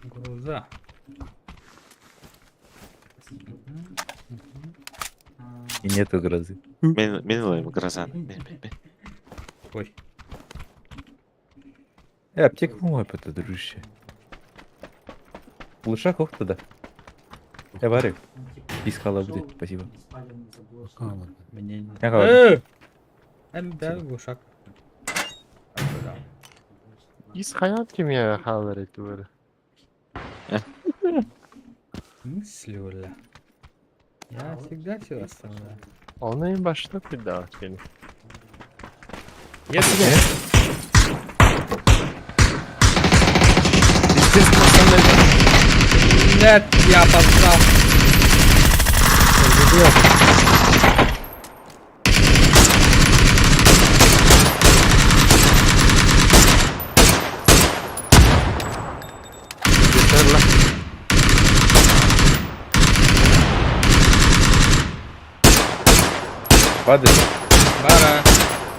Груза. И нету грозы. Мен, мен ылайым грозаны. Мен, мен, мен. Ой. Аптека мой это, дружище. Лучше тогда. Я варю. Из халабуды, спасибо. Мне не... Я говорю. Э! Эм, да, глушак. Ис хайаан кимиэ хаалар эти бары. Мыслю, ля. Я всегда все оставляю. Оны им башта придавать кини. Я тебе. Нет, я опоздал. Падает. Бара.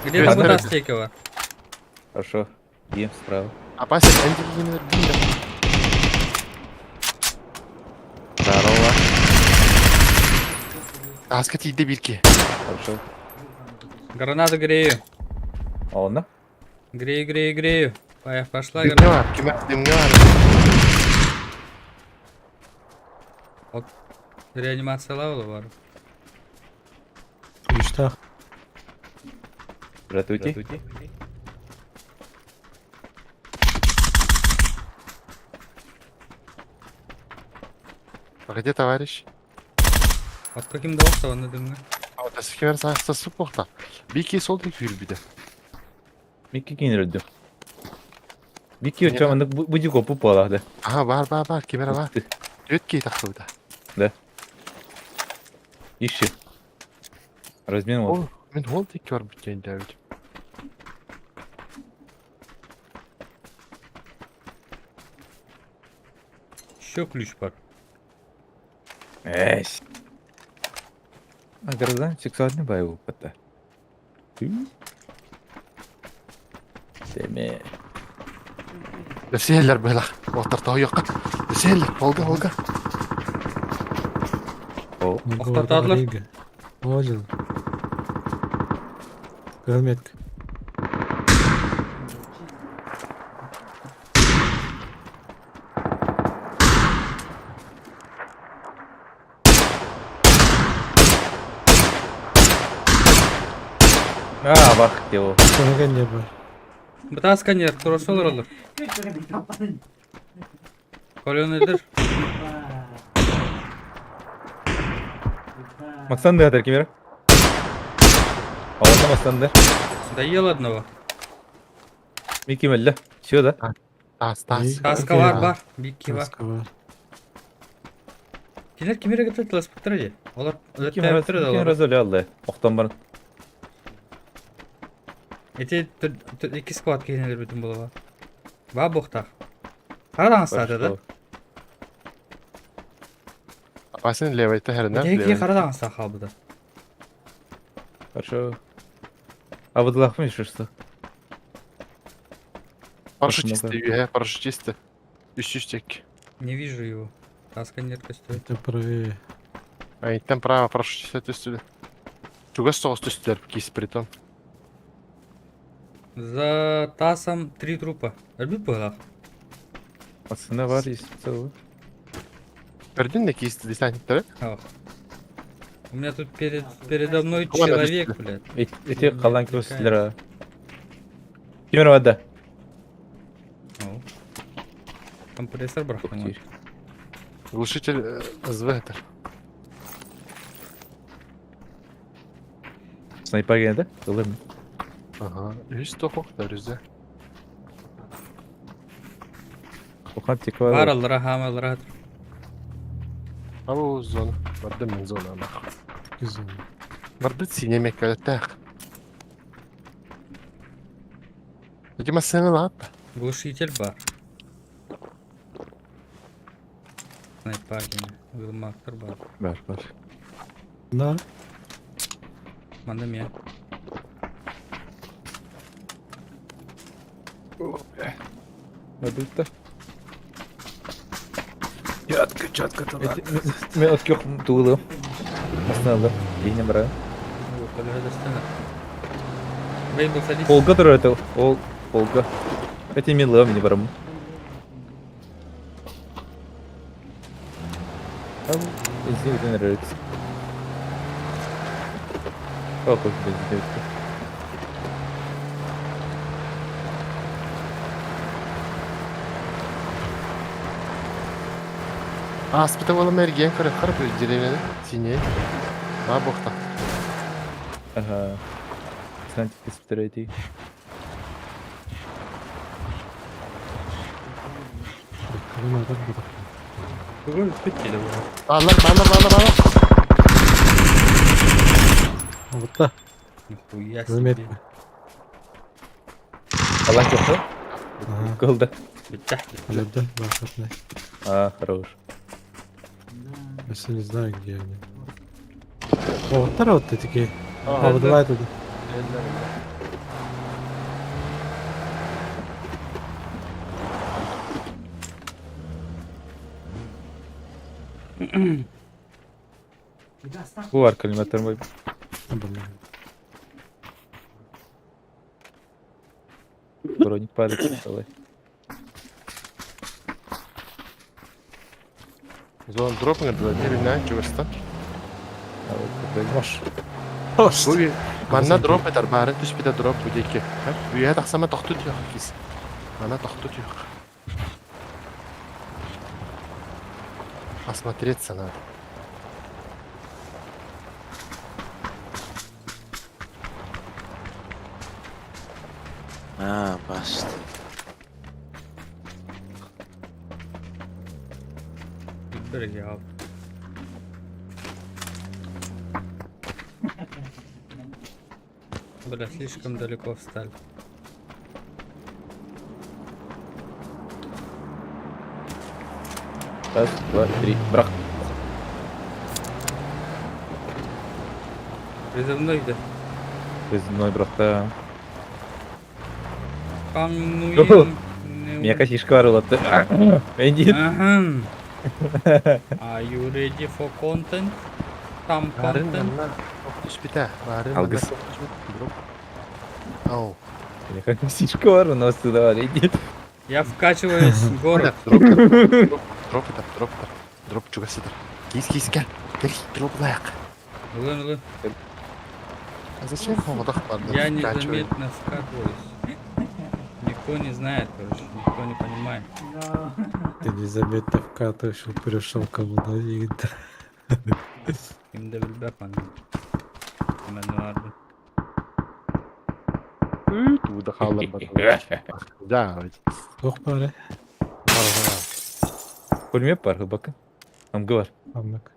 Где Бара. там Стейкова? Хорошо. Ем справа. Опасен энди биндер. Здорово. Аска тиийдэ биир Хорошо. Гранату грею. А он на? Грею, грею, грею. Пошла Дымҥа граната. бар, кимэ дымҥа бар. Реанимация лавла бар. Үстэх. Здравствуйте. А где товарищ? Вот каким долгом он дымга? А вот кимэр саахса суохта. Бики сол диэки үүрбүтэ. Микки кинер öldü. Микки өтө маннык бу копу буолла да. Аха бар бар бар кимэр бар. Түөрт киһи тахсыбыта. Ищи. Размен вот. Ол мин ол диэки барбыт диэн дээбит. Еще ключ бар. Эсь. А гроза сексуальный боевой опыта. Деме. Сиэллэр быһылах. Оттор тоһуйуохха. Сиэллэр Волга Волга. О, Охтатадлар. Ожил. Кыл метка. А, бах его. Сонаган не бар. Бытаа сканер, турасол олор. Колонелдер. Максанды хатар кимера. А он Максанды. Доел одного. Микки мелле. Все, да? Таас таас. Каска бар, бар. Бикки бар. Таска бар. Кинер кимере кетет ласпыктыр же. Олар Ким өттөр ким олар. разоля алды. Октан бар. Эти iki склад кейнелер бүтүн болова. Ба бухтах. Карадан стады да. Опасен левайта херинэн. Эти карадан ста халбыда. Хорошо. А вот лахмы еще что? Парашютисты, үһэ парашютисты. Үс үстек. Не вижу его. Тасканер костюм. Это правее. Айттан право парашютист түстүлэр. Чугас соҕус түстүлэр киис притом. За тасом три трупа. Өлбүт быһылах. Пацаны бар есть целый. Көрдүн да киис десантниктары? Ох. У меня тут передо мной Ладно, человек, блядь. Эти калан кирсилер. Кимер вода. О. Компрессор брахнул. Глушитель СВ этэр. Снайпер келді. Ылым. Ага. Үс тохохтар үзе. Оқан тек Бар бар. аллара хама аллара. Абу зона. Бардым мен зона ана. Güzel. Барбыт сине меккөлөттөөх. Ити массыына лаап. Глушитель бар. Снайпагин. Вилмактер бар. Бар, бар. Да. Манна мен. Барбытта. Четко, четко туда. Мен от көх туылым. Масналым. Кейіне бара. Бейбл, садись. Полга турар это. Ол полга. Это мен лым не барам. Там бензин бүтін әрі. О, қой, бензин бітті. Ааспыта буолан эргийэн көрөххөр бу деревняны синий. Баа буохта. Ага. Сантик третий. Бүгін бітті де бұл. Баалар, баалар, баалар, баалар. Вот да. Нихуя себе. Заметно. Алан жоқ па? Ага. Кылды. Бітті. Да, бархатный. А, хорош. Я все не знаю, где они. О, вот вот ты такие. А, вот давай туда. Бу бар километр бой. Броник падает. Давай. Зона дроп ҥырдылар, не билнээн чугастан. Маш. Бу манна дроп этэр, баарын түспүтэ дроп бу диэки. Үйэ тахсама тохту түһүөх кис. Манна тохту түһүөх. Осмотреться надо. А, башта. Бір ал. Бля, слишком далеко встали. Раз, два, три. Брак. Призывной где? Призывной бракта. Камнуем. Меня косишка варила. Энди. Ага. Are you ready for content? Там Баарын контент. манна ох түспүтэ. Баарын манна Алгыс. ох түспүт. Дроп. Ау. Меня косишка варила, но сюда Энди. Я вкачиваюсь в город. Дроп, дроп, дроп этэр, дроп этэр. Дроп чугас сытар. Кис, кис, кэл. Кэл, дроп лайк. Лын, лын. А зачем холодах барды? Я незаметно вкатываюсь. Никто не знает, короче, никто не понимает. Ты незаметно вкатываешь, пришел кому-то и Им да пан. Туда халар барды. Да, Ох, пары. Пулемет бар, бакы. Амгы бар. Амак.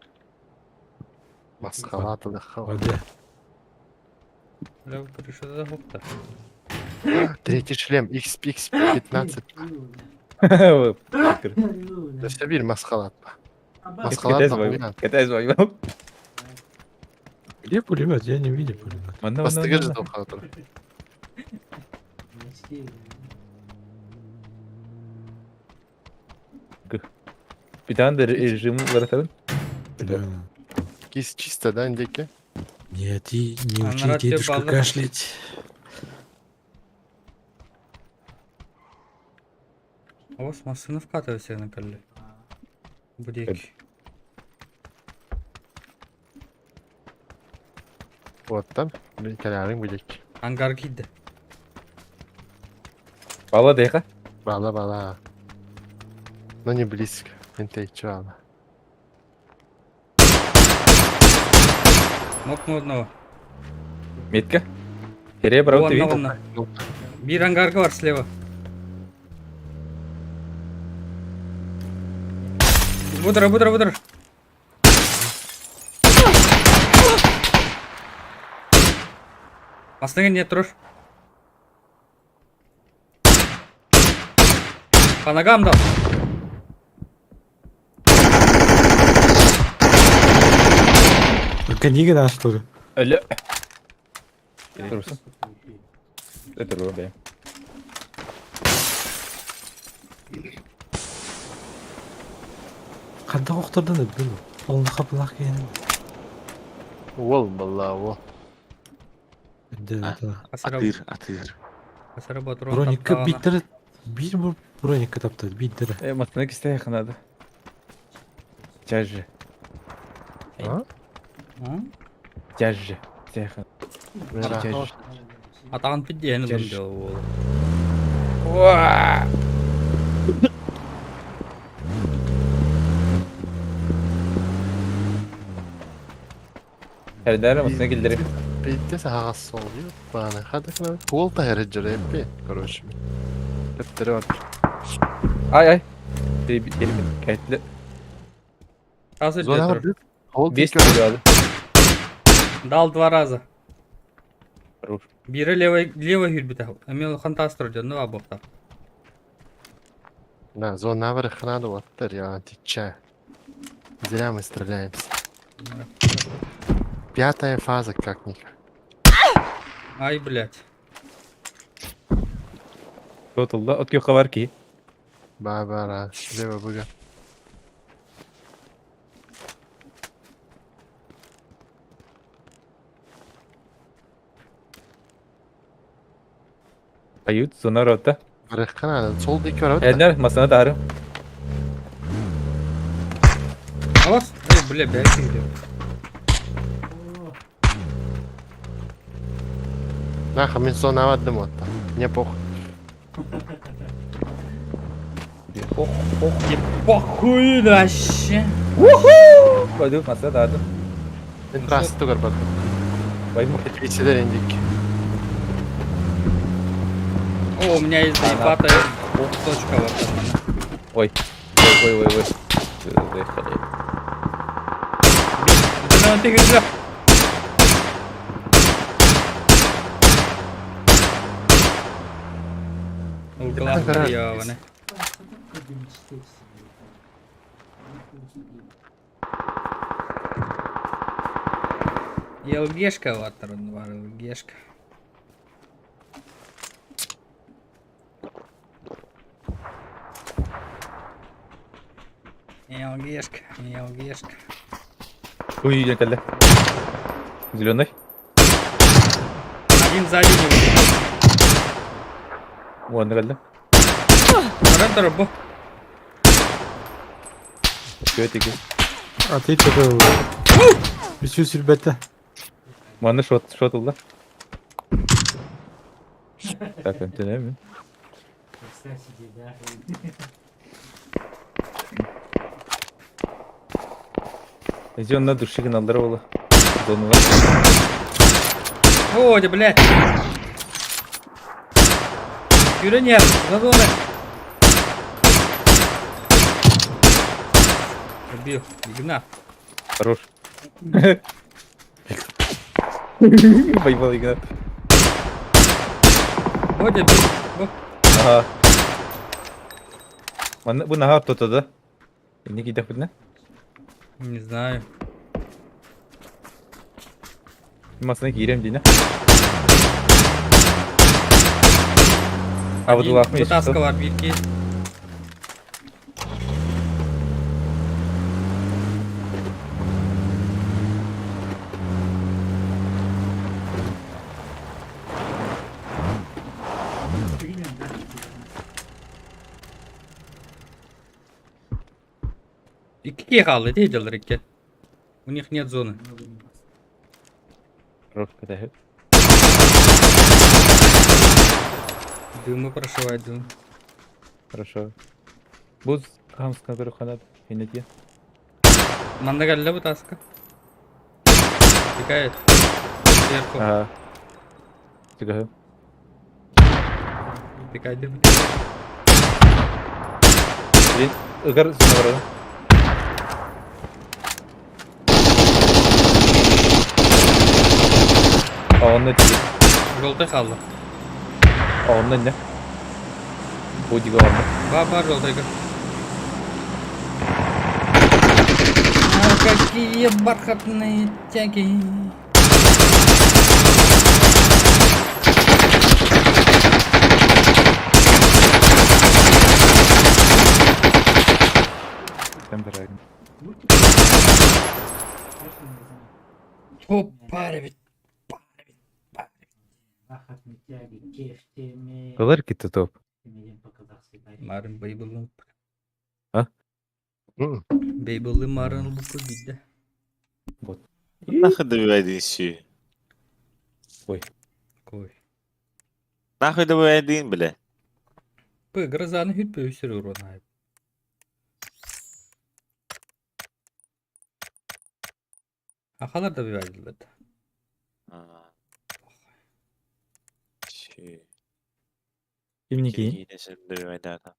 Масхалат В воде. Бля, что за гопта? Третий шлем, XX15. Да все бир масхалат. Масхалат нахуя. Катайз вай. Где пулемет? Я не видел пулемет. Манна, манна, Бастыгы манна. ждал халатыр. Bir tane de rejim var atalım. Да. Кис чисто, да, индеке? Нет, и не А учи народ тебе дедушку баллы? кашлять. У вас машина вкатывается на коле. Будеки. Вот там. Мен кэлээрин будек. Ангар кидді. Бала дейха. Бала, бала. Но не близко. Мен бала. Нокну одного. Метка. Хере брау Вон, ты вон, вон. Бир ангарга бар слева. Будра, будра, будра. Бастыҥы не турур. По ногам дал. Книга наша тоже. Өлө. Турсун. Это было бе. Ханта охтордон өлдүм. Ол хапылах киһини. Уол балла уол. Атыр, атыр. Асара патрон Броникка таптаҕына. биирдэрэ биир бу броникка таптар биирдэрэ. Э, матына кистэ надо. Тяжи. А? М? Тяжи. Тяжи. Тяжи. Атаҕын пиддиэһин ылым Тяжи. дьол уолу. Эрдэр матына киллери. Биирдэ саһаҕас суол бааны хадыкна уол таһыры дьөрөппи, короче. Төптөрү бар. Ай ай. Elimi kayıtlı. Тас үрдэ Зона турар. бар. Ол Бес тик алды. Дал два раза. Хорош. Биирэ левой левой хүрбүтэ. Эмиэ улахан таас турар дьонно баар буолта. Да, зона бар ханады ваттар я отвечаю. Зря мы стреляемся. Пятая фаза как-никак. Ай, блядь. Тотулда от күйө бар ки. Ба-бара, лево быга. Ают зона рота. Барыххана, сол дик бар. Эрдэр масына тары. Алас? Эй, бля, бля, где? Наха, мен зона бардым отта. Не похуй. Ох, ох. Не похуй вообще. Баду масына тарды. Мен трасты тугар бардым. Бай му. Кетседер индик. О, у меня есть заебатая точка вот одна. Ой. Ой, ой, ой, ой. Заехали. Да, ты где? Угла ёбаный. ЛГшка вот бар ЛГшка. ЛГшка, ЛГшка. Ой, идем калля. Зеленый. Один сзади него. Вон калля. Рентер бу. Көтеги. А ты что Үсүс үрбэтэ. Манна шот шотулда. Так, антенна. Представь себе, да. Зона души гналдыр ола. Зонулар. О, да, блядь. Юренер, задумай. Убил. Игнат. Хорош. Поймал Игнат. Бодя, бил. Бу. Ага. Манна бу наһаа ортото да. Инне киидэхпитинэ? Не знаю. Масына киириэм диинэ. А вот лахмы Вытаскивал битки. Стримим, да? И какие халы, где делали реке? У них нет зоны. Много не Хорош, катаһы. Дымы прошивать дым. Хорошо. Бу хамскан көрө ханат. Инне тиэ. Манна кэллэ вытаска. Пикает. Сверху. Ага. Тыгаһы. Пикает дым. Блин, ыгар зона барады. А он на тебе. Желтый хаалла. Онно не. Бодига онно. Бар бар желтыйга. А, какие бархатные тяги. Там дорога. О, парень, Кылар китте топ. Марын бейбылын. А? Бейбылы марын лупы бидде. Вот. Нахуй добивай си. Ой. Кой. Нахуй добивай один, бля. П, грозаны хүт пөсір урона. Ахалар да бивайдылар. А. Си. Кимники? Добивай, да, да.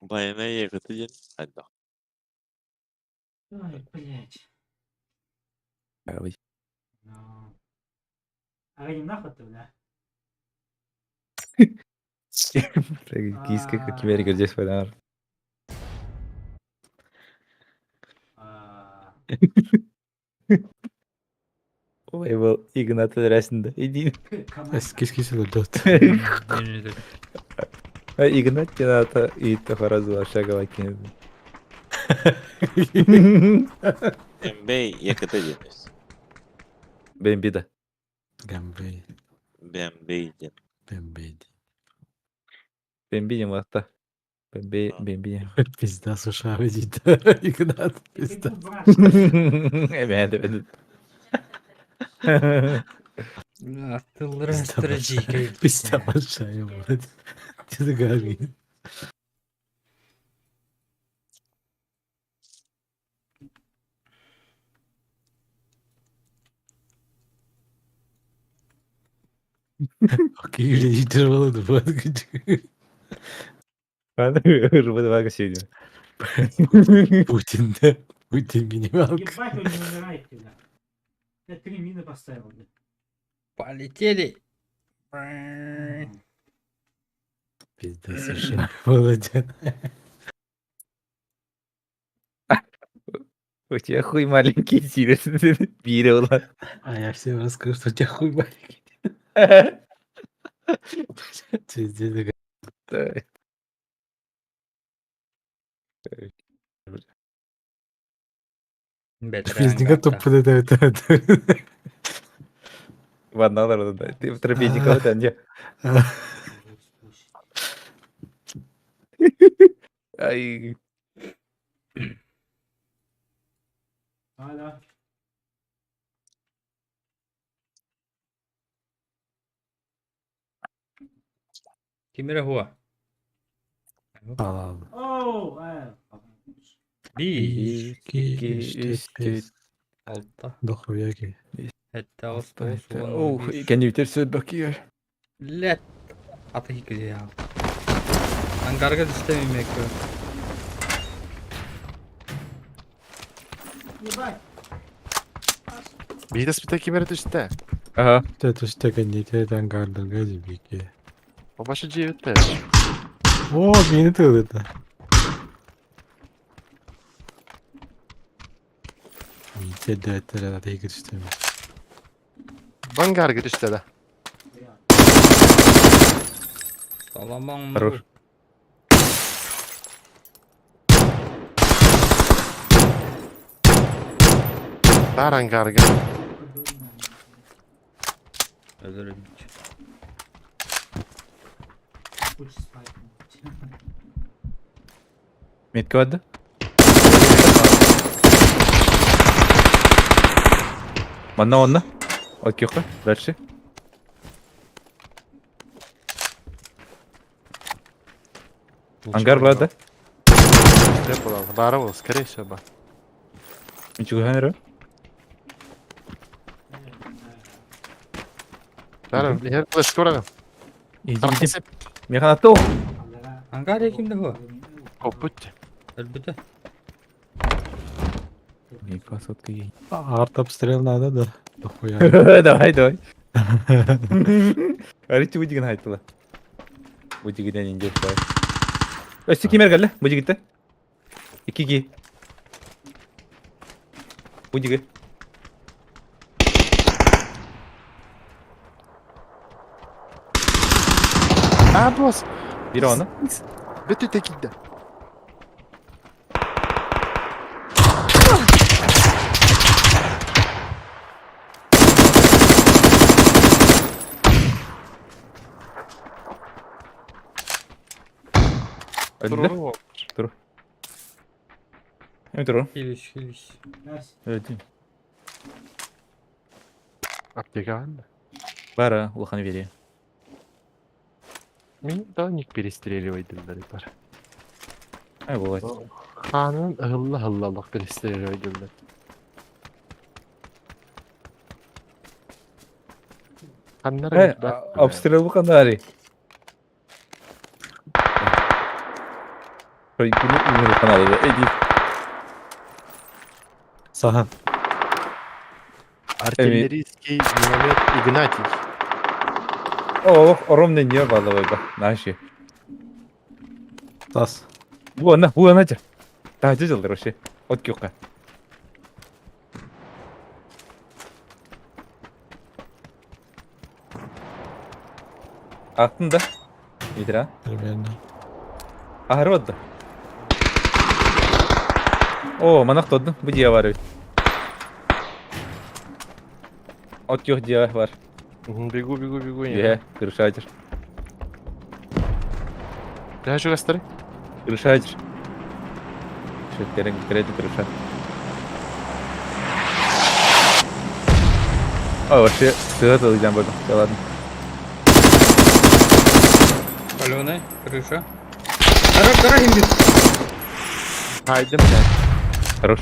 Баяна ехать один. Айда. Ой, блядь. Ой. Ну. А они нахуй ты, бля? Киска кимери здесь фанар. А, Ой, был Игнат Рясинда. Иди. команда. Кис өлдөөт. Игнат Тината и Тахаразу Ашагала Кин. МБ ехать один. Бэмбида. Гамбей. БМБ один. Бэмбей. Бэмби не мата. Бэмби, бэмби. Пизда суша видит. Игнат, пизда. Эбэ, Артылра стратегия. Пизда большая, блядь. Ты говоришь? Окей, блядь, тяжело вот. Путин, да? Путин минималка. Ебать, он не умирает, бля. Я три мины поставил, бля. Полетели. Пизда суша. Молодец. У тебя хуй маленький, Бирела. А я всем расскажу, что у тебя хуй маленький. Пиздец, Пиздец, тупо это. Ладно, ладно, ладно. Ты в трапезников там где? Ай. Алло. Кимера хуа. Оу, э, Би. Ки, Алта. Дохуяки. Это осталось. Ох, кәне үтер сөт бакыр. Лет. Аты хикеде я. Ангарга түстемейм эки. Ебать. Биитес бите кимери түстэ. Ага. Это что не ангардын газибики. Башы жебитте. О, мени тылыды. Мите дәтер аты киришти. Бангарга түстэ да. Бля. Саламан. Хорош. Бар ангарга. Өлөрүм. Хочешь спать. Метка барды. Манна онна. Окей, дальше. Ангар барды. Түстэ булал. Бары бол, скорее всего ба. Ничего ханера. Бары, хер флеш көрәгән. Иди, иди. Механатол. Ангаре кимде bu? Коппут. Өлбүтэ. Мика сотка ей. Артобстрел надо, да? Дохуя. Давай, давай. Аричи бу дигэн хайтыла. Бу дигинен инде бай. Өссө кимер кэллэ? Бу дигиттэ. Икки ки. Бу диги. А, босс! Бир оны. Бөтө текилде. Өлдү. Туру. Эми туру. Хилиш, хилиш. Өлдү. Аптека бар. Бара улахан бере. Мин да ник перестреливай дилдер бар. Ай болот. Ханын ылла ыллалык перестреливай дилдер. Ханнар Э, обстрел бу кандари. Ой, күнү үмүр каналы. Эди. Сахан. Артиллерийский миномет Игнатий. О, оромный не балабай ба. Наши. Тас. Бу ана, бу ана жа. Тажы жылдыр вообще. От кюкка. Аттын да. Митра. Примерно. Ахыр отды. О, манах тоддun. Бу дия бар. От кюх дия бар. Бегу, бегу, бегу. Е, крышачыр. Да, что гастары? Крышачыр. Шеттерин креди крыша. О, вообще, сыгат алacağım bakın. Да ладно. Паленый, крыша. Гара, гара имбит. Хайдым, блядь. Хорош.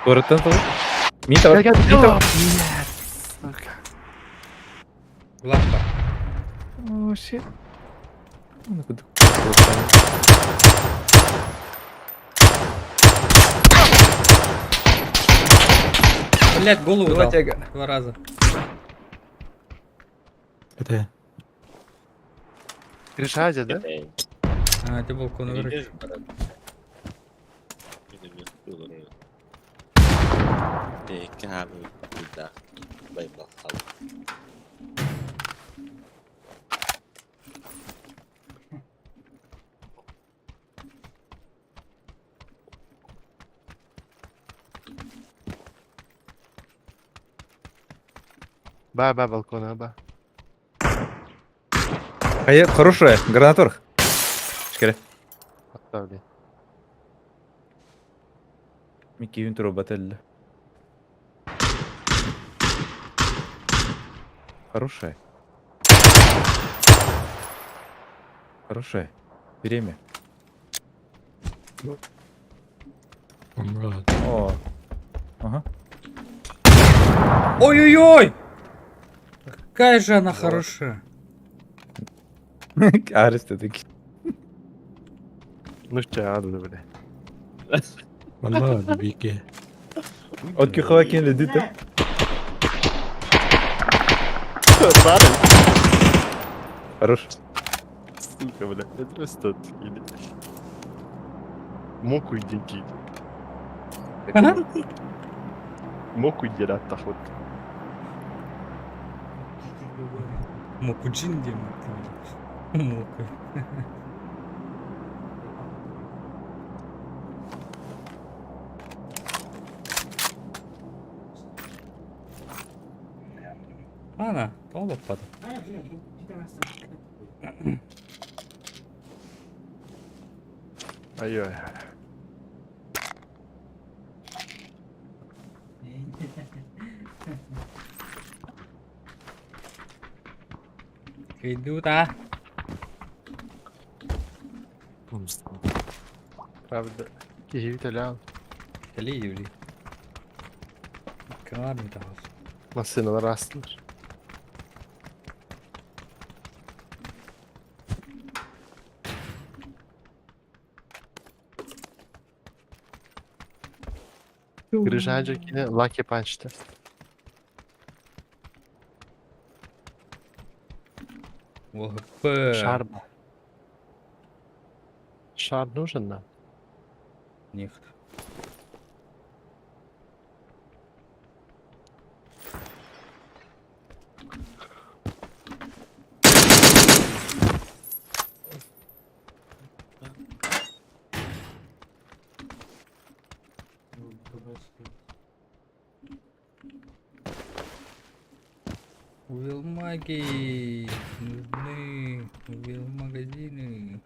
Городтан салып. Мин табар. Мин табар. Сука. Лапа. О, shit. Ну, куда? Блять, голову дал. Тяга. Два раза. Это Крыша, да? А, это балкон выручил. Ба, ба, балкона, ба. А хорошая, гранатор. Шкере. Оставли. Микки юнтур батэлли. Хорошая. Хорошая. Время. Брат. О. Ага. Ой-ой-ой! Какая же она хорошая. Арес таки. Ну что, надо, бля. Валла, бики. От кюхава кинли дите. Хорош. Сука, бля. Это просто или... Мог уйди. Мог уйди, да, тахот. Мокуджин где Моку. Ана, тоҕо баппата? Ай-ой. Иду, да. Правда. Киһи лян. Кали юли. Каларми тағыз. Массыналар астылар. Грыжа кини Lucky Punch'та. ОХП. Шар. Шар нужен нам? Нет. Уилмаги нужны уилл-магазины.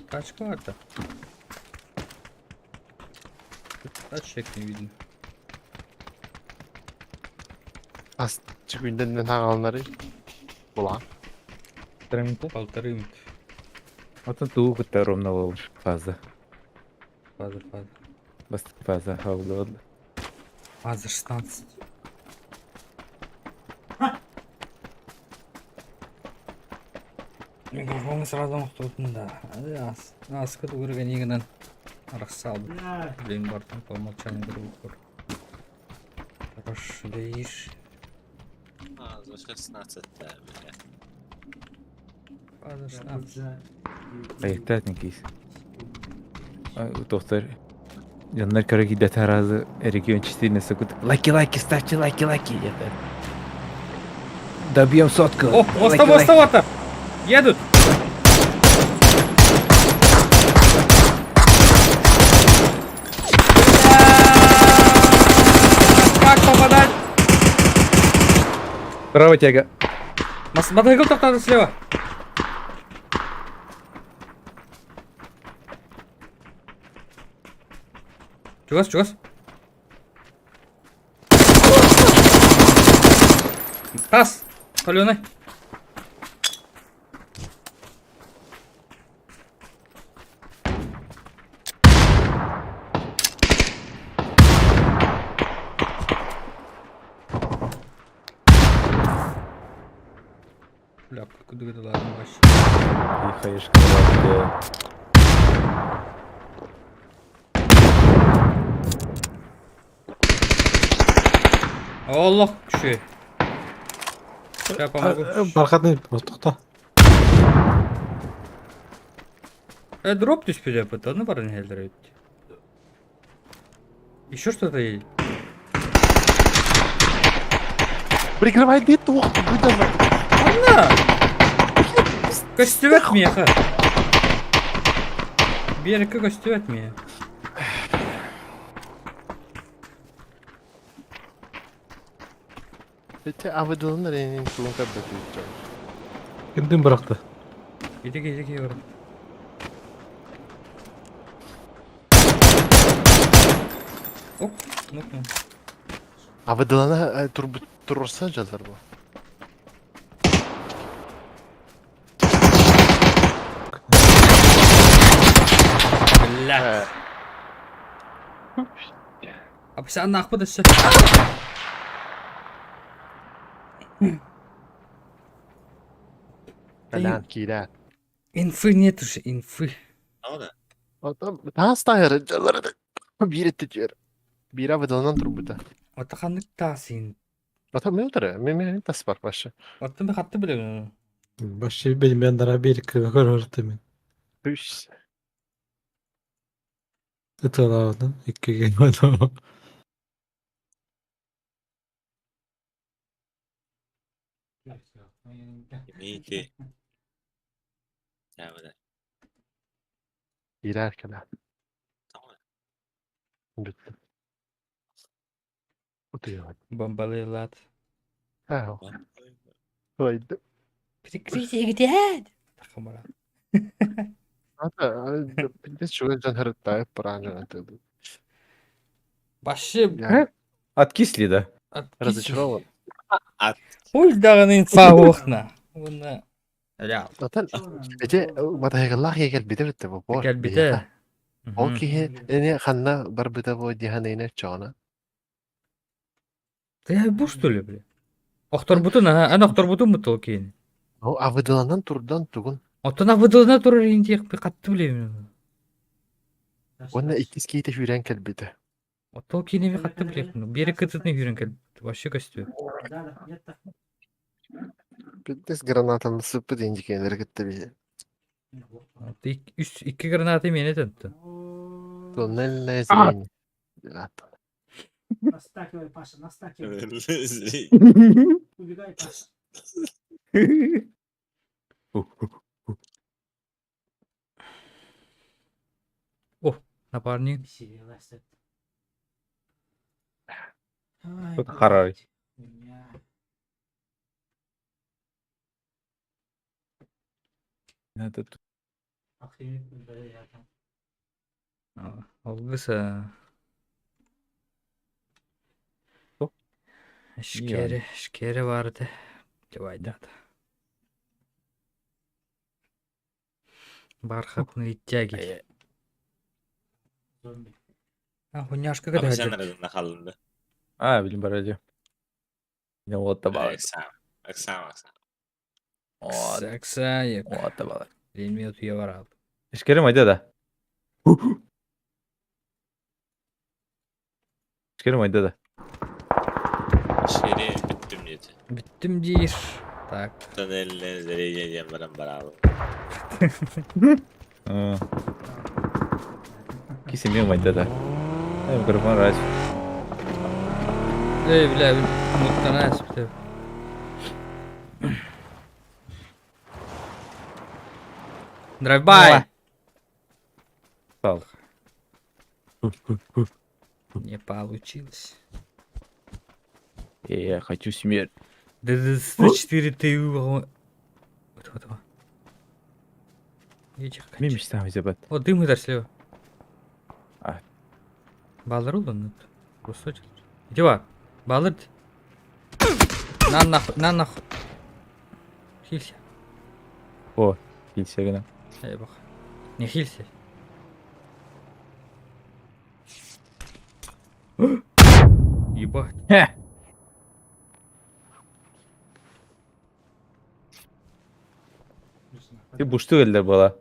Тачка-то. Тут Тачек не видно. Ас чүгүндэн хагалнары. Була. Полторы Полторы минуты. Отон тугу кытта ровно болur фаза. Фаза, фаза. Басты фаза хавлы oldu. Фаза 16. Микрофон сразу да. Аскы тугурга арахсал. Блин, бартон по умолчанию друг. Хорош, лишь. А, за 16, бля. Фаза 16. Ayıkta кейс. Доктор. Yanlar kara gider tarazı region çizdiğine sokut. Лайки, лайки, ставьте лайки, лайки. Это. Добьем сотку. О, Лайки, моста, моста, моста! Едут! Как попадать? Право тяга. Мотоцикл тоқтады слева. Чугас, чугас. Тас! Соленый. Бля, куда это ладно вообще. Ехаешь, короче. Аллах күші. Я помогу. Бархатный тоқта. Э, дроп түспеді апыт, оны барын хелдер өтті. Еще что-то едет. Прикрывай дит, ох, выдала. Анна! Көстүбэт миэхэ. Биэрикке көстүбэт миэ. Эти авыдылынар энин тулун кабдат Кимдин бырақты? Итиги итиги бар. Оп, ну-ка. Авыдылана турса жазар бу. Блядь. А пися нахуй да все. Калян киирэ. Инфы нет уже, инфы. Правда? Таас тайыр жалар. Биир эттер. Биир авыдыланан турбута. Отаханнык тасин. Ата мен утары, мен мен тас бар башы. Оттан хатты билем. Вообще benim ben bir көрөртү мен. Үш. Ыталаабытын иккиге бадым. Имейте. Правда. Киирэр кэлэ. Бүттү. Утуйа. Бомбалыйлат. Аа. Ой. Прикрытие где? Тахамара. Ата биз чуган жан харытта паранжан атады. Вообще Я Откисли, да? разочарован. Ульдагын инфа охна. Уна. Реал. Ата эти матайгаллах егер бите битте бу. Кэлбите. Ол киһи эни ханна барбыта бу диһанайна чоона. Ты бу что ли, бля? Охторбутун, ага, ан охторбутун бу толкин. О, абыдыланан турдан тугун. Оттон абыдылана турар индиэх би хатты билэбин. Уонна иккис киһитэ сүүрэн кэлбитэ. Оттон киинэби хатты билэбин. Биэри кытытын сүүрэн кэлбит. Вообще көстүү. Бүттес гранатаны сыппыт индикенleri кытта биһи. Үс икки граната миэнэ төнтөн. Тоннельное зрение. Граната. Настакивай, Паша, настакивай. Убегай, Паша. О, напарник. Веселилась это. Ай, Тут харай. блядь, хуйня. Надо тут. Охренеть, бля, там. Алгыса. О. Шкере, шкере барды. Давай, да. Бархатные тяги. Зомби. А, хуйняшка Ama когда sen arasında kalındı. А, билим бар әлі. Не вот табалар. Эксам. Эксам, эксам. Вот, Саксаек. вот табалар. Ленмет уяварап. Ишкерим айда да. Ишкерим айда да. Şeri bittim dedi. Биттим дейш. Так. Тоннельне зрение диэн баран барабын. Кисемем айда да. Ай, микрофон раз. Эй, бля, муттанас. Драйвбай! Стал. Не получилось. Я хочу смерть. ДД-104 ТУ. Вот, вот, вот. Этих Мен кончай. мечтам забат. О, дым удар слева. А. Балыр улан. Кусочек. Иди ва. Балыр. На нахуй, на нахуй. Хилься. О, хилься гына. Эй, бог. Не хилься. Ебать. Хе. Ты бушту элдер бала.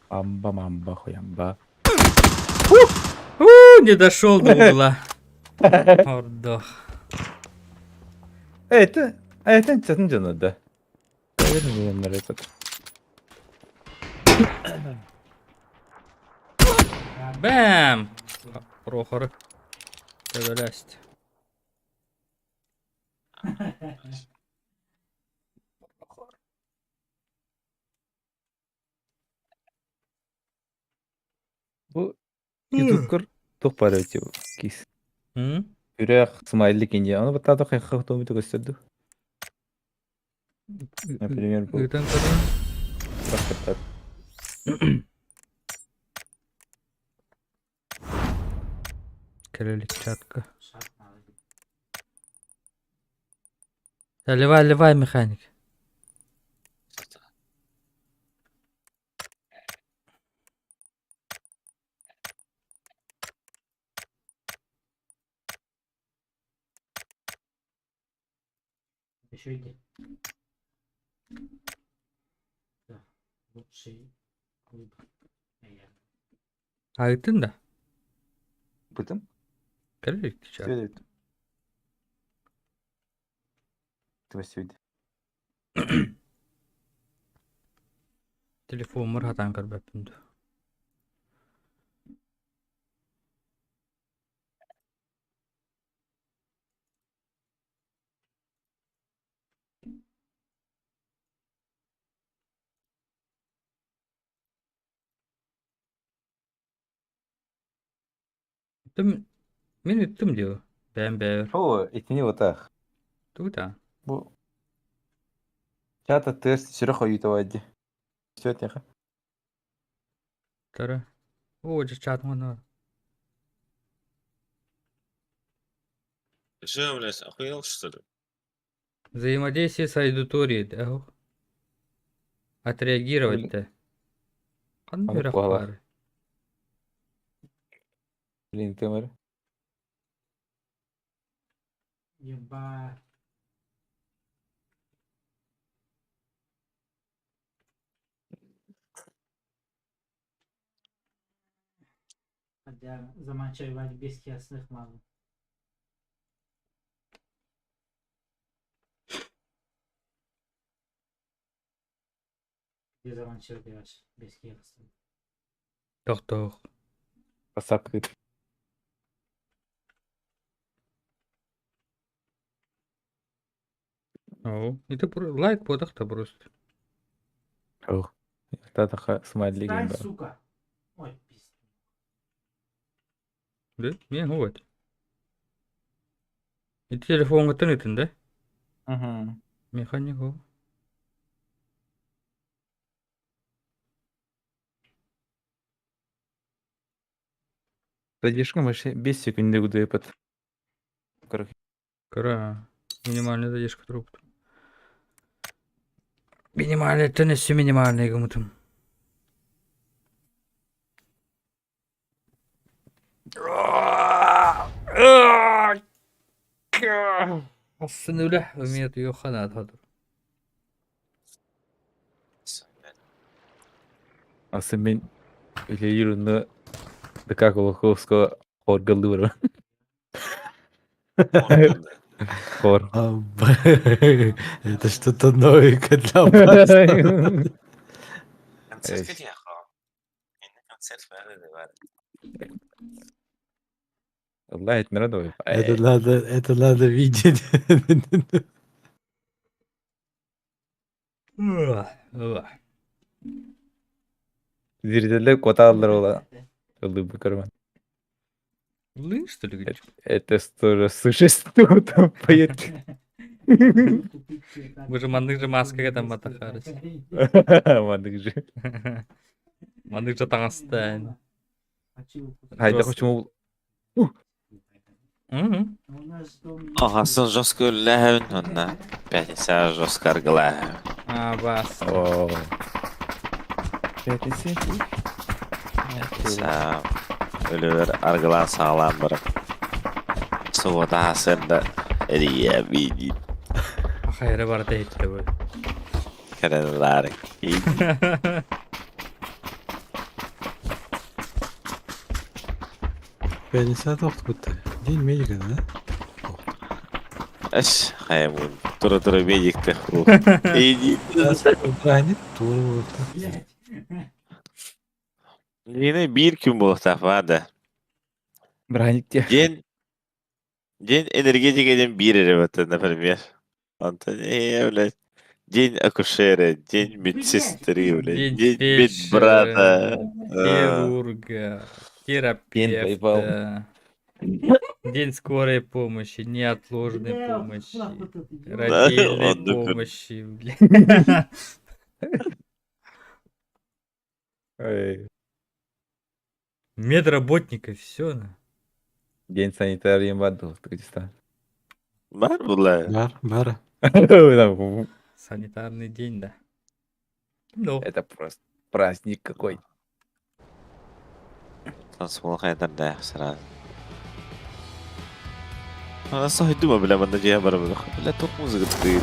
Амба мамба хуямба. У, не дошел до угла. Ордох. Это, это чатын жана да. Наверное, Бэм! Прохор. Төбелест. Бу ютубкор тух бар өтө кис. М? Үрэх смайлик инде. Аны бата да кайхы томы көстөрдү. Например, бу Ыытан көрүн. рахаттар. Кэлэлик чатка. Шаг надо. Заливай, ливай, механик. Еще иди. Да. Лучший клуб. Наверное. А ыытын да? Бытым? Кэлэлик чат. Сөйлөйт. Твөсүйд. Телефон хатан көрбөппүн дуу. Ыттым мин ыттым дио. Бэм бээр. О, итини отах. Тута. Бу Чата тест сүрэх ойута байды. Все тихо. Тара. О, жа чат мана. Ты что, блядь, охуел, что ли? Взаимодействие с аудиторией, да? Отреагировать-то. Ханна Аны үөрэх куһала. баар? Блин, тымыр. Еба. Хотя заманчивать без ясных мало. Где заманчивать без ясных? Тохтоох. Басап кыт. Оо, это лайк буолах да просто. Ох. Татаха смайли Встань, гейм бар. сука! Ой, пиздец. Да? Мен вот. И телефон тын да? Мгм. Механик ол. Задержка вообще 5 секунд гудепет. Короче. Кра. Минимальная задержка труб. Минимальная, это не все минимальная гумутум. Сынуля умеет ее ханат хадыр. Асы мен үлелер ДК Колоховского хоргалы бар. Хор. А, Это что-то новенькое для вас. Концерт где Концерт бар. Allah etmere de Это надо видеть. Зрителдер коталар ола. Улыбы көрмөн. Лы, что ли, говоришь? Это тоже существо там поет. Вы же маннык же маска там матахарыс. Мандык же. Маннык же таҥастаан. Хайда почему Ага, сын жестко ләһәвен онна. Пятница жестко аргылаһәвен. А, бас. О. Пятница. Пятница өлөр аргылаан саалаан барып. Суббота хасында эрия видит. Хайры бар дейт бу. Кәрәләр. Пятница тоқтыпты. День медика, да? Эш, хаймун. Тура-тура медикте ху. Иди. Праздник тур болыпты. Блять. Yine bir gün bu да. Браник те. День День энергетика день бир ребята, например. Антон, блядь. День акушера, день медсестры, блядь, День день фельдшера, медбрата. Хирурга, терапевта. День скорой помощи, неотложной Бля, помощи, нахуй ты это делаешь? родильной он такой. помощи. бля. Ой. Медработника, все. День санитарии баду. Кыргызстан. Бар була. Бар, бар. Санитарный день, да. Ну, Это просто праздник какой. Трансмол хайдар да сразу. Ана сойду, бля, манда жия бар бля. Бля, топ музыка ты.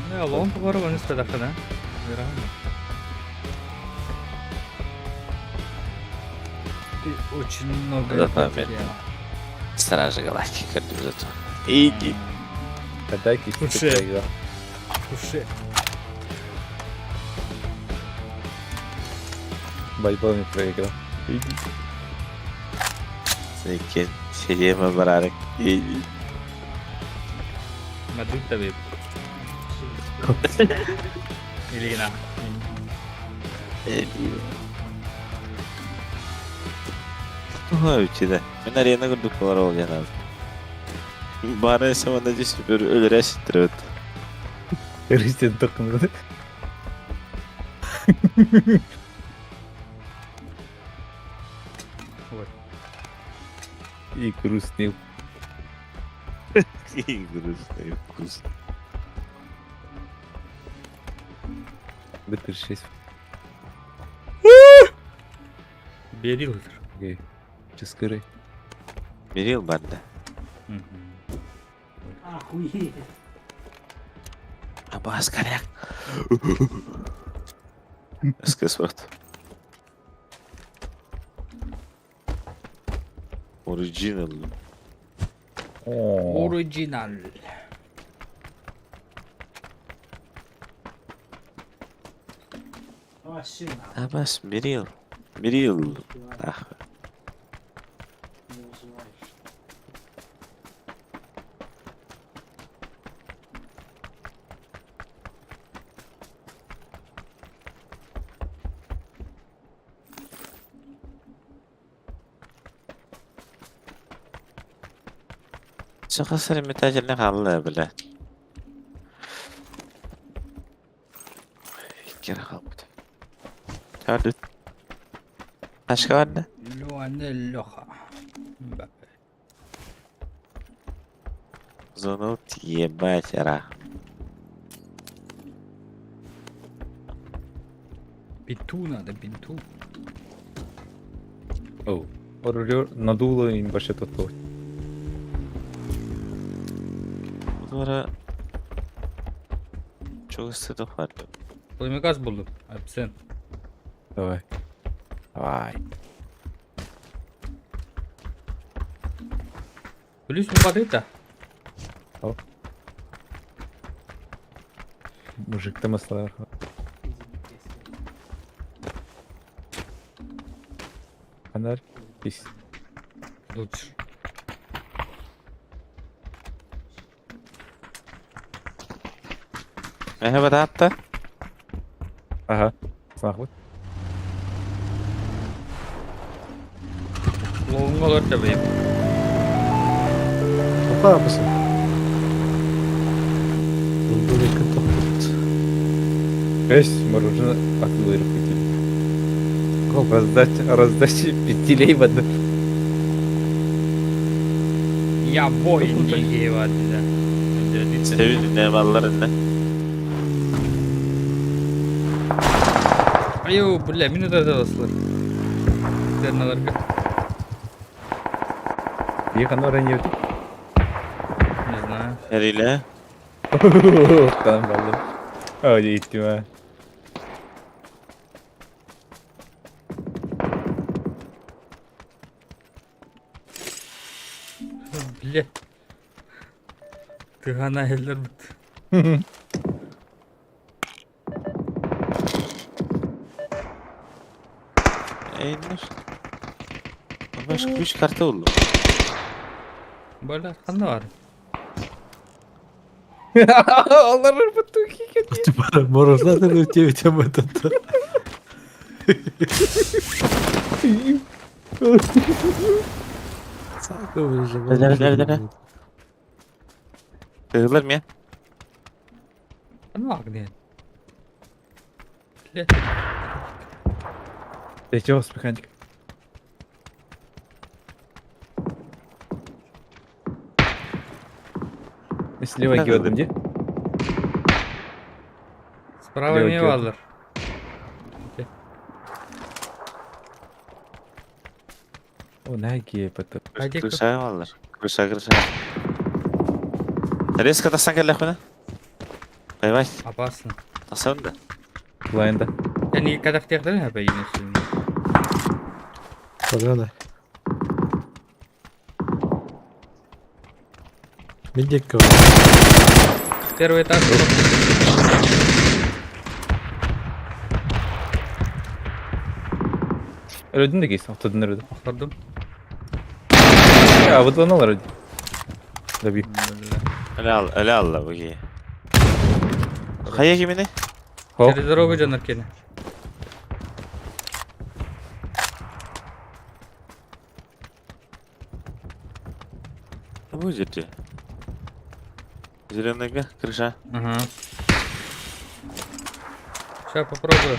ну, лон поворот не стадаха, да? Верно. Ты очень много Да, да, потерял. Стражи галактики зато. Иди. Когда кисть Слушай. проиграл. Слушай, Байбол не проиграл. Иди. Секен сидеме барарык. Иди. мадут тебе. Или на. Иди. Туха үчүдэ. Мен арена көрдүк болар ол жана. Бары саманда жүз бір өлөрө ситтирбит. Рыстен тоқын. Вот. И грустный. Игрушный вкус. Б-36. Берил ытыр. Окей. Чыскыры. Берил барда. Охуеть. Абас коряк. СК-40. Original. Оо. Original. Вообще нахуй. Абас Берил. Берил. Не успеваешь. Нахуй. Не выживаешь. Саха сири хаалла бля. Икки хаалбыт. Төрдүт. Ташка барда. Луане Леха. Зону ебать ра. Бинту надо, бинту. Оу. Орулер надуло им баше тото. Bunlara çok istedim vardı. Пламегаз buldum. Абсент. Давай. Давай. Плюс воды-то. Мужик там ослар. Фонарь. Пись. Лучше. Merhaba da hatta. Ага. Снахвыт. Лоңға олар табайым. Тоқта апысы. Бұл екі тоқтат. Эсь, мороженое атылыр петель. Раздать, раздачи петелей в одну. Я воин да. Sevin ne mallarında. Айо, бля, минута заласлар. Терналарга. Ехано ранье. Не знаю. Eriyle. Там баллы. Ой, иттима. Бля. Тыгана эллер бит. Eynir. Başka üç kartı oldu. Бля, қанда бар? Алар бутухи. Мороженое өте өте мөтөттө. Ler, ler, ler. Kırılır mı ya? Қанда бар не? Бля. Ты чего, механик? Слева Да, да, геодом, да. где? Справа Левый не геод. баллар. О, ноги потом. Haydi Kırşaya alır. Kırşa kırşa. Резко тасан келе хуна. Bay bay. Опасно. Tasan da. Лайнда. Я не когда в тех да, Погнали. Медиков. Первый этаж. Öldün de giysin. Oturdun öldün. Охладым. Ya bu da ne olur? Tabii. Öyle al, öyle al la bu ki. Kaya kimini? Hop. Через дорогу жанар келе. Bu ciddi. Зеленый крыша. Ага. Сейчас попробую.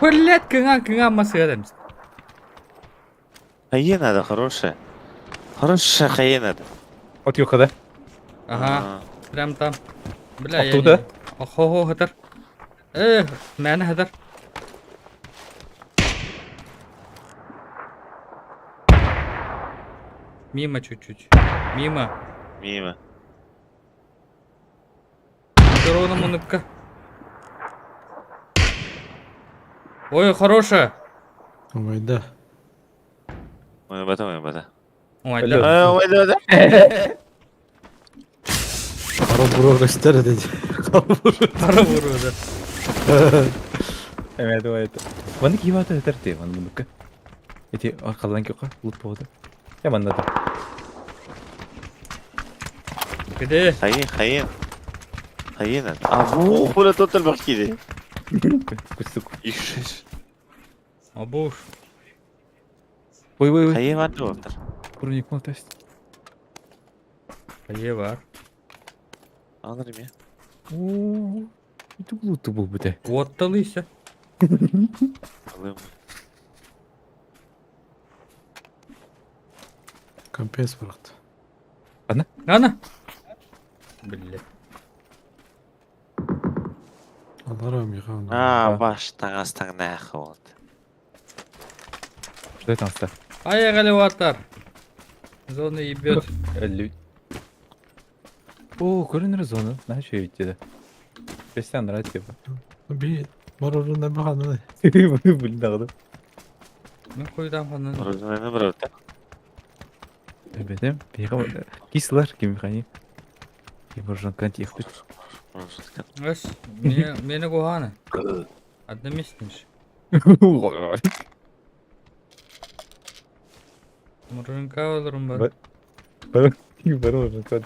Блять, кыҥаан кыҥаан масыга эмис. Хайа надо, хорошая. Хорошая хайа надо. От юхада. Ага, прям там. Бля, я Оттуда? не... Хо-хо, хатар. Эх, мээнэ хатар. Мимо чуть-чуть. Мимо. Мимо. Корона мунукка. Ой, хорошая. Ой, да. Ой, бата, ой, бата. Ой, да. Ой, ой, да, да. Хара буруо көстөр dedi. Хара буруо. Хара буруо, да. Эмээ давай это. Маннык киһи этэр ти манна муннукка. Ити аркалан киока лут буолда. Я манна да. Где? Хайын, хайын. Хайын. А, бу, хула тотал бакиди. Кустук. Ишиш. Обуш. Ой, ой, ой. Хайын бар деп отыр. Броник мал тест. Хайе бар. Алыр ме? Оо. Ити луту бу бите. Уотталыйся. Алым. Компенс бырахты. Ана. Блять. Алар амиға. А, баш таңас таңнақ болды. Что это там? Поехали, Ватар. Зона ебет. Лють. О, көрінер зона. На что ведь Песня нравится типа. Би марорунда баханы. Блин, дағды. Ну хуй там ханын. Оружие брат. Бетем, кислар ким хани. Ким канти их. Эс, мне мени куханы. Одноместнейший. Мурынка олорун бар. Бар бар.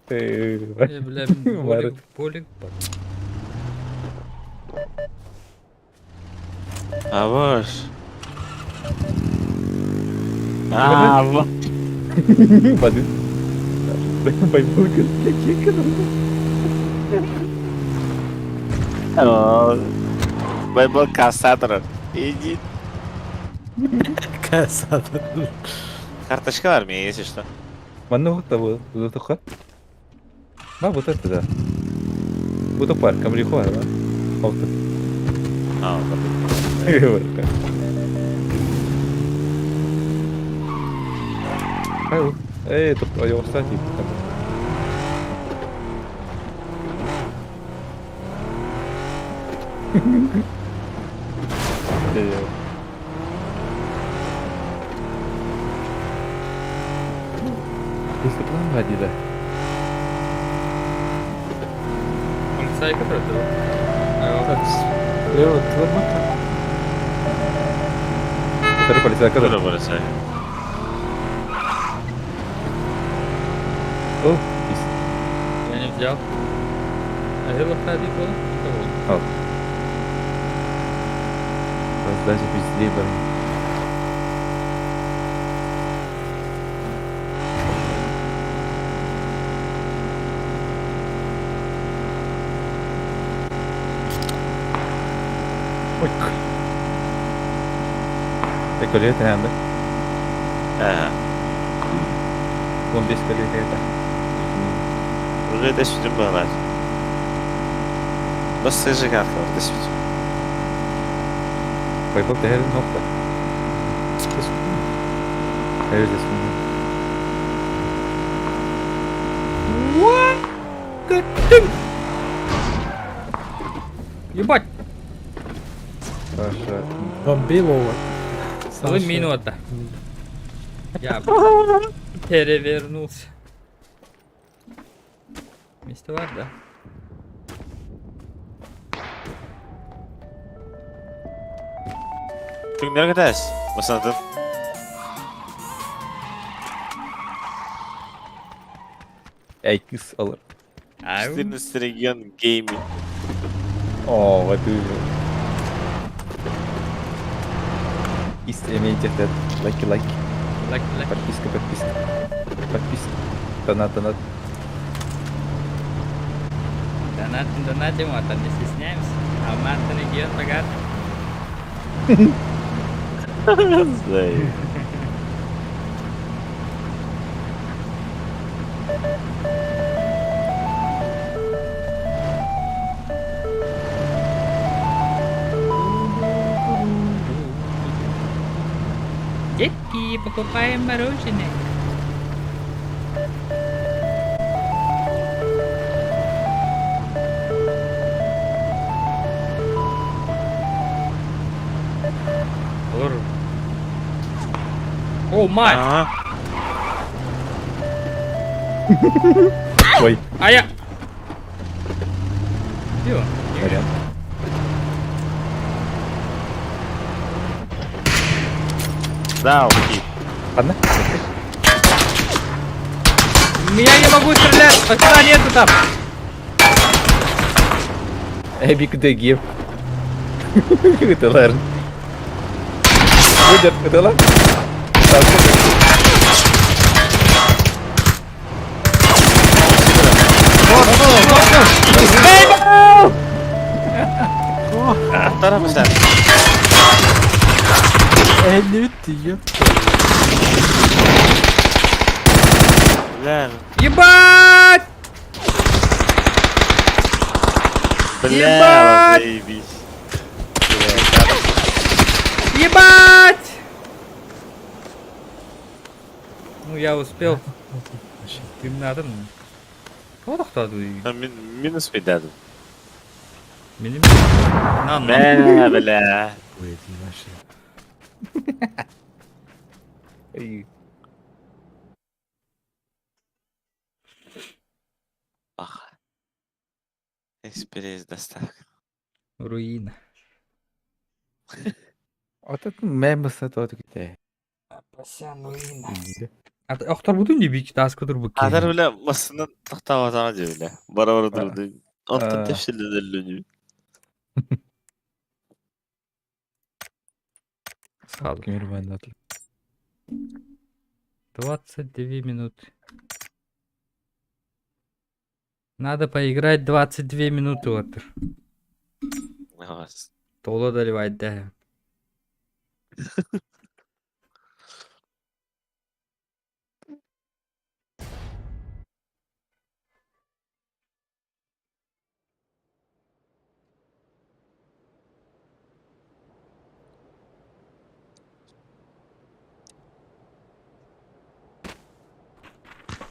Э, бля, болик, болик бар. А ваш. А, ва. Бады. Байбулка. Байбол кассатор. Иди. Кассатор. Карточка бар мне, если что. Манна вот того, вот это Ма вот это да. Вот пар, камрихуа, да? Вот. А, вот. Эй, тут я кстати. Если план водила. Полицайка против. Так, лево тылмата. Который полицайка. Куда полицай? О, Я не взял. А гело хади было? Ал. Раздача пиздей бар. Ой. Колет надо. Ага. Он без колет это. Уже это сюда было. Бас сыжи карта, это сюда. Байбол тәһәр нокта. Хәер дә Ебать! Саша. Бомбилова. Вы минута. Я перевернулся. Место бар, да? Түңнер кетәс. Масанатын. Әй, кыз алыр. 14 регион гейминг. О, вот уже. Ист имейте лайки, лайки. Лайк, лайк. Подписка, подписка. Подписка. Донат, донат. Донатим, донатим, а там не стесняемся. Алмааттан игиэн багат. Знаю. Детки, покупаем мороженое. Олор. О, мать! Ага. Ой. А я... Где он? Вариант. Да, окей. Ладно. Я не могу стрелять! Пацана нету там! Эбик дегив. Ытылар. Выдер, ытыла. Тарапыса. Эннибит Бля, Ебать! бля, Ебать! заебись. Ебать! Ну я успел. Кимнадым. Тоқтады. Там минус пейдадым. Меним. На, на. Бля, бля. Ах. Экспресс доставка. Руина. Ототун мэмэсэ тоотуките. Пасян руина. Охтор бутун дебик таска тур бу. Атар бля масынан тохтаабатаҕа дии бля. Бара-бара турду. Онтон А. тэпсиллэн өллүнүү. Сал. Кимир бандатл. 22 минуты. Надо поиграть 22 минуты вот. Тола доливать, да.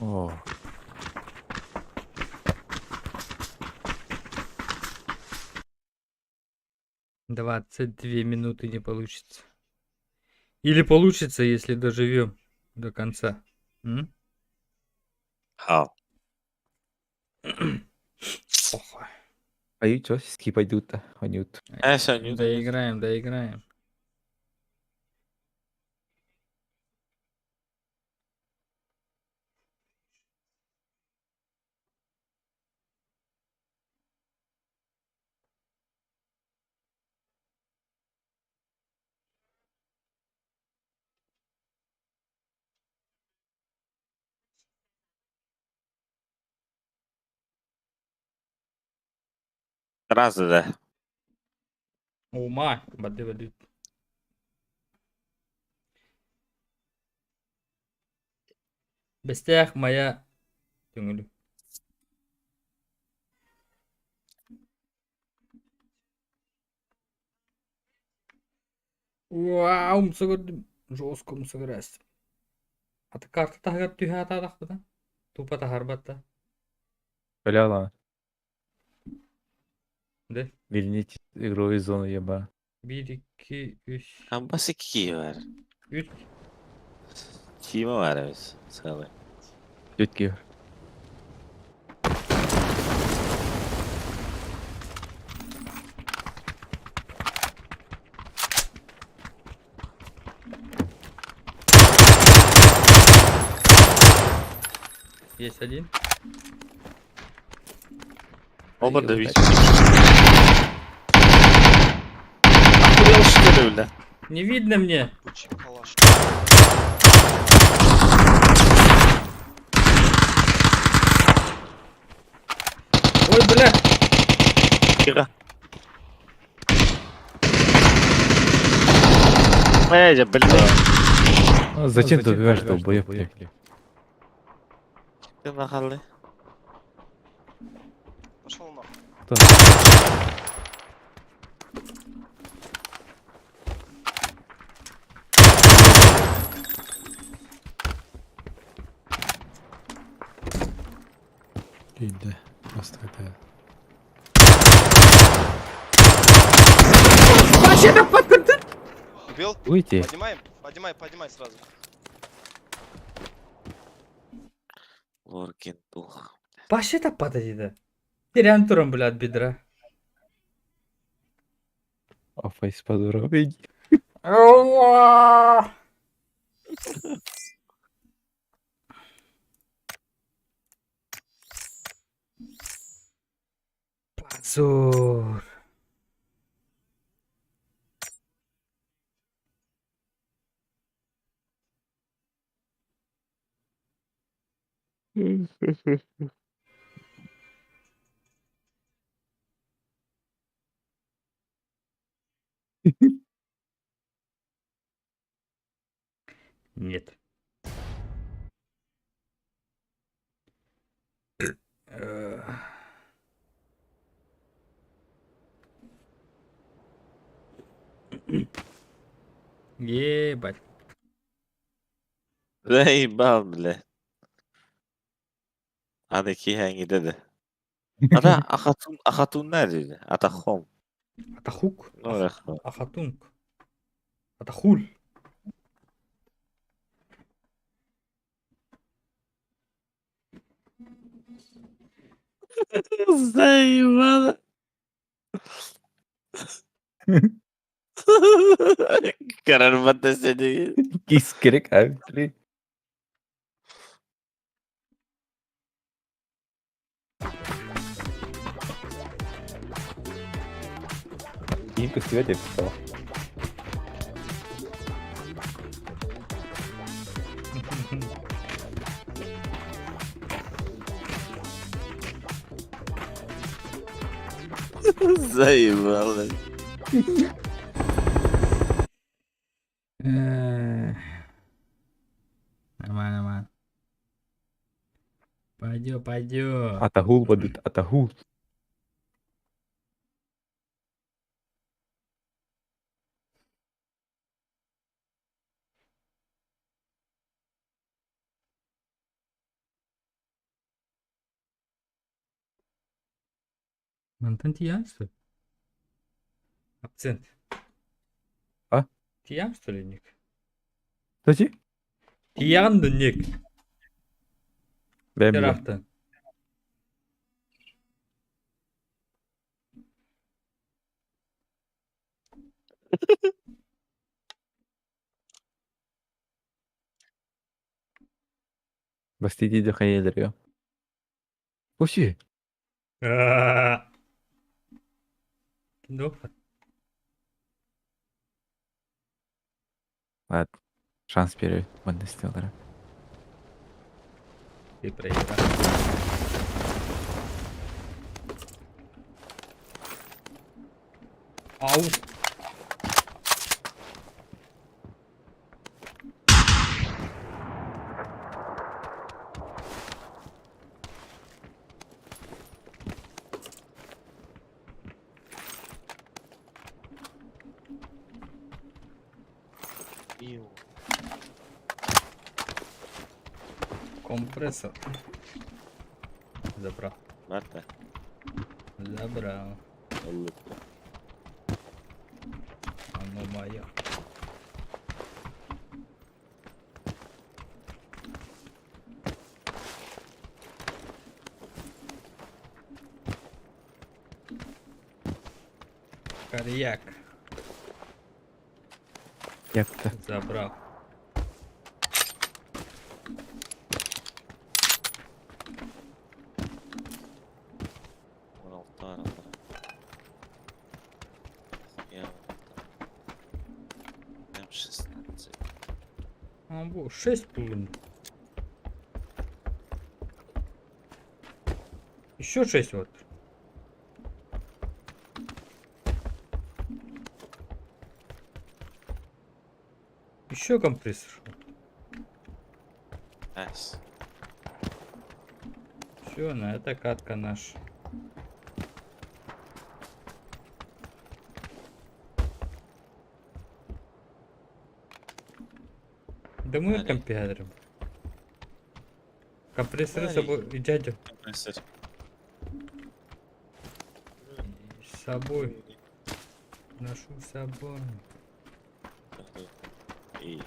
О. 22 минуты не получится. Или получится, если доживем до конца. М? Хау. Похуй. Аю чё, скипайдута, анют. Э, всё, не Доиграем, доиграем. Сразу, да. Ума, бады бады. Бестях моя түңүлү. Вау, умса көрдүм. Жестко умса көрөс. Аты карта таһыгар түһэ атаадахпыта. Тупа таһарбатта. Бля, ла. Да? Верните игровую зону, еба. 1, 2, 3. Амбасы кии бар. 3. Кима бар эбит. Целый. Тетки. Есть один. Оба да вич. Охуел, что ли, бля? Не видно мне. Ой, бля. Тихо. Блядь, блядь. А зачем ты убиваешь, долбоёб ты? Ты нахалы. Пошел нахуй. Кто? Киирдэ. Бастакыта. Убил? Уйти. Поднимаем? Поднимай, поднимай сразу. Лоркин дух. Вообще так подойди. Терян туром, блядь, бедра. А фейс подробнее. Ауа! Позор. Нет. Ебать. Заебал, блядь. Аны киһәңи dedi. Ата ахатун ахатун dedi. Атахом. Атахук. Ну, рахмат. Ахатунг. Атахул. Заебало. Kararmata seni. Кис керек, а? Блин. Им көстүбэт деп писал. Заебало. Нормально, нормально. Пойдет, пойдет. Атагул бодут, атагул. Мантан тиян, что ли? Акцент. А? Тиян, что ли, Ник? Точи? Тиян да Ник. Бэм бля. Терахтан. Бастиди дөхәйелер Оши. Кино. Ладно. Шанс бере. Мында истеолара. Ты проиграл. Ау. Компрессор. Забрал. Марта. Забрал. Улыбка. Оно мое. Карьяк Якта. забрал. 16 Я М16. А, во, 6 булын. Еще 6 вот. Еще компрессор. Nice. Все, на это катка наша. Да мы Смотри. компьютером. Компрессор с Смотри. собой, и дядю Компрессор. с собой. Ношу с собой. И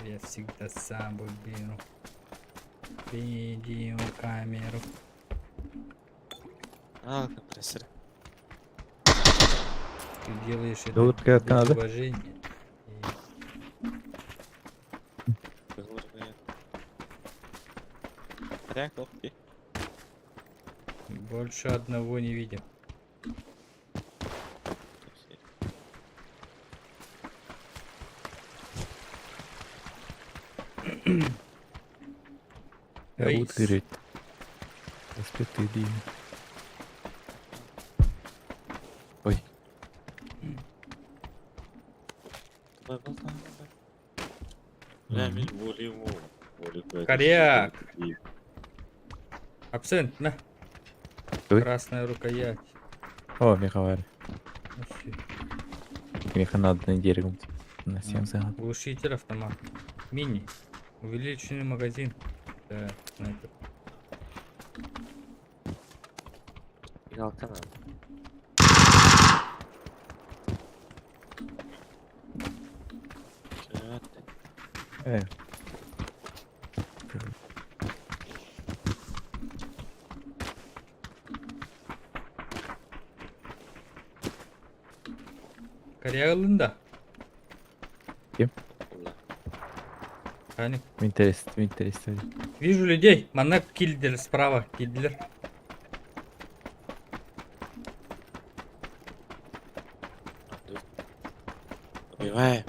Я всегда с собой беру. Видеокамеру. А, компрессор. Ты делаешь это Доллар для Канады. уважения. Долларные. Ряковки. И больше одного не видим. Я Рейс. буду гореть. Проспект Ильи. Ой, Бля, мен волейбол. Волейбол. Коряк. Абсент, на. Ой. Красная рукоять. О, Михавар. Ну всё. Миха надо на деревом. На всем загад. Глушитель автомат. Мини. Увеличенный магазин. Да, снайпер. Мигалка надо. Коряк да. Кем? Аня. Интересно, интересно. Вижу людей. Манна кильдер справа. Кильдер. Убиваем.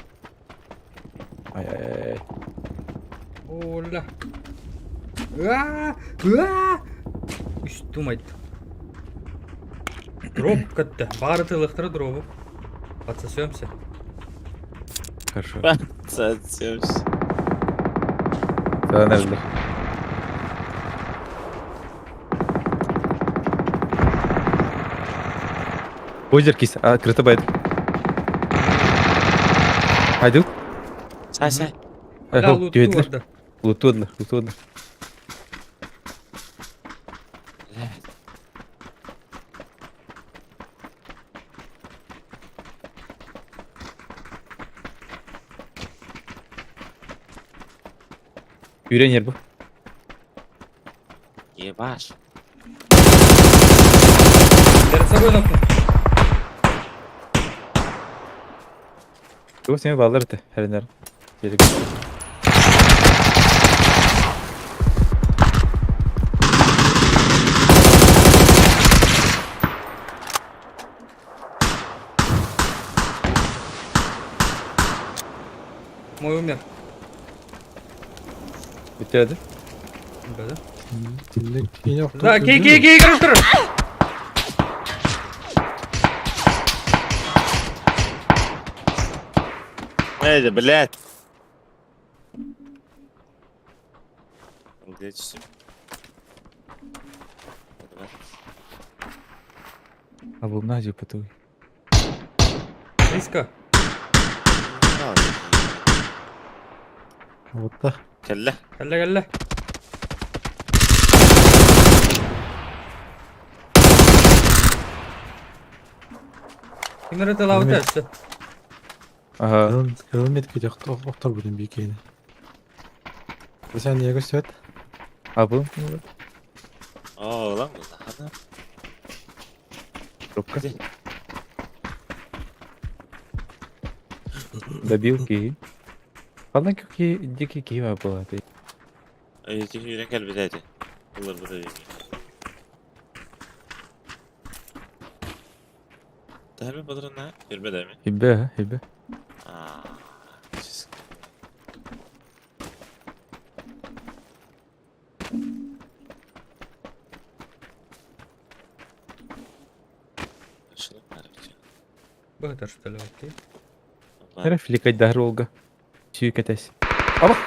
Ай-яй-яй. Оля. А, а! Үс думает. Дроп как-то. Бары тылыхтыры дробу. Подсосемся. Хорошо. Подсосемся. Да, нажми. Озер кис, а, крытобайт. Айдыл? Сася. Да, луту орда. Лутудлар, лутудлар. Үйренер bu. Ебаш. Перед собой нокнул. Тугу сени балдар ты, хәренер. Керек. Мой умер. Bitirdi. Да, да. Тинник Да, кей, кей, кей, короче, короче. Эй, блядь. Где часы? А бұл мына жеп біту. Близко. Вот да. Кэллэ. Кэллэ, кэллэ. Кимер это лаута все. Ага. Кылын метке оқтар бұдын бейкейні. Сен не көрсет? А бұл? О, lan bu. Пробка. Добил кей. Қалдан кей дикий кей бар болады. Эти үйрен кэлбит эти. Булар bu da değil. Derbi badrına yürüme mi? Хибе, хибе. Aa. Şunu var. Богатыр что ли, окей. Нere фликать дар олга. Сүүкэтэс. Абах!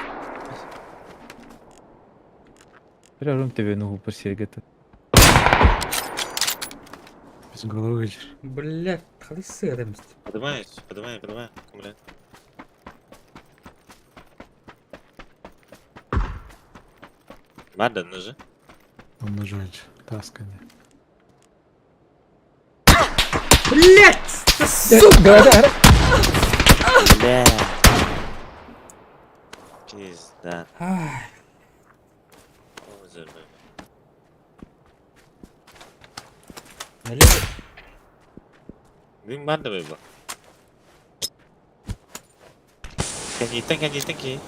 Бля, рум тебе ногу посергата. Без головы же. Блядь, халысы адамст. Поднимай, поднимай, поднимай. Бля. Бада, ножи. Он нажать. Тасканье. Блядь! Да сука! Бля. Пизда. Ай, О, забыл. налево. Дым бада был. Канитан, канитан, ки.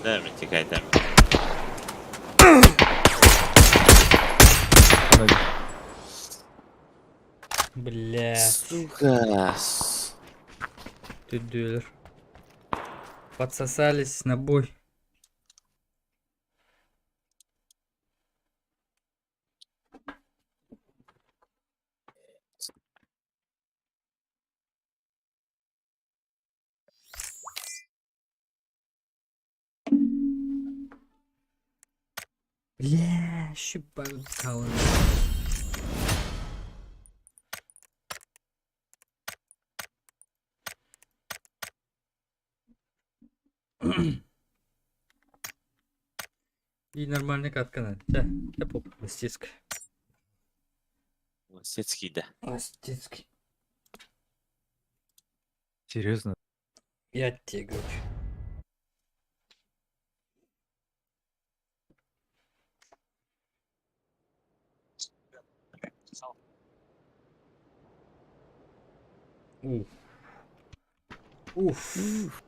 Дай мне текай, дай мне. Блядь. Сука. Ты дылер. Подсосались на бой. Бля, щипают. И нормальный катка надо. Тя, тя поп, ластицкая. Лосецкий, да. Ластицкий. Серьезно? Я тебе говорю. Уф. Уф.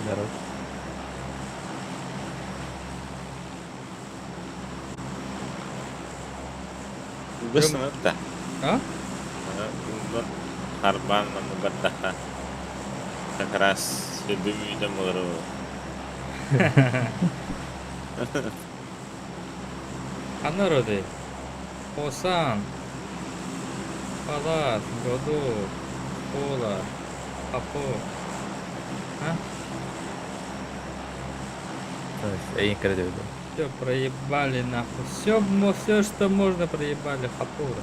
Здорово. Быстро, да. А? Харбан на Как раз любимый дом. А народы? Осан. Палат, Году, Пола, Апо. А? Все проебали нахуй. Все, все, что можно, проебали. Хапура.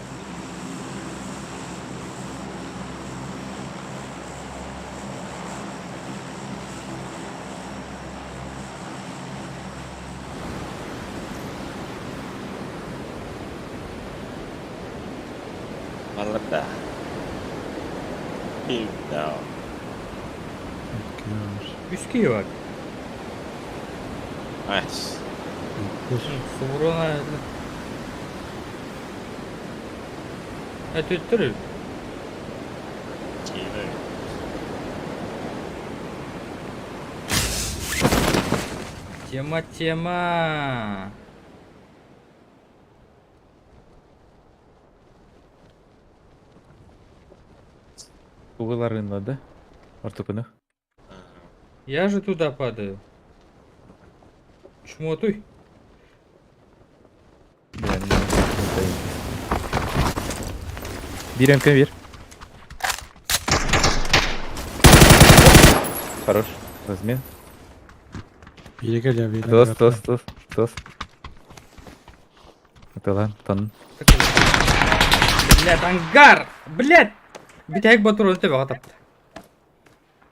Молода. Пизда. Үскей var. Ась. Субурона. Это. Тема, тема. Угыларынла, да? Ортокуну. Я же туда падаю. Чмо ты? Бир МК бир. Хорош. Размен. Биирэ кэлиэ, биирэ Тос, кэлиэ. тос, тос, тос. Атылан, тон. Блядь, ангар! Блядь! Бүтэһик ботуруон төбөҕө тапта.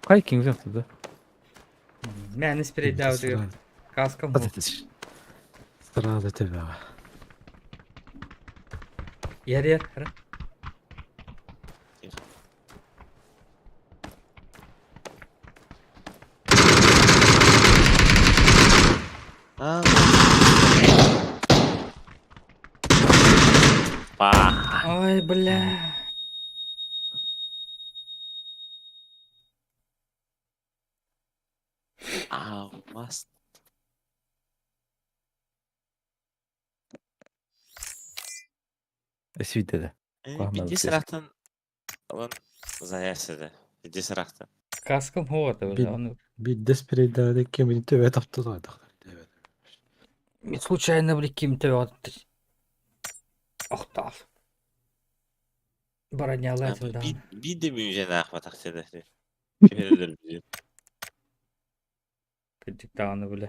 Хай кингзен туда. Мээнэ спрейдаабытыгар каскам Сразу төбөҕө. Иһэр иһэр. Ара. Ой, бля. Алмаз. Свитede. Биди сырахтан ылан заявся Биди сырахтан. Каскам хоҕото бля. Ону Биирдэ спрейдаабыт кэмин төбө таптылаатах. Мен случайно били ким төбөҕө охтоол. Бронялаах даҕаны. Биир да мүнүүтэн аахпатах сэтэ. Ким Кырдьык даҕаны бile.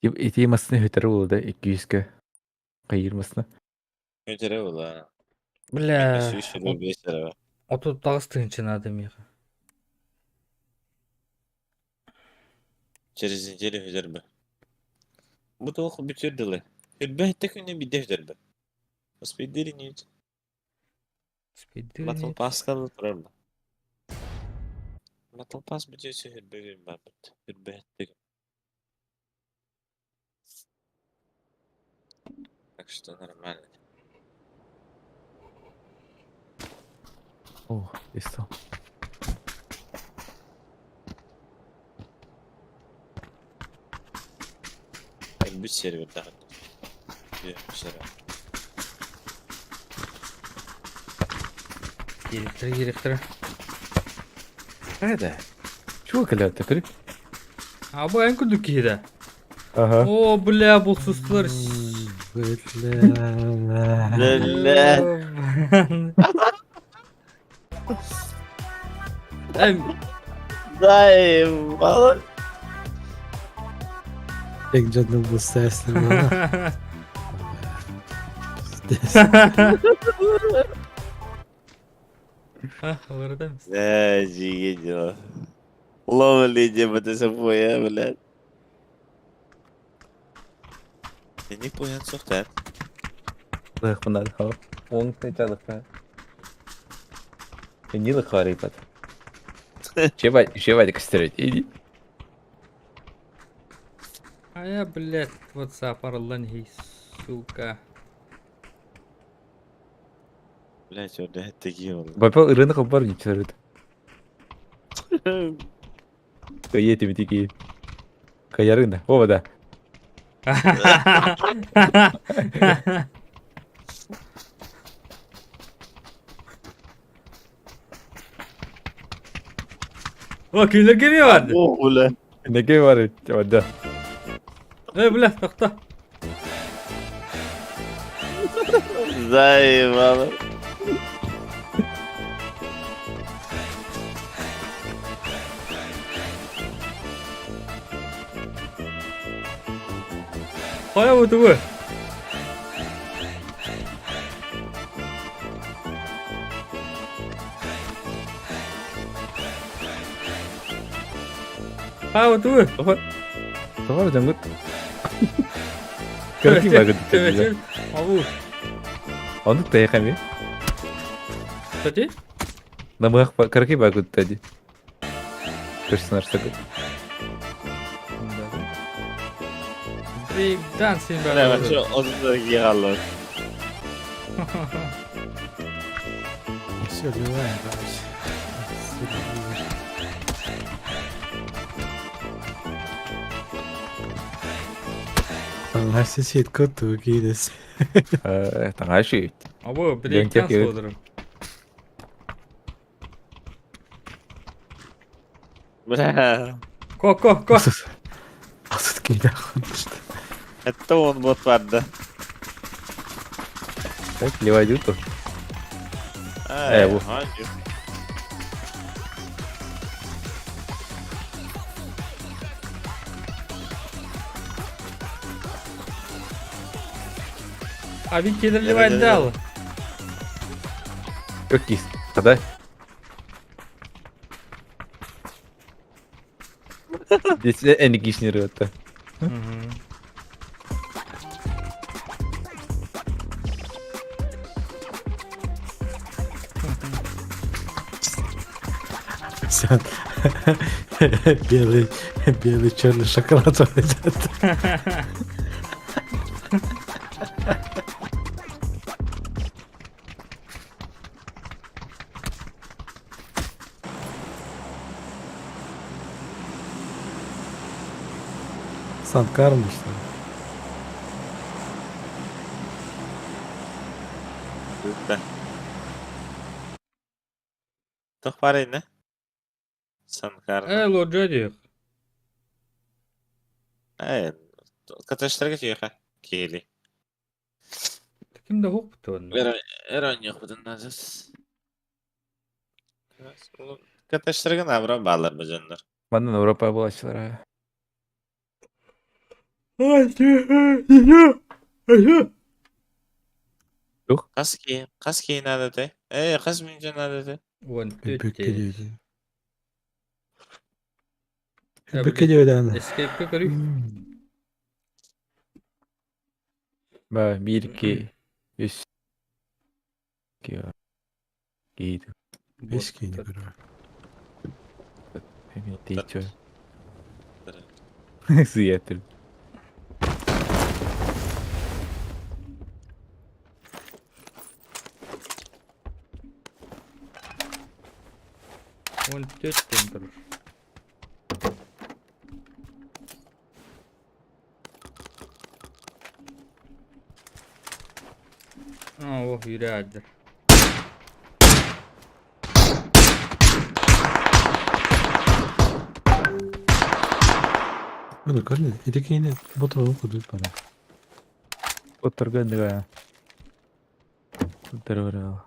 Ити масына хөтөрө буолла 200-кө. Кайыр масына. Өтөрө була. Бля. 325 эрэ. 38 тыһыынча наада миэхэ. Через неделю өтөрбө. Бу туох бүтүөр дылы. Үрбэһиттэ күнү бидде өтөрбө. Успейдири нет. Спиддир Батл Pass турар ба. Battle Pass бүтүөсү үрбөгүн барбыт. Үрбэһиттэ күн. Так что нормально. О, исто. Бүт сервер даҕаны. Сервер. Директор, директор. Хайда. Чего кэлэр көрүк? А бу эн курдук киһи да. Ага. О, бля, бу сустулар. Бля. Эм, Дай, мало. Tek canım bu sesli bana. Олордом. Да, дела. Ловли ДБТС блядь. Я не понял, что Лыхманад. Он хотел Не лыхварипат. Чевать костереть, иди. А я, блядь, WhatsApp арыллан хей, сука. Блядь, он такие он. Бапа рынок бар не чарыт. Каети такие. Каярына. О, да. О, кимлер кеми vardı? О, бля. Неге бар, да. Эй, бля, тохто. Заебало. Хайа бу тугу? Хайа бу тугу? Товар жангыт. Көрки багыт. Абу. Оны тайхами. Кстати, Намах карки багыт тади. Персонажтарга. Break dancing Бля, вообще, он ехал. Все, убиваем, короче. Всё убиваем. Таҥаһа сетка тугилес. Таҥаһа үчүгэй. Абы break Дьон dance киһи. болдурум. Бля, Ко ко ко. Асыт киһи это он бот барда. Так, левай дюту. Э, бу. А ведь кедерливай дал. Как кис? Да? Здесь энергичный рыта. Все. Белый, белый, черный шоколад идет. Сан-Карло, что ли? Тох бар не? Санкар. Э, лоджадик. Э, каташтарга тиэхэ. Киэли. Ким да хоп тон. Эрон yok назас. Каташтарга набра балар бажандар. Манна Европа булачылар. Кас ки, кас ки надо те. Э, кас минче надо те. Вон Бүкке төтте. диэбит. Бүкке диэбит аны. Escape көрүй. Ба, бир, ки, үс. Ки. Ки. Бес киһини көрөр. Тейчө. Сыятыр. Вон төттен тұр. А, о, yürü Bunu көрдүн. Ити киһини ботуругун кудук бара. Отырган да. Отырган.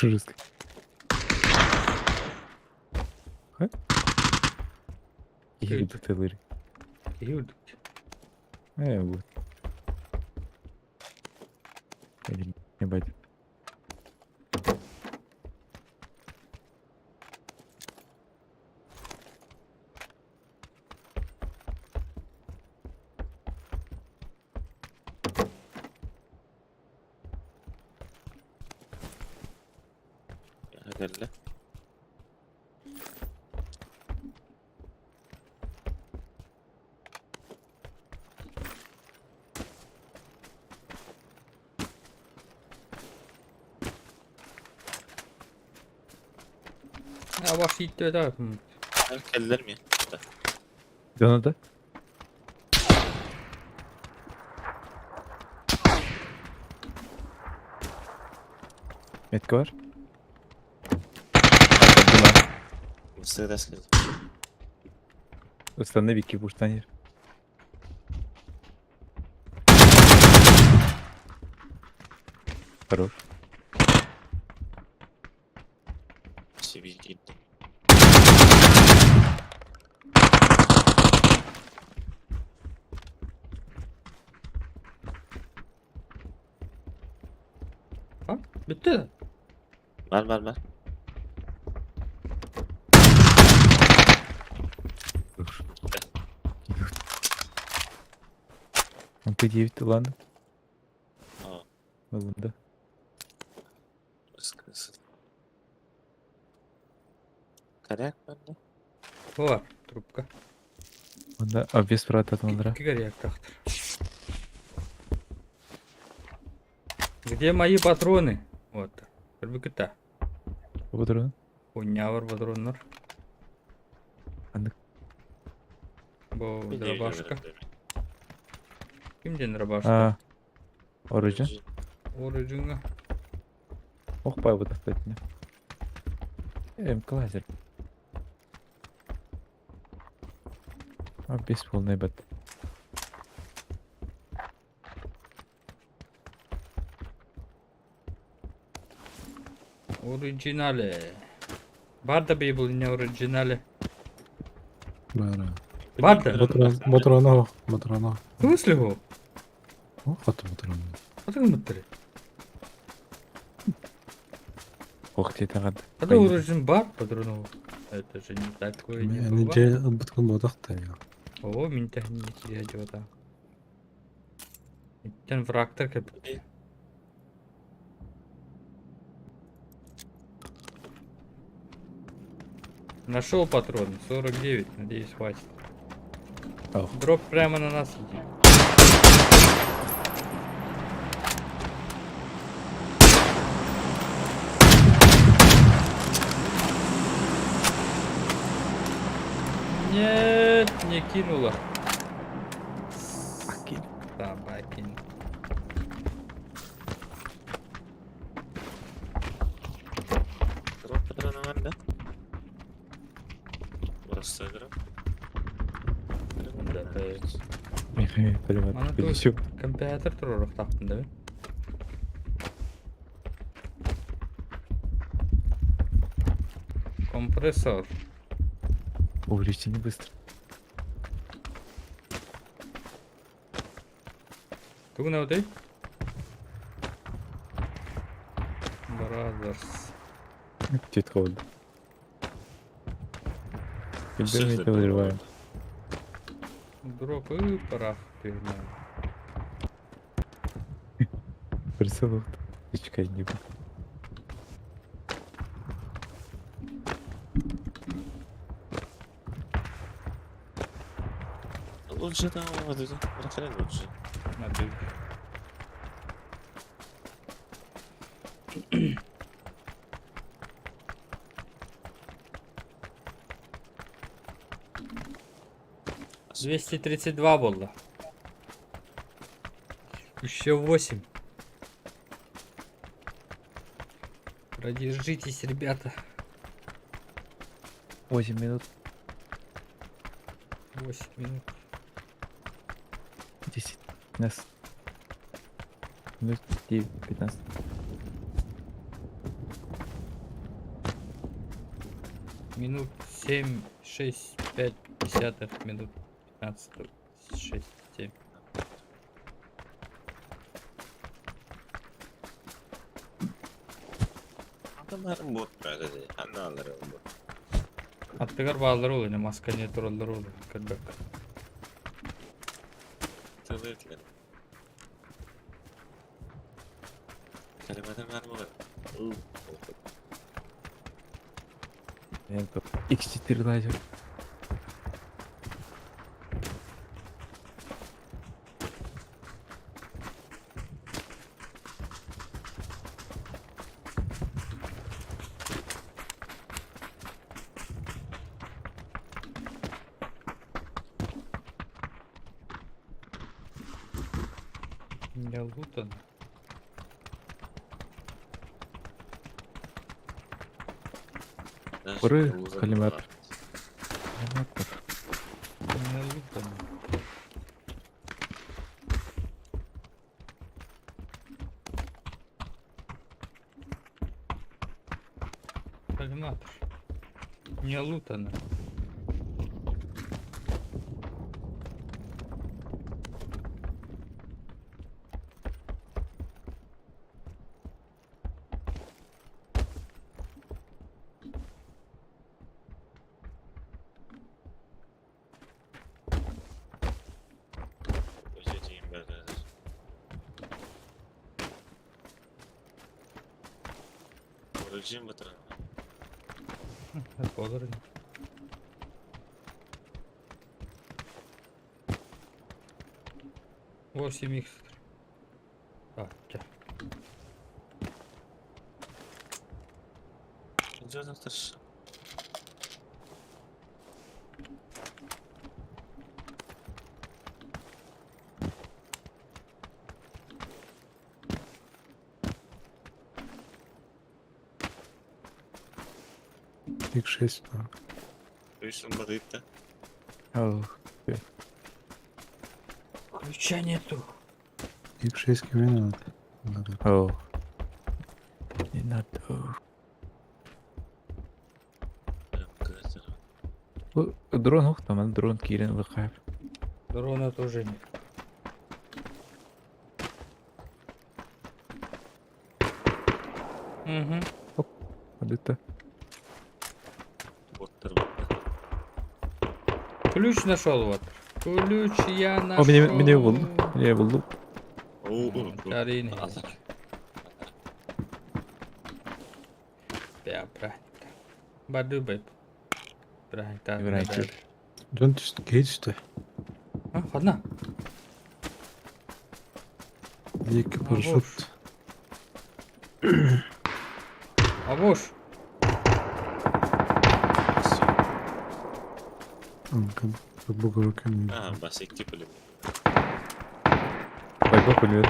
Жестко. Киһи Киһи Э, вот. Ебать. Келле. А баш итте да. Келлер ми? Зона да? Метка бар? Всегда скажу. Установи кибуртанер. Хорош. Өссө биир киирдэ. А? Бүттэ да? Бар бар бар. МП9 ылан. А. Ылын да. Коряк манна. Бар, трубка. Онда обвес брататылара. Икки горяктахтар. Где мои патроны? Вот. Көрбүкүт Патрон. Хуйня бар патроннар. Ханнык. Бу дробашка. Ким диэн дробашка? А. Оружие. Оружие. Ох, пай вот достать. МК лазер. Обвес полный бат. Оригинале. Бар да бейбл не оригинале. Бара. Бар да? Батрон, батрона, батрона. В смысле го? О, хата батрона. А ты мыттыры. Ох, тебе тагад. А ты оружин бар патронов. Это же не такое не Мен бывает. же бұткын бодақта я. О, мин техники идиота. Иттен врагтар кепти. Нашел патрон, 49, надеюсь, хватит. Ох. Дроп прямо на нас идет. Нет, не кинула. Собакин. Дроп патрона бар да? Простой дроп. Мана Пересек. Компьютер туророх таптын да? Компрессор. Увлечение быстро. Тугун өтей? Brothers. Тетка болды. Тебе это взрываем. Дроп и парах ты. Прицел. Чекай, не буду. Лучше там вот это. Нахрен лучше. Надо. 232 было. Еще 8. Продержитесь, ребята. 8 минут. 8 минут. 10. 15. Минут 9, 15. Минут 7, 6, 5 десятых минут 15, 6, 7. Адамларым бот бәрі, аналарым бот. Аттыгар баалар ол, эне маска не тураллар ол, көрбөк. Тылы. Калиматым бар болар. X4 лазер. Не лутан. Куры, коллиматор. Коллиматор. Не лутан. Коллиматор. Не лутано. Болар. 8 х. Так, чэ. Х6. Ключа нету. Х6 кимиэн надо. Надо. Оо. Не надо. Дрон ухта, дрон киирэн ылыахха. Дрона тоже нет. Угу. Адыта. Ключ нашел вот. Ключ я нашел. О, меня, меня булду. Меня булду. Карин. Бя, праздник. Баду бэп. Праздник. Дьон түстэ, киһи түстэ. А, ладно. Диэки парашют. Абуш. Бугор кем. Байбо пулемет.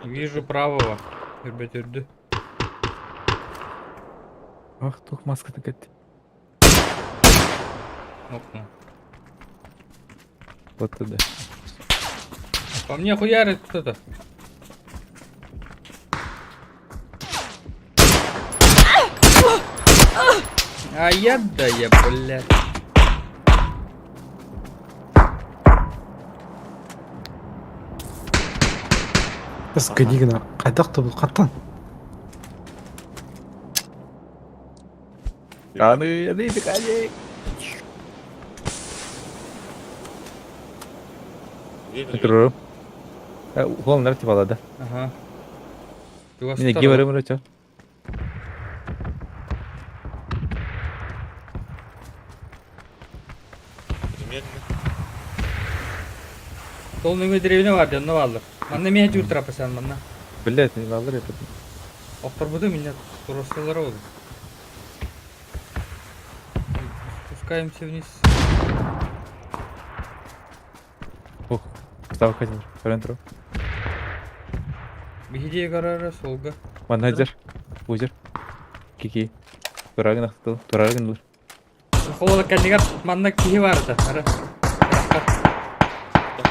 Вижу правого. Үрбет үрдү. Ах, туох маската кэт. Окна. Вот туда. По мне хуярит кто-то. А я да я, блядь. Скадигна. Хайдах да бу хантан. Аны, аны, бикали. Туру. Уол нар типа да. Ага. Меня гивары мырача. Сол нөҥүө деревня бар дьонно бааллар. Манна миэ түүр трапасан манна. Блять, не баллар это. Охторбуту меня туруссалара ол. Спускаемся вниз. Ох, встал хотел. Френтру. Биһиги гарара солга. Манадер. Бузер. Кики. Турагын ахтыл. Турагын бур. Холола кэннигэр манна киһи бар да. Ара.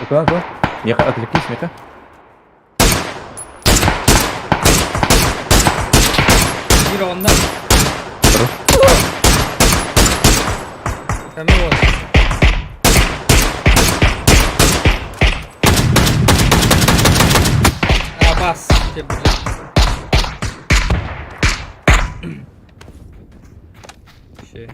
Куда, куда? Меха, отвлекись, меха. Биир онна. Кәме вот. Абас. Те, блядь. Вообще.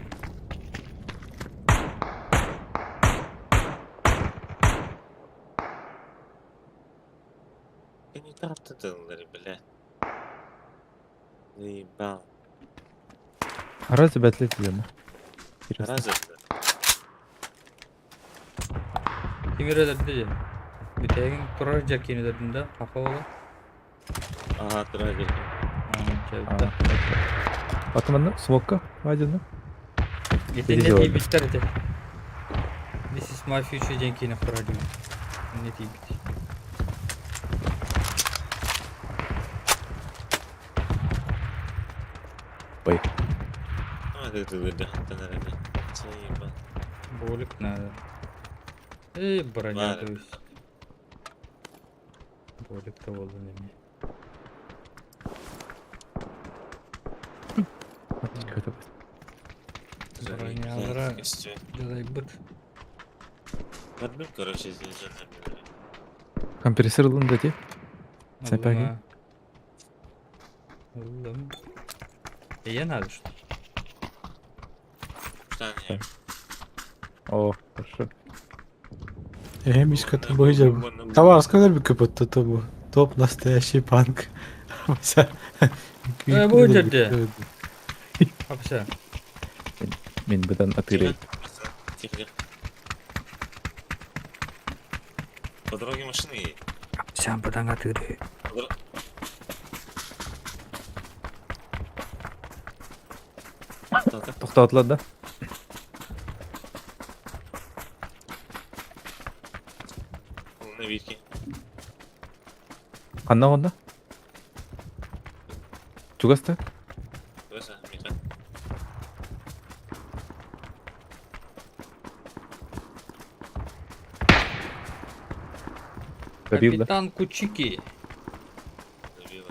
Бля. Заебал. Разве бәтлет дeme. Разве? Кимир өлөрдү дии. Бүтэгин турар жер киин өлөрдүм да. Хафа бола. Ага, турар жер. Атыманна смокка вадина. Итинне тиийбиттэр этэ. This is my future диэн киинэ турар дии. Не тиийбит. Ой. А, ты ты Заебал. Болик надо. Эй, броня, то есть. Болик да буоллун эмиэ. Бронялара дьадайбыт. Барбым, короче, здесь же Компрессор ылын да ти. Сапаги. Ыллым. Эйэ надо что? Штаны. О, хорошо. Э, Мишка, ты будешь. Товар сказали бы, как будто это был топ настоящий панк. Э, будет где? Апся. Мин быдан атырый. Тихо, тихо. По дороге машины едет. Апся быдан атырый. Тоқтатылады да? На витке. Қанна онда? Чугаста? Куда Миха? Добил да? Капитан Кучики. Добила.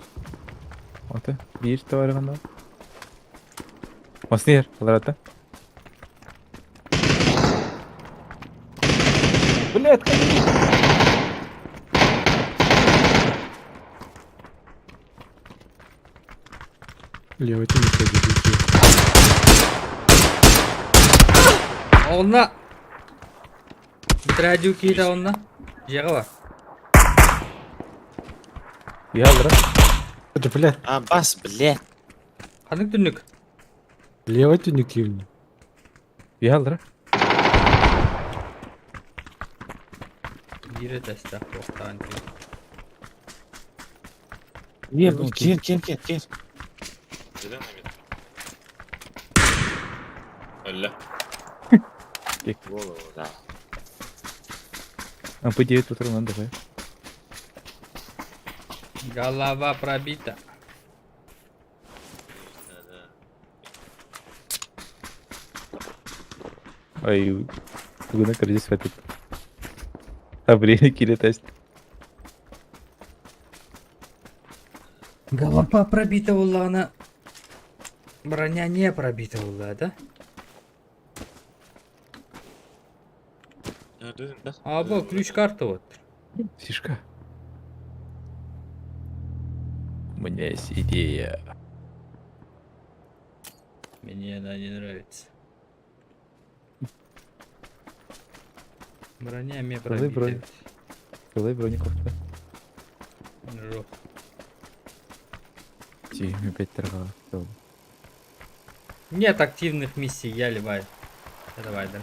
Аты, bir товары қанда? Маснер, аларата. Блядь, Левый ты не ходи, Онна. Битрадю кита онна. Жеға бар. Я алара. Это, блядь, А, бас, блядь. Қандық түнік? левый ты не кивни. Я алара. Бире тәсті тоқтаған Не, кир, кир, кир, кир. Зеленый мет. Алла. Кек. Голову, да. МП9 патронан давай. Голова пробита. Да, да. Ай, бүгін кризис хватит. А время кире тест. Голова пробита была Броня не пробита была, да? Да, да, да. А, бұл ключ-карта вот. Сишка. У меня есть идея. Мне она не нравится. Броня мне Давай пробита. броню. Давай бронекофта. Жох. Ти, опять торговал. Нет активных миссий, я ливаю. Давай, да.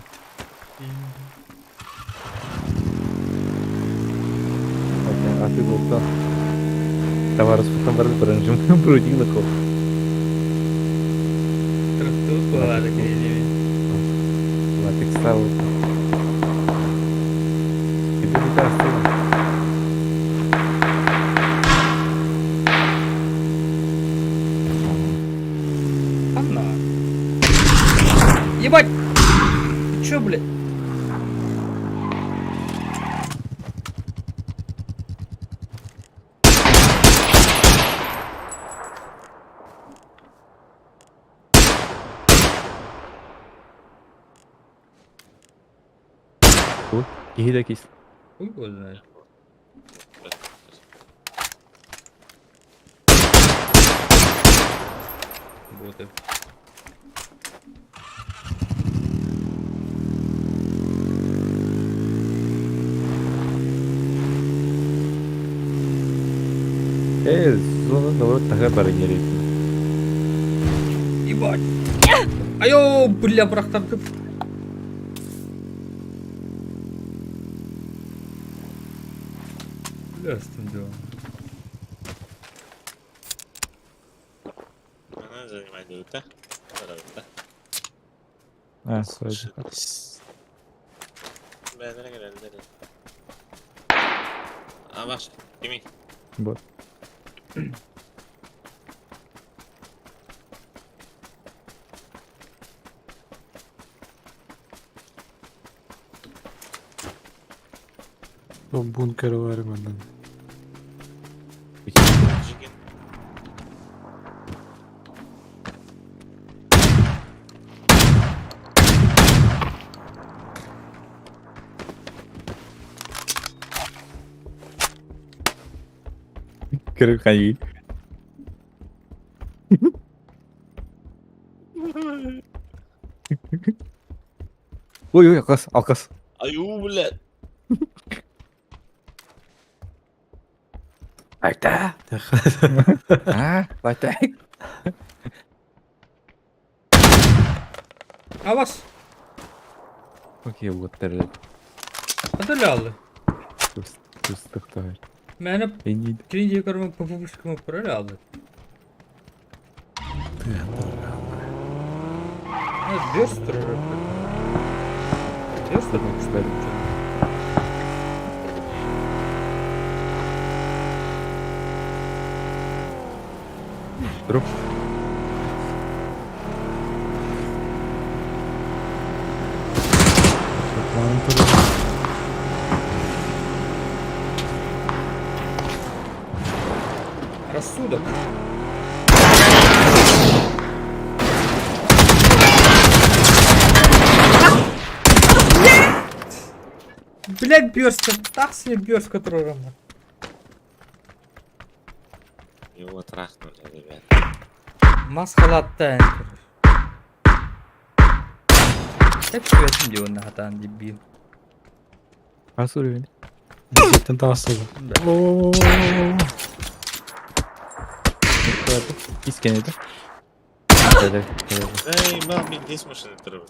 А ты был там. Товар с потом барып бронжым броник лаков. Тут была такая идея. Латекс стал. Тебе не даст. Анна. Ебать! Ты чё, блядь? Кихи да кис. Хуй его знает. Боты. Э, зона наоборот тага барынерит. Ебать! Айо, бля, бырахтарды. Бля, с тем делом. Она занимает да? Да, А, сразу. А, ваш, Кими. Вот. Бункер варманан. Жигин. Көрүк хайыы. Ой, ой, алкас, алкас. Аю, блядь. Айта. А, айта. А вас? Окей, вот тэр. Подалялы. Тустухтар. Мээнэ Эни кини дии көрмө пупушкама пролялы. Бёс турар. Бёс турар. Друг. Рассудок. Блять, бёрстка, так себе бёрстка трогана. Его трахнули, ребят. Масхалатта. Так светом дии уонна хатаан дебил. Хас уровень. Дьиэттэн таҕыстылар. Искен это. Эй, мал, мен здесь машина тұрып.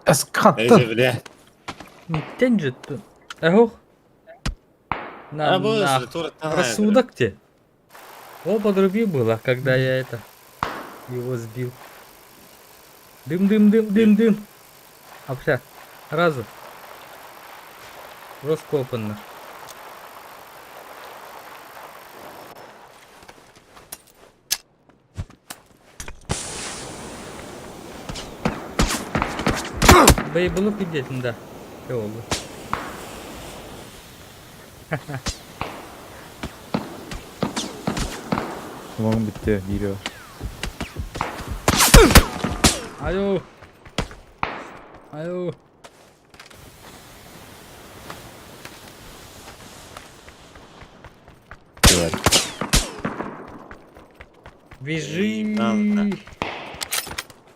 Эскаттан. Эй, бля. Миттен жетту. Эхох. На, А, на. Рассудок те. О, подруби было, когда я это его сбил. Дым, дым, дым, дым, дым. Апся. Разу. Раскопанно. Бейбулук идет, да. Oldu. Tamam bitti. Geliyor. Alo. Alo. Говори. Бежи. Эй,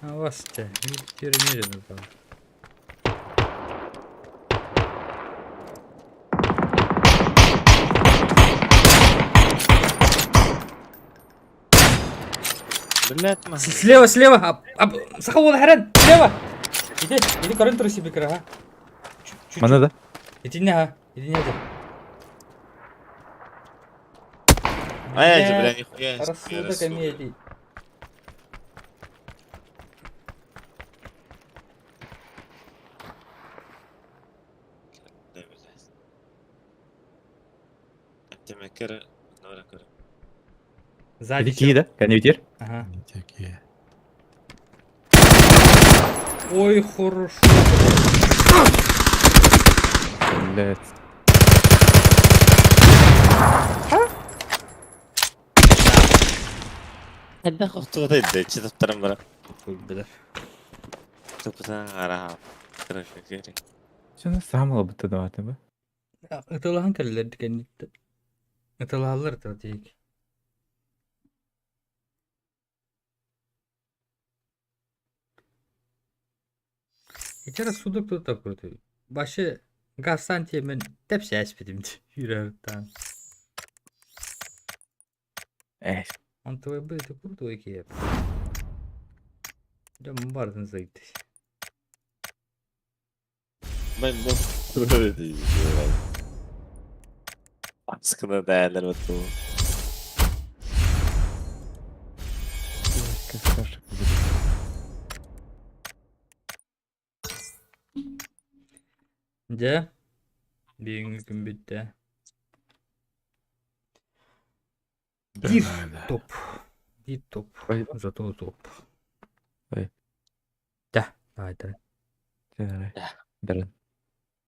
А вас-то теперь там. Блять, мам. Слева, слева. Сахал харан. Слева. Иди, иди корын тур себе кыра, а. Чуть-чуть. Мана да? Иди не, а. Иди не. А я бля, нихуя. Рассудок комедий. Сзади. Иди да? Кәне Ага. Такие. Ой, хорошо. Блять. Читаптарым бара. Бля. Тупутан араха. Короче, Şunu самала бутта даваты ба. Ытылахан кэллэр кэнниттэн. Ытылааллар та тиик. Ичара судок тут крутой. Башы гасан мен тепсе әспедим жүрөртан. Э. Он твой был ты крутой кеп. Дем бардын зайты. Мен bu Baskına değerler batı. Дьэ. Бүгүҥҥү күн бүттэ. Биир топ. Биир топ. Ой. Зато топ. Ой. Дьэ, давай, давай. Давай. Дарын.